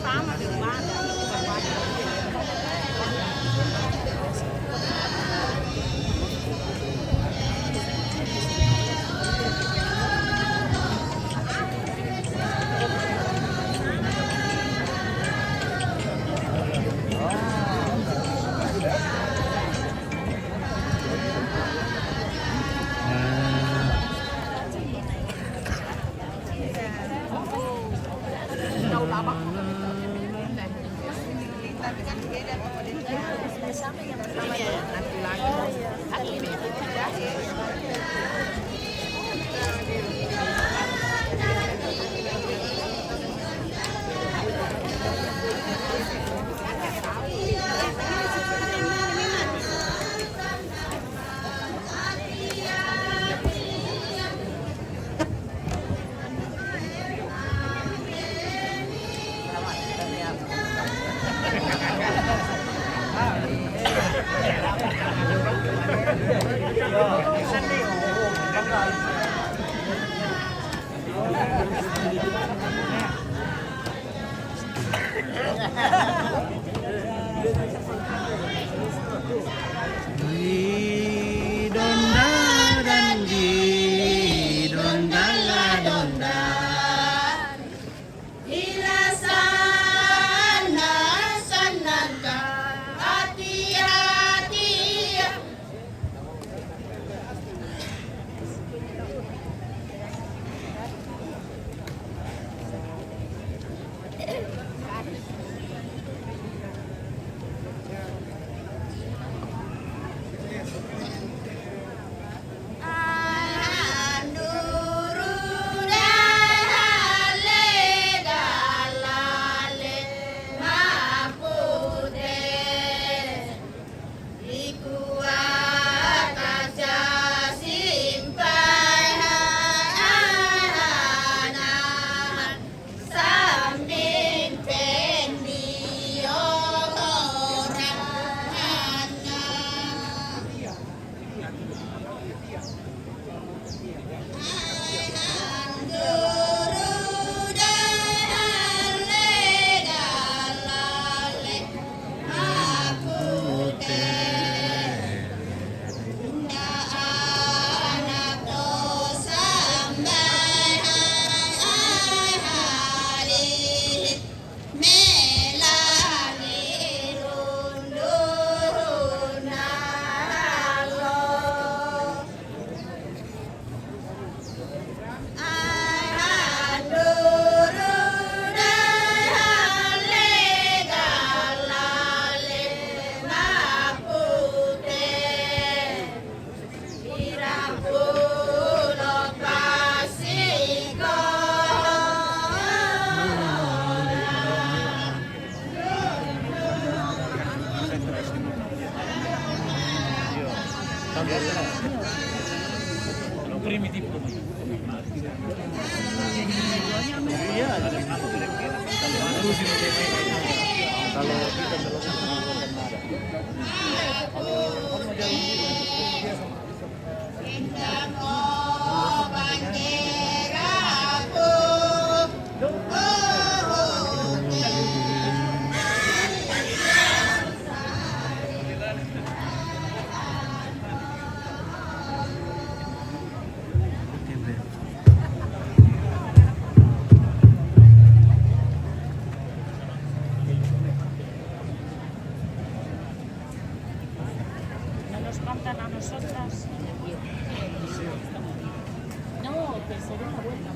No nos cantan a nosotras. No, que se den la vuelta.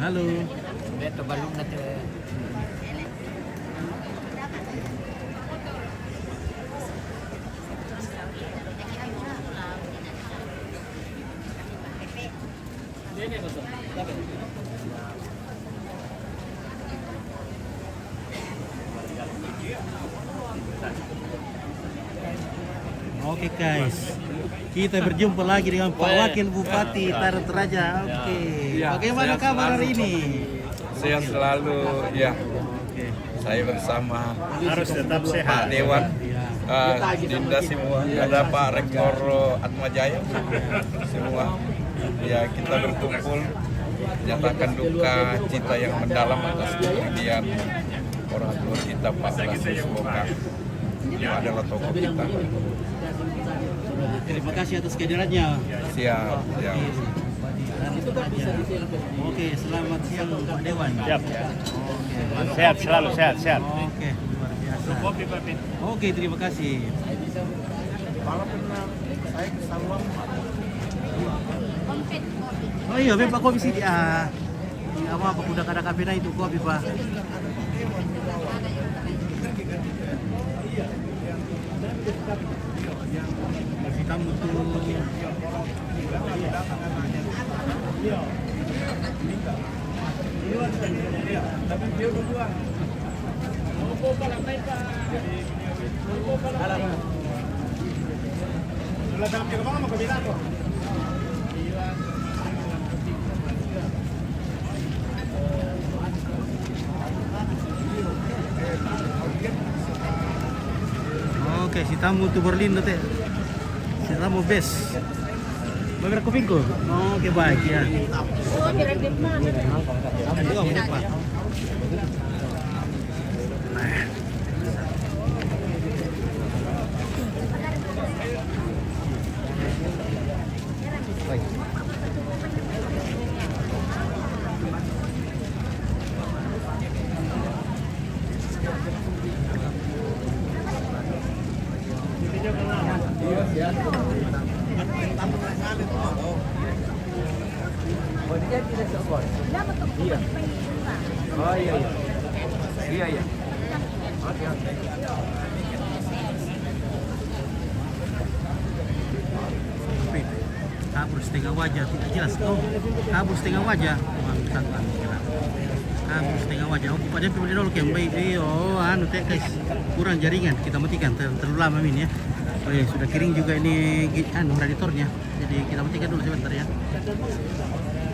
Halo. Oke, guys, kita berjumpa lagi dengan Pak Wakil Bupati Tarot Raja. Oke. Bagaimana kabar hari ini? Sehat selalu, ya. Oke. Saya bersama Pak Dewan, eh, Dinda semua, ada Pak Rektor Atmajaya, semua. Ya, kita berkumpul, nyatakan duka cita yang mendalam atas kepergian orang tua kita, Pak Blasius Bokar. Dia adalah tokoh kita. Terima kasih atas kehadirannya. Siap, siap. Oke, selamat siang, Pak Dewan. Siap. Oke, sehat selalu, sehat, sehat. Oke, luar biasa. Oke, terima kasih. Oh iya, memang kopi sih dia. Apa, apa, kuda kada kafe na itu kopi, Pak. Masih kamu tuh. Oke, si tamu tu Berlin tu, te. Si tamu best. Beberapa kupingku. Oke, baik ya. Tamu dua, Pak. Oh, iya, iya. Iya, iya. Oke, oke. Kabur setengah wajah, tidak jelas. Oh, kabur setengah wajah. Bangsat, bangsat. Kabur setengah wajah. Oke, pada yang dulu, oke, baik. Eh, oh, anu, te, guys. Kurang jaringan, kita matikan. Ter-, terlalu lama ini ya. Oh iya, sudah kering juga ini gi-, anu, radiatornya. Jadi kita matikan dulu sebentar ya.